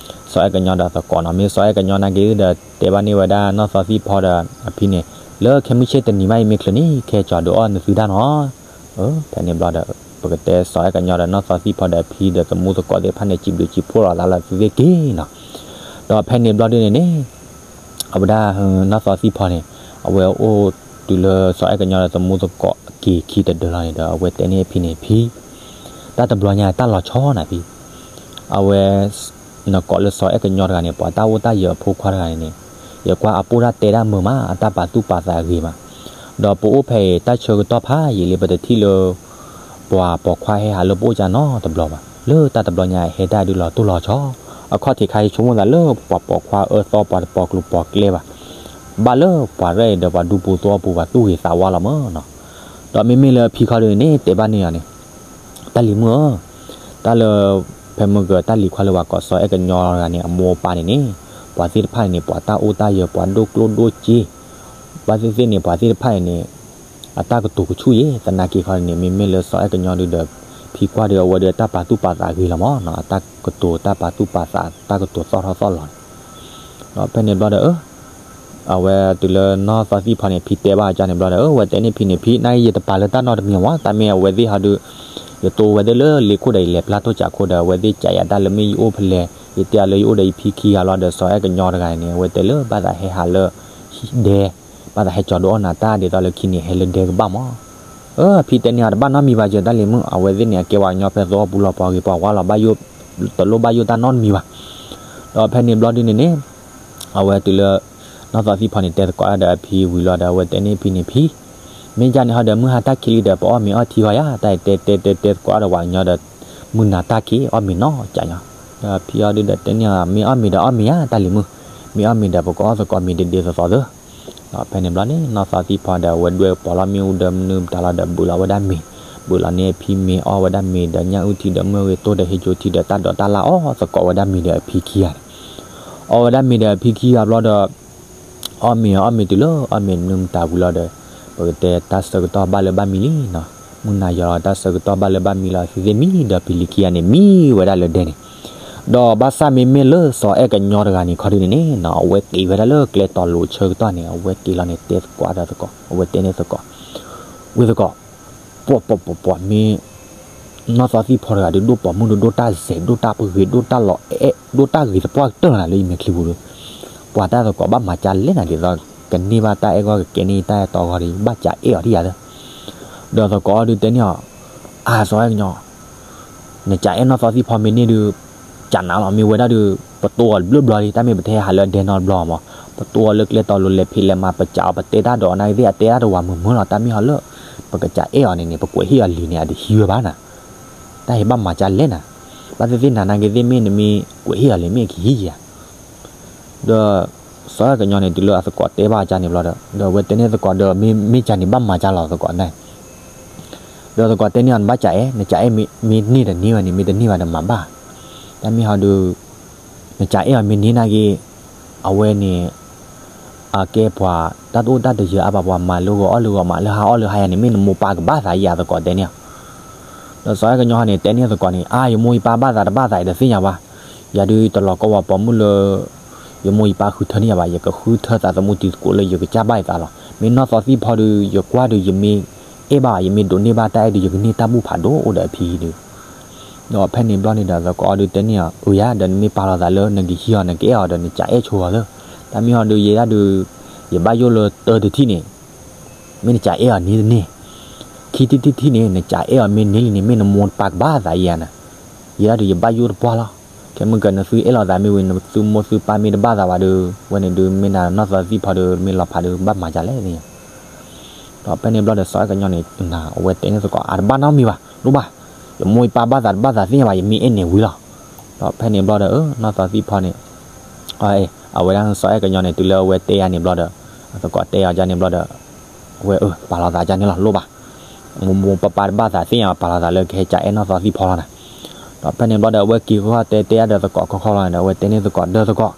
စီၤအဲၣ်ကညီဒီးသကိးနီၤ, မ့ၢ်စီၤအဲၣ်ကညီနာ်ဂ့ၤဒီး တဲဘၣ်န့ၢ်ဝဲဒၣ်နီၢ်သီသံၣ်ဖီဒီးအဖံန့ၣ်, လၢခဲမုၢ်ဆ့ၣ်တနံၤမး ယမ့ၢ်ချုးန့ၣ် ကဟဲကၠီၤဒုးအီၣ်နသုတၢ်နီၤ. ဖဲန့ၣ်ဘျီဒီး ပကတဲစီၤအဲၣ်ကညီဒီးနီၢ်သီသံၣ်ဖီဒီးအဖံဒီးသမူသကိးသ့ၣ်တဖၣ်န့ၣ် စံးဘျုးစံးဖှိၣ်လီၤသးလၢသုသ့ၣ်က့ၤနီၤ. ဒီးဖဲန့ၣ်ဘျီဒုန့ၣ်န့ၣ် အဝဲဒၣ်နီၢ်သီသံၣ်ဖီန့ၣ် အဝဲအိၣ်တုၤလၢစီၤအဲၣ်ကညီဒီးသမူသကိးက့ၤခံတဒၢလီၤန့ၣ်ဒီး အဝဲတဲန့ၢ်အဖံန့ၣ်, ဖံ, တၢ်တဘျီညါတၢ်လီၤဆီနၤဖံ, အဝဲ နကိးလၢစီၤအဲၣ်ကညီတဂၤန့ၣ် ပှၤတၢ်အိၣ်တၢ်ယၢၤအဖိခွါတဂၤန့ၣ်န့ၣ်, ယကွၢ်အပိၢ်တၢ်တဲတၢ်မုာ်မး, အတၢ်ပာ်သူၣ်ပာ်သးဂ့ၤမး, ဒီးပအိၣ်ဖဲအံၤ တၢ်ဆၢကတီၢ်ဖးယံာ်လံ ပတထံၣ်လၢ ပှၤပိာ်ခွါဟဲဟးလၢပအိၣ်ကၢနီတဘျီဘၣ်, လၢတၢ်တဘျီညါဟဲတၢ်ဒုးလီၤတိၢ်လီၤဆီ, အခီၣ်ထံးခါအံၤဆိကမိၣ်သးလၢပှၤပိာ်ခွါအၢသီ ပှၤတပိာ်ကျိၤပိာ်ကျဲဘၣ်, ဘၣ်လၢပှၤရဲၣ်အံၤဒီးပှၤဒူပူၤသဝီပူၤ ပှၤသူၣ်ဂ့ၤသးဝါလီၤမးနီၤ. ဒီးမ့မ့ၢ်လၢအဖံခီဒုန့ၣ်န့ၣ် တဲဘၣ်န့ၢ်အီၤန့ၣ်, တၢ်လံၤမုၣ်ဧၢ, တၢ်လၢ ဖဲမုၢ်ကတၢၢ်လံၤခွါလၢပှၤကိးစီၤအဲၣ်ကညီတဂၤန့ၣ် အမိၢ်အပၢ်န့ၣ်န့ၣ်, ပှၤသ့ၣ်တဖၣ်န့ၣ်န့ၣ် ပှၤတၢ်အိၣ်တၢ်ယၢၤ ပှၤဒိၣ်ကျိၣ်ဒိၣ်စ့, ဘၣ်သ့ၣ်သ့ၣ်န့ၣ် ပှၤသ့ၣ်တဖၣ်န့ၣ်န့ၣ် အတၢ်ကတိၤကဆူၣ်ယဲ, သနာ်က့ခီန့ၣ် မ့မ့ၢ်လၢစီၤအဲၣ်ကညီဒုဒီး ဖံကွၢ်ဒုးအဝဲဒုးတၢ်ပာ်သူၣ်ပာ်သးဂ့ၤလီၤမးနီၤ, အတၢ်ကတိၤတၢ်ပာ်သူၣ်ပာ်သး တၢ်ကတိၤသီၣ်ထီၣ်သီၣ်လီၤန့ၣ်, ဒီးဖဲန့ၣ်ဘျီဒီး အဝဲတုၤလၢနီၢ်သီသံၣ်ဖီန့ၣ် ဖံတဲဘၣ်အကါန့ၣ်ဘျီဒီး အဝဲတဲန့ၢ်ဖံန့ၣ် ဖံ နာ်က့ယတပာ်လၢတၢ်နီတမံၤမး, တၢ်မ့ၢ်အဝဲသ့ၣ်ဟီဒုး ယတိၢ်ဝဲသ့ၣ်လၢလ့ခိၣ်ဒီး ယလဲၤပျၢ်တိၢ်စးခိၣ်ဒီး အဝဲသ့ၣ်ကးယၤတၢ်လၢမ့ၢ်ယအိၣ်ဖဲလဲၣ်, ယတဲအီၤလၢယအိၣ်ဒီးယဖံခံဂၤလီၤဒီး စီၤအဲၣ်ကညီတဂၤန့ၣ် အဝဲတဲလၢဘၣ်သးဟဲဟးလၢ ဒဲ ဘၣ်သးဟဲကၠီၤဒုးအီၣ်နၤတၢ်ဒ်သိးလၢခံန့ၣ် ဟဲလၢဒဲကဘၣ်မး. အဖံတဲန့ၢ်အီၤ တဘၣ်နီတမံၤဘၣ် စၢၤတၢ်လံၤမုၣ်, အဝဲသ့ၣ်န့ၣ် အကဲပှၤကညီဖဲသဝီပူၤလီၤ, ပှၤဂ့ၤပှၤဝါလီၤ, တလိၣ်ဘၣ်ယိၣ်တၢ်နီတမံၤဘၣ်. ဒီးဖဲန့ၣ်ဘျီဒုန့ၣ်န့ၣ် အဝဲတုၤလၢ နီၢ်သီသံၣ်ဖီန့ၣ် တဲသကိးဒီးအဖံဝံၤလီၤဒီး အဝဲတဲန့ၢ်ဖံန့ၣ် ဖံ မ့ၢ်ကၢ်န့ၣ်ဟီဒီး မုၢ်ဟါတၢ်ခံးလံဒီး ပအီၣ်မ့ၤအီထံဂီယၤ, တၢ်အံၤတဲတဲတဲတဲသကိးဒီးပှၤကညီဒီး မုၢ်နၤတၢ်ခံး အီၣ်မ့ၤနီၢ်ကၢ်ညီ, ဒီးဖံအီၤဒုဒီးတဲန့ၢ်အီၤ မ့ၢ်အီၣ်မ့ၤဒီးအီၣ်မ့ၤဧါ တၢ်လံၤမုၣ်, မ့ၢ်အီၣ်မ့ၤဒီး ပကအီၣ်သကိးမ့ၤဒ့ဒ့သိးသိးသၢ. ဒီးဖဲန့ၣ်ဘျီန့ၣ် နီၢ်သီသံၣ်ဖီဒီး အဝဲဒွဲၣ်ပီၤလီၤမ့ၣ်အူဒီးမနုၤမတၤလီၤဒီး ဘုးလီၤဝဲဒၣ်မ့ၤ, ဘုးလီၤန့ၢ်အဖံမ့ၤ အီၣ်ဝဲဒၣ်မ့ၤဒီး ညၣ်အုၣ်ထံဒီး မုၢ်ဂ့ၤတိၢ်ဒီး ဟ့ၣ်ကၠိထံဒီး တၢ်ဒိးတၢ်လၢ်အီၣ်သကိးဝဲဒၣ်မ့ၤဒီးအဖံခံဂၤန့ၣ်, အီၣ်ဝဲဒၣ်မ့ၤဒီးအဖံခံဂၤဘျီဒီး အီၣ်မ့ၤအီၣ်မ့ၤတုၤလၢ အီၣ်မ့ၤမနုၤမတၤဝံၤလီၤဒီး ပကတဲတၢ်ဆၢကတီၢ်ဘၣ်လၢဘၣ်မံလံနီၤ, မုၢ်နၤယီၤလီၤ တၢ်ဆၢကတီၢ်ဘၣ်လၢဘၣ်မံလီၤ, သုသ့ၣ်မံဒီးဖံလံၤခံဂၤန့ၣ် မံဝဲဒၣ်လၢဒဲန့ၣ်, ဒီးဘၣ်ဆၣ်မ့မ့ၢ်လၢစီၤအဲၣ်ကညီတဂၤန့ၣ်ခီဒုန့ၣ်န့ၣ်နီၤ အဝဲက့ၤဝဲဒၣ်လၢကျဲတီၤလိၤဆၢကတီၢ်န့ၣ် အဝဲက့ၤလီၤန့ၣ် တဲသကိးဒီးသကိး အဝဲတဲန့ၢ်သကိး, ဝ့ၢ်သကိး ပှၤပှၤပှၤပှၤမ့ၢ် နီၢ်သီသံၣ်ဖီတဂၤဒုး ဒိၣ်ပိာ်မုၣ်ဒုး ဒိၣ်တၢ်စဲး ဒိၣ်တၢ်ပဂ့ၤ ဒိၣ်တၢ်လီၤအဲၣ် ဒိၣ်တၢ်ဂ့ၤသပှၢ်ကတၢၢ်လီၤနၤ လၢယမဲာ်ချံပူၤဒီး ပှၤတၢ်သကိးဘၣ်မၤကၢ်လဲၣ်နၤ ဒ်သိးကန့ၢ်ဘၣ်တၢ်အဲၣ်ဂီၢ် ကကဲန့ၢ်တၢ်အဲၣ်တီဂီၢ်ဒီး ဘၣ်ကးအဲၣ်အီၤဒံးယၤသၢ. ဒီးသကိးဒုးတဲန့ၢ်အီၤ, အါ စီၤအဲၣ်ကညီ နကးအဲၣ်နီၢ်သီသံၣ်ဖီမ့ၢ်န့ၢ်ဒုး ကးနၤလီၤ မ့ၢ်ဝဲဒၣ်ဒုး ပတိၢ်အီၤတဘျုးဘျီလံ တၢ်မ့ၢ်ပတဟဲဟးလၢအဒဲနီတဘျီမး ပတိၢ်အီၤလၢကျဲတီၤလိၤလဲၤဖံးလဲၤမၤ ပကးအီၤ ပတဲတၢ်ဒီးအီၤနာ်က့သ့ၣ် အတဲတၢ်တဝၤမုာ်မုာ်လီၤ တၢ်မ့ၢ်ဟီလၢ ပကကးအဲၣ်အီၤန့ၣ်န့ၣ် ပကွဲးဟ့ၣ်အီၤလံာ်န့ၣ် အတဟံးဝဲဘၣ်နၤ တၢ်ဟဲဘၣ်မၤကၢ်လဲၣ်နၤ ဘၣ်သ့ၣ်သ့ၣ်နၤနာ်က့သ့ၣ် မ့ၢ်နမ့ၢ်ကွဲးဟ့ၣ်အီၤလံာ် မ့ၢ်ကဟံးယၤ ဒီး စီၤအဲၣ်ကညီန့ၣ် တုၤလၢအသကိးတဲဘၣ်အကါန့ၣ်ဘျီဒီး ဒီးအဝဲတဲန့ၢ်သကိးဒီး မ့ၢ်မ့ၢ်ကါန့ၣ် ဘၣ်မၤကၢ်လီၤသကိးန့ၣ် ဒီးသကိးတဲန့ၢ်အီၤ နဘၣ်ကးအဲၣ် နကးအဲၣ်မ့ၢ်န့ၢ်ဒီးန့ၢ်ဝဲန့ၣ် မ့ၢ်တန့ၢ်ဘၣ်ဒီးမၤဘၣ် တၢ်မ့ၢ်ဟီဒုး နကးအဲၣ်အီၤမ့ၢ်န့ၢ်နာ်က့ အဝဲန့ၣ် အကဲပှၤ တၢ်တအိၣ်တၢ်တယၢၤအါဘၣ် ပှၤမၤလၢဂီၤအီၣ်လၢဂီၤ မၤလၢဟါအီၣ်လၢဟါယၤန့ၣ် မ့ၢ်နမိၢ်ပၢ်ကဘၣ်သးယၤသကိးတဲန့ၢ်အီၤ ဒီးစီၤအဲၣ်ကညီဟီန့ၣ် တဲန့ၢ်သကိးန့ၣ် အါ ယမိၢ်ယပၢ်ဘၣ်သးတဘၣ်သးအံၤဒီးသ့ၣ်ညါဘၣ် ယၤဒုးတလီၤကီဝဲပိာ်မုၣ်လၢ ယမိၢ်ယပၢ်ဃုထၢန့ၢ်ယၤဘၣ် ယကဃုထၢသးသမူတံၤသကိးလၢယကစၢ်ဘၣ်ယသးလီၤ မ့ၢ်နီၢ်သီသံၣ်ဖီဒုး ယကွၢ်ဒုး ယမ့ၢ်အဲၣ်ဘၣ် ယမ့ၢ်ဒိးန့ၢ်ဘၣ်တၢ်အဲၣ်ဒုး ယကန့ၢ်တၢ်ဘူၣ်ဖးဒိၣ်အိၣ်ဒီးအဖံဒုး ဒီးဖဲန့ၣ်ဘျီန့ၣ်ဒီး သကိးဒုးတဲန့ၢ်အီၤ အုယၤ ဒီးနမ့ၢ်ပာ်လီၤသးလၢနကဟံးအီၤ နကအဲၣ်အီၤဒီး နကးအဲၣ်ဆိအီၤလၢ တၢ်မ့ၢ်ဟီဒုး ယဲဒၣ်ဒုး ယဘၣ်ယိၣ်လၢတၢတထံၣ်န့ၣ် မ့ၢ်နကးအဲၣ်အီၤန့ၣ်တန့ၢ်, ခံထံၣ်တထံၣ်န့ၣ် နကးအဲၣ်အီၤမ့ၢ်န့ၢ်လံန့ၣ် မ့ၢ်နမိၢ်နပၢ်ကဘၣ်သးယၤနၤ, ယဲဒၣ်ဒီးယဘၣ်ယိၣ်တပှၢ်လီၤ. ခဲမုၢ်ကနသုအဲၣ်လိာ်သးမ့ၢ်ဝံၤ နသုမိၢ်သုပၢ်မ့ၢ်တဘၣ်သးဘၣ်ဒီး ဝဲန့ၣ်ဒုးမ့ၢ်နနီၢ်သီသံၣ်ဖီဒီး မ့ၢ်လီၤဖးဒီးဘၣ်မၤဒ်လဲၣ်န့ၣ် ဒီးဖဲန့ၣ်ဘျီဒီး စီၤအဲၣ်ကညီန့ၣ် အဝဲတဲန့ၢ်သကိး အတဘၣ်နီတမံၤဘၣ် လိၣ်ဘၣ်, ယမိၢ်ယပၢ်ဘၣ်သးတဘၣ်သးသ့ၣ်ညါဘၣ် ယမ့ၢ်အဲၣ်န့ၣ်ဝံၤလီၤ. ဒီးဖဲန့ၣ်ဘျီဒီး အနီၢ်သီသံၣ်ဖီန့ၣ် အဝဲဒၣ်စီၤအဲၣ်ကညီန့ၣ် တုၤလၢအဝဲတဲယၤန့ၣ်ဘျီဒီး အသကိးတဲအီၤဒ်န့ၣ်ဘျီဒီး အဝဲအၢ ပာ်လီၤသးဒ်န့ၣ်လီၤ လိၣ်ဘၣ်, မိၢ်မိၢ်ပၢ်ပၢ်တဘၣ်သးသ့ၣ်ညါ ပာ်လီၤသးလၢကဟဲကးအဲၣ်နီၢ်သီသံၣ်ဖီလီၤနၤ. ဒီးဖဲန့ၣ်ဘျီဒီး အဝဲက့ၤဃီတဲတဲဒီးသကိးခီခီလီၤန့ၣ်ဒီး အဝဲတဲန့ၢ်သကိး ဒီးသကိး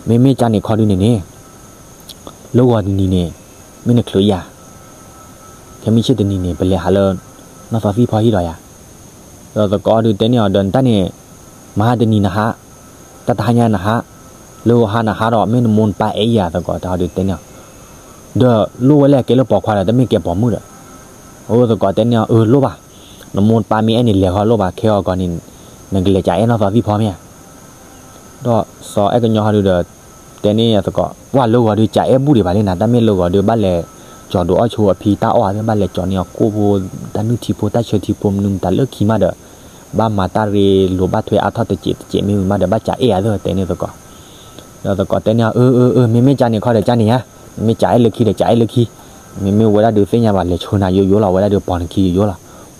မ့မ့ၢ်ကန့ၣ်ခီဒုန့ၣ်န့ၣ် လၢဂီၤတနံၤန့ၣ် မ့ၢ်နချုးယၤ ခဲမုၢ်ဆ့ၣ်တနံၤန့ၣ် ပလဲၤဟးလၢ နီၢ်သီသံၣ်ဖီဟံၣ်ဒီးယၤ, ဒီးသကိးဒုးတဲန့ၢ်အီၤဒီး နတၢ်န့ၣ် မဟါတနံၤနဟး, တၢ်တဟါညါနဟး, လၢဂီၤဟါနဟးဒီး မ့ၢ်နမိၢ်နပၢ်အဲၣ်ယၤ သကိးတဲဟီဒုးတဲန့ၢ်အီၤ, ဒီးလိၣ်ဝဲလၢကဲလၢပိာ်ခွါဒီး တမ့ၢ်ကဲပိာ်မုၣ်ဒီး, အသကိးတဲန့ၢ်အီၤ အၢ လိၣ်ဘၣ်, နမိၢ်နပၢ်မ့ၢ်အဲၣ်န့ၣ် လဲၤဃီလိၣ်ဘၣ် ခဲအံၤကီးန့ၣ် နကလဲၤကးအဲၣ်နီၢ်သီသံၣ်ဖီမ့ၢ်ဧါ ဒီးစီၤအဲၣ်ကညီဟီဒုဒီး တဲန့ၢ်အသကိး ပှၢ်လၢဂီၤဒုးကးအဲၣ်ဘူၣ်ဒံးဘၣ်လံနၤ, တၢ်မ့ၢ်လၢဂီၤဒုးဘၣ်လဲၤကၠီၤဒိးအီၣ်ဆိအဖံတၢ်အီၣ်သ့ၣ် ဘၣ်လဲၤကၠီၤန့ၢ်အကိၣ်ဖိ တၢ်နုၢ်ထံဖိတၢ်ဆၢထံဖိမနုၤမတၤလၢခံမးဒီး ဘၣ်မၤတၢ်ရ့လိာ်ဘၣ်ထွဲအါထီၣ်တစဲးတစဲးမ့ၢ်ဝံၤမးဒီး ဘၣ်ကးအဲၣ်အသ့ၣ် တဲန့ၢ်သကိး ဒီးသကိးတဲန့ၢ်အီၤ အၢ အၢ အၢ မ့မ့ၢ်ကန့ၣ်ခီဒီးကန့ၣ်ဧါ, မ့ၢ်ကးအဲၣ်လၢခံဒီးကးအဲၣ်လၢခံ, မ့မ့ၢ်ဝဲဒၣ်ဒုးသ့ၣ်ညါဘၣ် လဲၤဆှၢနၤယိယိလီၤ, ဝဲဒၣ်ဒုးပိာ်နခံယိယိလီၤ.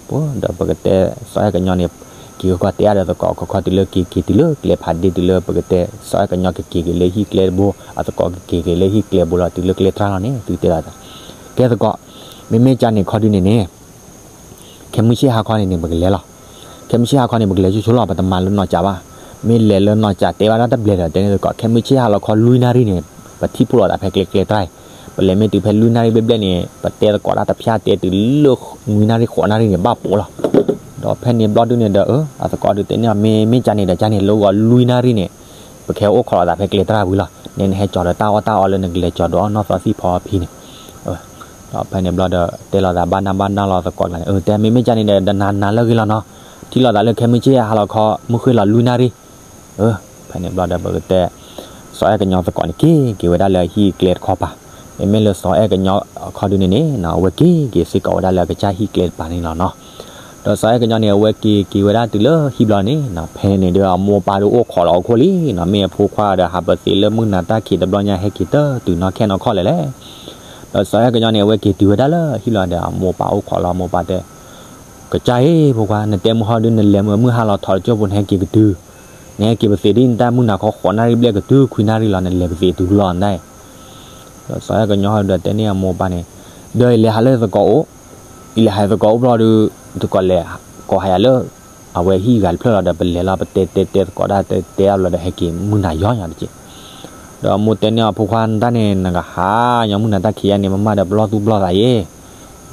ပှၤဒီးပကတဲ စီၤအဲၣ်ကညီန့ၣ် က့ၤကကွၢ်တဲအါဒီးသကိး ခီခီတုၤလၢက့ၤက့ၤတုၤလၢကျဲဖးဒ့တုၤလၢပကတဲ စီၤအဲၣ်ကညီကက့ၤက့ၤလၢဟံၣ်ကျဲတဘိ အသကိးကက့ၤက့ၤလၢဟံၣ်ကျဲဘိလီၤ တုၤလၢကျဲတြၢ်လီၤန့ၣ် သုတဲလီၤသး ကဲသကိး မ့မ့ၢ်ကန့ၣ်ခီဒုန့ၣ်န့ၣ် ခဲမုၢ်ဆ့ၣ်ဟါခီန့ၣ်န့ၣ် ပကလဲၤလီၤ. ခဲမုၢ်ဆ့ၣ်ဟါခီန့ၣ် ပကလဲၤဆိဆိလီၤ, ပတမၤလၢနီၢ်ကၠးဘၣ်. မ့ၢ်လဲၤလၢနီၢ်ကၠးတဲဘၣ်တၢ်တဘျဲၣ်ဒီး တဲန့ၢ်သကိး ခဲမုၢ်ဆ့ၣ်ဟါလီၤခီလွံၢ်နၣ်ရံၣ်န့ၣ် ပထံၣ်ဖှိၣ်လိာ်သးဖဲကျဲကျဲတြၢ်အံၤ, ပလဲၤမ့ၢ်တုၤဖဲလွံၢ်နၣ်ရံၣ်ဘျဲၣ်ဘျဲၣ်န့ၣ် ပတဲသကိးတၢ်တဖၠၣ်တဲတုၤလၢနွံနၣ်ရံၣ်ဃိးနၣ်ရံၣ်န့ၣ် ဘၣ်ပိာ်လီၤ. ဒီးဖဲန့ၣ်ဘျီဒုန့ၣ်ဒီး အသကိးဒုးတဲန့ၢ်အီၤ မ့မ့ၢ်ကန့ၣ်ဒီးကန့ၣ် လၢဂီၤလွံၢ်နၣ်ရံၣ်န့ၣ် ပကဟဲအိၣ်ခိးလိာ်သးဖဲကျဲတြၢ်ဝံၤလီၤ. န့ၣ်နဟဲကၠီၤဒီးတၢ်အီၣ်တၢ်အီလၢနကလဲၤကၠီၤဒီးအီၣ်နီၢ်သီသံၣ်ဖီအဖံန့ၣ် ဒီးဖဲန့ၣ်ဘျီဒီး တဲလိာ်သးဘၣ်နၢ်ဘၣ်နၢ်လီၤသကိးကျါန့ၣ် တဲမ့မ့ၢ်ကန့ၣ်ဒီး ဒီးနၤနၤလၢအဂ့ၤလီၤနီၤ, ထံၣ်လိာ်သးလၢခဲမုၢ်ဆ့ၣ်ဟါလီၤခီ မုၢ်ဃ့ၢ်လီၤလွံၢ်နၣ်ရံၣ်. ဖဲန့ၣ်ဘျီဒီး ပကတဲ စီၤအဲၣ်ကညီသကိးန့ၣ် က့ၤက့ၤဝဲဒၣ်လၢဟံၣ်ကျဲတခီပၤ, မ့မ့ၢ်လၢစီၤအဲၣ်ကညီခီဒုန့ၣ်န့ၣ် အဝဲက့ၤက့ၤစ့ၢ်ကီးဝဲဒၣ်လၢအကစၢ်ဟံၣ်ကျဲတပၤန့ၣ်လီၤနီၤ. ဒီးစီၤအဲၣ်ကညီန့ၣ် အဝဲက့ၤက့ၤဝဲဒၣ်တုၤလၢဟံၣ်ဘျီန့ၣ် ဖဲန့ၣ်ဒီးအမိၢ်အပၢ်ဒုးအိၣ်ခိးလီၤအခိၣ်လံနီၤ, မ့ၢ်အဖိခွါဒီးဟးပသ့လၢမုၢ်နၤတၢ်ခံးတဘျီညါ ဟဲက့ၤတၢ်တုၤနီၢ်ခဲနီၢ်ခီၣ်လဲၣ်လဲၣ်. ဒီးစီၤအဲၣ်ကညီန့ၣ် အဝဲက့ၤတုၤဝဲဒၣ်လၢဟံၣ်လီၤဒီး အမိၢ်အပၢ်အိၣ်ခိးလီၤ, အမိၢ်အပၢ်တဲ ကစၢ်ဧၢ ဖိခွါ နတဲမုၢ်ဟီဒု နလဲၤမုၢ်ဟါလီၤထီၣ်တကၠိၢ်ဖိ နဟဲက့ၤကတုၤ, နဟဲက့ၤပသ့ဒ်နတၢ်မုၢ်နၤခီဃိးနၣ်ရံၣ်ဘျဲၣ်ကတုၤ ခွံနၣ်ရံၣ်လီၤ နလဲၤပသ့တုၤလီၤနၤ. ဒီးစီၤအဲၣ်ကညီဟီဒုဒီးတဲန့ၢ်အမိၢ်အပၢ်န့ၣ်, ဒီးယလဲၤဟးလၢယသကိးအိၣ်, ယလဲၤဟးယသကိးအိၣ်ဘျီဒီး ယသကိးလဲၤကိးဟးယၤလၢ အဝဲဟံၣ်ဂၤတဖျၢၣ်လီၤဒီး ပလဲၤလီၤပတဲတဲတဲသကိးတၢ်တဲတဲအဘျီဒီး ဟဲက့ၤမုၢ်နၤယီၤညါတက့ၢ်. ဒီးအမိၢ်တဲန့ၢ်အီၤ ဖိခွါ နတၢ်န့ၣ် နကဟးညီမုၢ်နၤတၢ်ခံးယါန့ၣ် မ့မ့ၢ်ဒီးပလီၢ်သူၣ်ပလီၢ်သးယဲ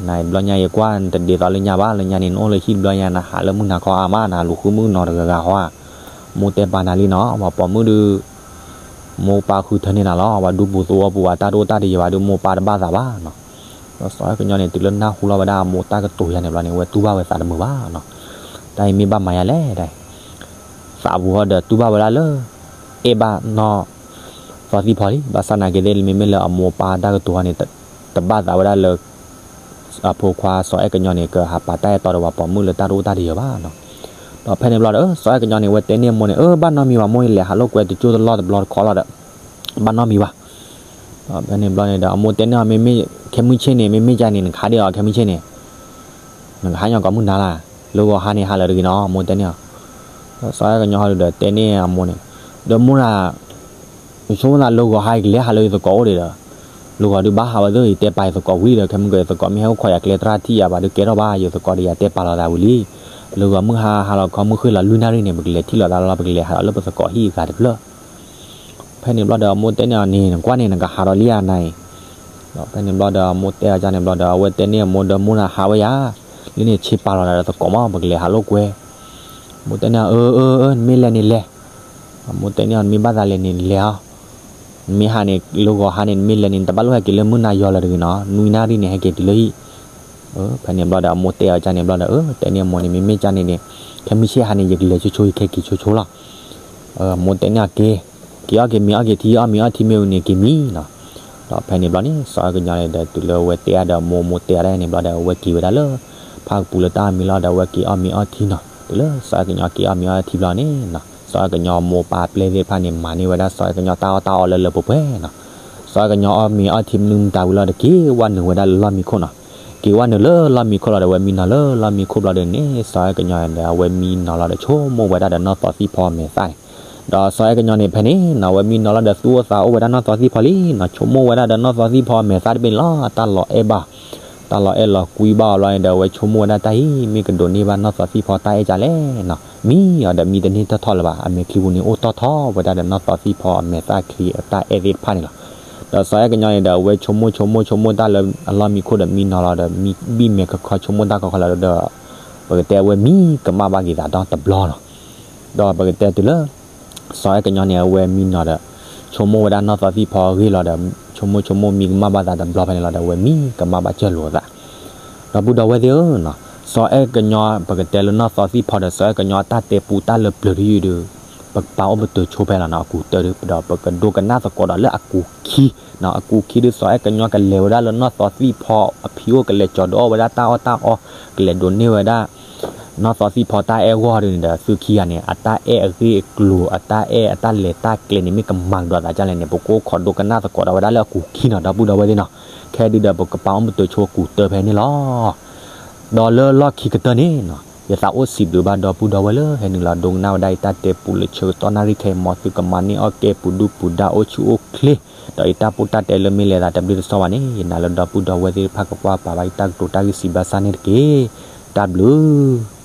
နဘျီညါယကွၢ် နတဒ်သိးလၢညါဘၣ်, လၢညါန့ၣ် နအိၣ်လၢဟံၣ်တဘျီညါ နဟးလၢမုၢ်နၤခီအါမး နလူၤဃုမုၢ်နီၤတဂၤဂၤဃီဧါ. မိၢ်တဲပာ်နၤလံနီၤ, ပှၤပိာ်မုၣ်ဒုး မိၢ်ပၢ်ဃုထၢန့ၢ်နၤလီၤ, ပှၤဒူပူၤသဝီပူၤ ပှၤတၢ်ဒိၣ်တၢ်တယၢၤဘၣ်ဒုး မိၢ်ပၢ်တဘၣ်သးဘၣ်နီၤ. ဒီးစီၤအဲၣ်ကညီန့ၣ် တုၤလၢနၢ်ဟူလီၤဝဲဒၣ်အမိၢ်တၢ်ကတိၤယါန့ၣ်ဘျီန့ၣ် အဝဲတူၢ်ဘၣ်ဝဲသးတမုာ်ဘၣ်နီၤ. တၢ်အံၤမ့ၢ်ဘၣ်မၤယါလဲၣ်တၢ်အံၤ သးပူၤဟီဒီးတူၢ်ဘၣ်ဝဲဒၣ်လၢ အဲၣ်ဘၣ်နီၢ်သီသံၣ်ဖီလံ, ဘၣ်ဆၣ်နာ်က့သ့ၣ် မ့မ့ၢ်လၢအမိၢ်ပၢ်တၢ်ကတိၤဟီန့ၣ် တဘၣ်သးဝဲဒၣ်လၢ အဖိခွါစီၤအဲၣ်ကညီန့ၣ် ကဟးပာ်တၢ်အဲၣ်တီဒီးပှၤပိာ်မုၣ်လၢတၢ်ဒိၣ်တၢ်တယၢၤဘၣ်နီၤ. ဒီးဖဲန့ၣ်ဘျီဒီး စီၤအဲၣ်ကညီန့ၣ် အဝဲတဲန့ၢ်အမိၢ်န့ၣ် အၢ ဘၣ်နီတမံၤဘၣ် မိၢ် ယလဲၤဟးလိာ်ကွဲတကၠိၢ်တလီၢ်တဘျီတခီလီၤဒီး ဘၣ်နီတမံၤဘၣ်. ဒီးဖဲန့ၣ်ဘျီန့ၣ်ဒီး အမိၢ်တဲန့ၢ်အီၤ မ့မ့ၢ်ခဲမုၢ်ဆ့ၣ်န့ၣ် မ့မ့ၢ်ကန့ၣ် နကဟးဒ်အီၤခဲမုၢ်ဆ့ၣ်န့ၣ် နကဟးညီကိးမုၢ်နၤလၢ်, လၢဂီၤဟါန့ၣ်ဟးလၢာ်တဂ့ၤနီၤ မိၢ်တဲန့ၢ်အီၤ. စီၤအဲၣ်ကညီဟီဒုဒီးတဲန့ၢ်အမိၢ်န့ၣ်, ဒီးမိၢ်နၤ ယဆိကမိၣ်သးလၢဂီၤဟါအံၤကလဲၤဟးလၢယသကိးအိၣ်ဒံးဒီး, လၢဂီၤဒုးဘၣ်ဟးဝဲသ့ၣ် ယတဲပာ်ယသကိးဝံၤဒီး ခဲမုၢ်က ယသကိးမ့ၢ်ဟဲအိၣ်ခိးယၤကျဲတြၢ်ထံၣ်ယၤဘၣ်ဒုးကဲထီၣ်ဘၣ် ယသကိးဒီးယၤတဲပာ်လီၤသးဝံၤလံ. လၢဂီၤမုၢ်ဟါဟါလီၤခီ မုၢ်ဃ့ၢ်လီၤလွံၢ်နၣ်ရံၣ်န့ၣ် ပကလဲၤထံၣ်လိာ်သးလီၤ ပကလဲၤဟးလီၤလၢပသကိးဟံၣ်အဂၤတဖျၢၣ် ဖဲန့ၣ်ဘျီဒီး အမိၢ်တဲန့ၢ်အီၤန့ၣ် နကွၢ်န့ၣ် နကဟးဒီးလံဧါနၤအံၤ. ဒီးဖဲန့ၣ်ဘျီဒီး အမိၢ်တဲအီၤန့ၣ်ဘျီဒီး အဝဲတဲန့ၢ်အမိၢ်ဒီး မိၢ်နၤဟးဝဲယၤ, လၢန့ၣ်ဆ့ပာ်လီၤနၤဒီးသကိးမး ပကလဲၤဟးလိာ်ကွဲ. မိၢ်တဲန့ၢ်အီၤ အၢ အၢ အၢ နမ့ၢ်လဲၤန့ၣ်လဲၤ. အမိၢ်တဲန့ၢ်အီၤ နမ့ၢ်ဘၣ်သးလဲၤန့ၣ်လဲၤအီၤ, နမ့ၢ်ဟးန့ၣ် လၢဂီၤဟါန့ၣ် နမ့ၢ်လဲၤန့ၣ် နတဘၣ်လိၣ်ဟဲက့ၤလၢမုၢ်နၤယီၤလၢၤတဂ့ၤနီၤ, နွံနၣ်ရံၣ်န့ၣ် ဟဲက့ၤတုၤလၢဟံၣ် ဖဲန့ၣ်ဘျီဒီး အမိၢ်တဲအီၤကန့ၣ်ဘျီဒီး အၢ တဲန့ၢ်အမိၢ်န့ၣ် မ့မ့ၢ်ကန့ၣ်န့ၣ် ခဲမုၢ်ဆ့ၣ်ဟါန့ၣ် ယကလဲၤဆိဆိ ယကဟဲက့ၤဆိဆိလီၤ. အမိၢ်တဲန့ၢ်အီၤက့ၤ, က့ၤအီၣ်က့ၤမ့ၤအီၣ်က့ၤထံအီၣ်မ့ၤအီၣ်ထံမ့ၢ်ဝံၤန့ၣ် က့ၤမံနီၤ. ဒီးဖဲန့ၣ်ဘျီန့ၣ် စီၤအဲၣ်ကညီန့ၣ်ဒီး တုၤလၢအဝဲတဲအါဒီးမိၢ် မိၢ်တဲအါဒၣ်န့ၣ်ဘျီဒီး အဝဲက့ၤဝဲဒၣ်လၢ ဖၣ်ကပူၤလၢတၢ်အီၣ်မ့ၤလီၤဒီး အဝဲက့ၤအီၣ်မ့ၤအီထံနီၤ. တုၤလၢစီၤအဲၣ်ကညီက့ၤအီၣ်မ့ၤအီထံဘျီန့ၣ်နီၤ, စီၤအဲၣ်ကညီမိၢ်ပၢ်ပျဲၢ်သ့ၣ်တဖၣ်န့ၣ် မၤန့ၢ်ဝဲဒၣ်စီၤအဲၣ်ကညီတၢ်အီၣ်တၢ်အီလၢလၢပှဲၤပှဲၤနီၤ. စီၤအဲၣ်ကညီအီၣ်မ့ၤအီထံမနုၤမတၤဝံၤလီၤဒီး က့ၤဝဲနုာ်ဝဲဒၣ်လၢလီၢ်မံခိၣ်နီၤ. က့ၤဝဲနုာ်လၢလီၢ်မံခိၣ်လီၤဒီး ဝဲမံနီၤလၢလီၢ်မံခိၣ်ဘျီဒီးန့ၣ် စီၤအဲၣ်ကညီဒီး အဝဲမံနီၤလီၤဒီး ဆိကမိၣ်ဝဲဒၣ်ဒီးနီၢ်သီသံၣ်ဖီအမဲာ်သၣ်န့ၣ်. ဒီးစီၤအဲၣ်ကညီန့ၣ်ဖဲန့ၣ်နီၤ အဝဲမံနီၤလီၤဒီး သူၣ်အိၣ်သးအိၣ်ဝဲဒၣ်နီၢ်သီသံၣ်ဖီလံနီၤ, ဆိကမိၣ်ဝဲဒၣ်ဒီးနီၢ်သီသံၣ်ဖီအမဲာ်သၣ်တဘ့ၣ်န့ၣ်လီၤ. တၢ်လီၤအဲၣ်ဘၣ် တၢ်လီၤအဲၣ်လီၤကွံဘၣ်အီၤဘျီန့ၣ်ဒီး အဝဲဆိကမိၣ်ဝဲဒၣ်တၢ်အံၤ မ့ၢ်ကဒိးန့ၢ်ဘၣ်နီၢ်သီသံၣ်ဖီတၢ်အဲၣ်ကလဲၣ်နီၤ. မံအီၤဒီးမံတန့ၢ်ထီၣ်ထီၣ်လၢၤဘၣ်, အမဲာ်ချံပူၤန့ၣ် အိၣ်တီၢ်ထီၣ်ဝဲဒၣ်ဒီးနီၢ်သီသံၣ်ဖီအမဲာ်သၣ်ချံအတၢ်အဲၣ်သ့ၣ်တဖၣ်န့ၣ်လီၤ. ဒီးစီၤအဲၣ်ကညီန့ၣ်ဒီး အဝဲဆိကမိၣ်ဆိကမိၣ်ဆိကမိၣ်တၢ်လၢအလီၢ်မံခိၣ်ဒီး မံနီၤလီၤဒီး မံဘံၣ်မဲာ်ခီခီဆိကမိၣ်တၢ်ခီခီလၢၤဒီး ပကတဲအဝဲမံကမၣ်ဘၣ်က့ၤသးဒီတဘျီနီၤ. ဒီးပကတဲတုၤလၢ စီၤအဲၣ်ကညီန့ၣ် အဝဲမံနီၤဒီး ဆိကမိၣ်ဝဲဒၣ်နီၢ်သီသံၣ်ဖီအဂ့ၢ်လီၤဒီး ဆိကမိၣ်ဆိကမိၣ်မံကမၣ်ဘၣ်သးတဘျီဖဲန့ၣ်လီၤဒီး အဝဲမံကမၣ်ဘၣ်စၢၢ်လိာ်သး. ဒီပုၢ်ဒီဝဲၢ်သ့ၣ်ဧၢနီၤ, စီၤအဲၣ်ကညီ ပကတဲလၢနီၢ်သီသံၣ်ဖီဒီး စီၤအဲၣ်ကညီအတၢ်တဲပူတၢ်လၢပျၢၤတယုၢ်ဒီး ပကပာ်အိၣ်ပတုာ်ဆိဖဲလီၤနီၤ, အကူာ်တၢၢ်ဒီး ဒီးပကဒိကနၣ်သကိးဒီးလၢအကူာ်ခံနီၤ. အကူာ်ခံဒီး စီၤအဲၣ်ကညီကလဲၤဝဲဒၣ်လၢနီၢ်သီသံၣ်ဖီအဖံအိၣ် ကလဲၤကၠီၤဒီးအီၣ်ဝဲဒၣ်တၢ်အီၣ်တၢ်အီ, ကလဲၤဒိးန့ၢ်ဝဲဒၣ် နီၢ်သီသံၣ်ဖီတၢ်အဲၣ်အဂီၢ်ဒီးန့ၣ်ဒီး သုခံဂၤန့ၣ် အတၢ်အဲၣ်အဂ့ၢ်အကျိၤ အတၢ်အဲၣ်အတၢ်လဲၤတၢ်ကျဲၤန့ၣ် မ့ၢ်ကမၤကဒီးသးဒ်လဲၣ်န့ၣ် ပကအိၣ်ခိးဒိကနၣ်သကိးဒီးဝဲဒၣ်လၢအကူာ်ခံနီၤ ဒီပုၢ်ဒီဝဲၢ်သ့ၣ်နီၤ. ခဲဒုဒီး ပကပာ်အိၣ်ပတုာ်ဆိကူာ်တၢၢ်ဖဲန့ၣ်လီၤ. ဒီးလၢလီၢ်ခံကတၢၢ်န့ၣ်နီၤ ယသးအိၣ်စံးဘျုးဘၣ်ဒီပုၢ်ဒီဝဲၢ်လၢဟဲနုာ်လီၤဒိကနၣ်ဝဲဒၣ် ယတၢ်တဲပူလၢဆၢကတီၢ်နၣ်ရံၣ်ခဲအံၤ မ်သုကမၤန့ၢ်အီၣ်ကဲ ပူၤဒုၣ်ပူၤဒါ အိၣ်ဆူၣ်အိၣ်ချ့, ဒီးယတၢ်ပိၢ်တၢ်တဲလၢမ့ၢ်လဲၤသးတဘျုးတစီဘၣ်န့ၣ် ယနာ်လၢဒီပုၢ်ဒီဝဲၢ်သ့ၣ်တဖၣ်ကကွၢ်ပာ်ဘၣ်ယတၢ်ကတိၤတၢ်ဂ့ၢ်စံးဘျုးစၢ်န့ၣ်တက့ၢ်. တၢ်ဘျုး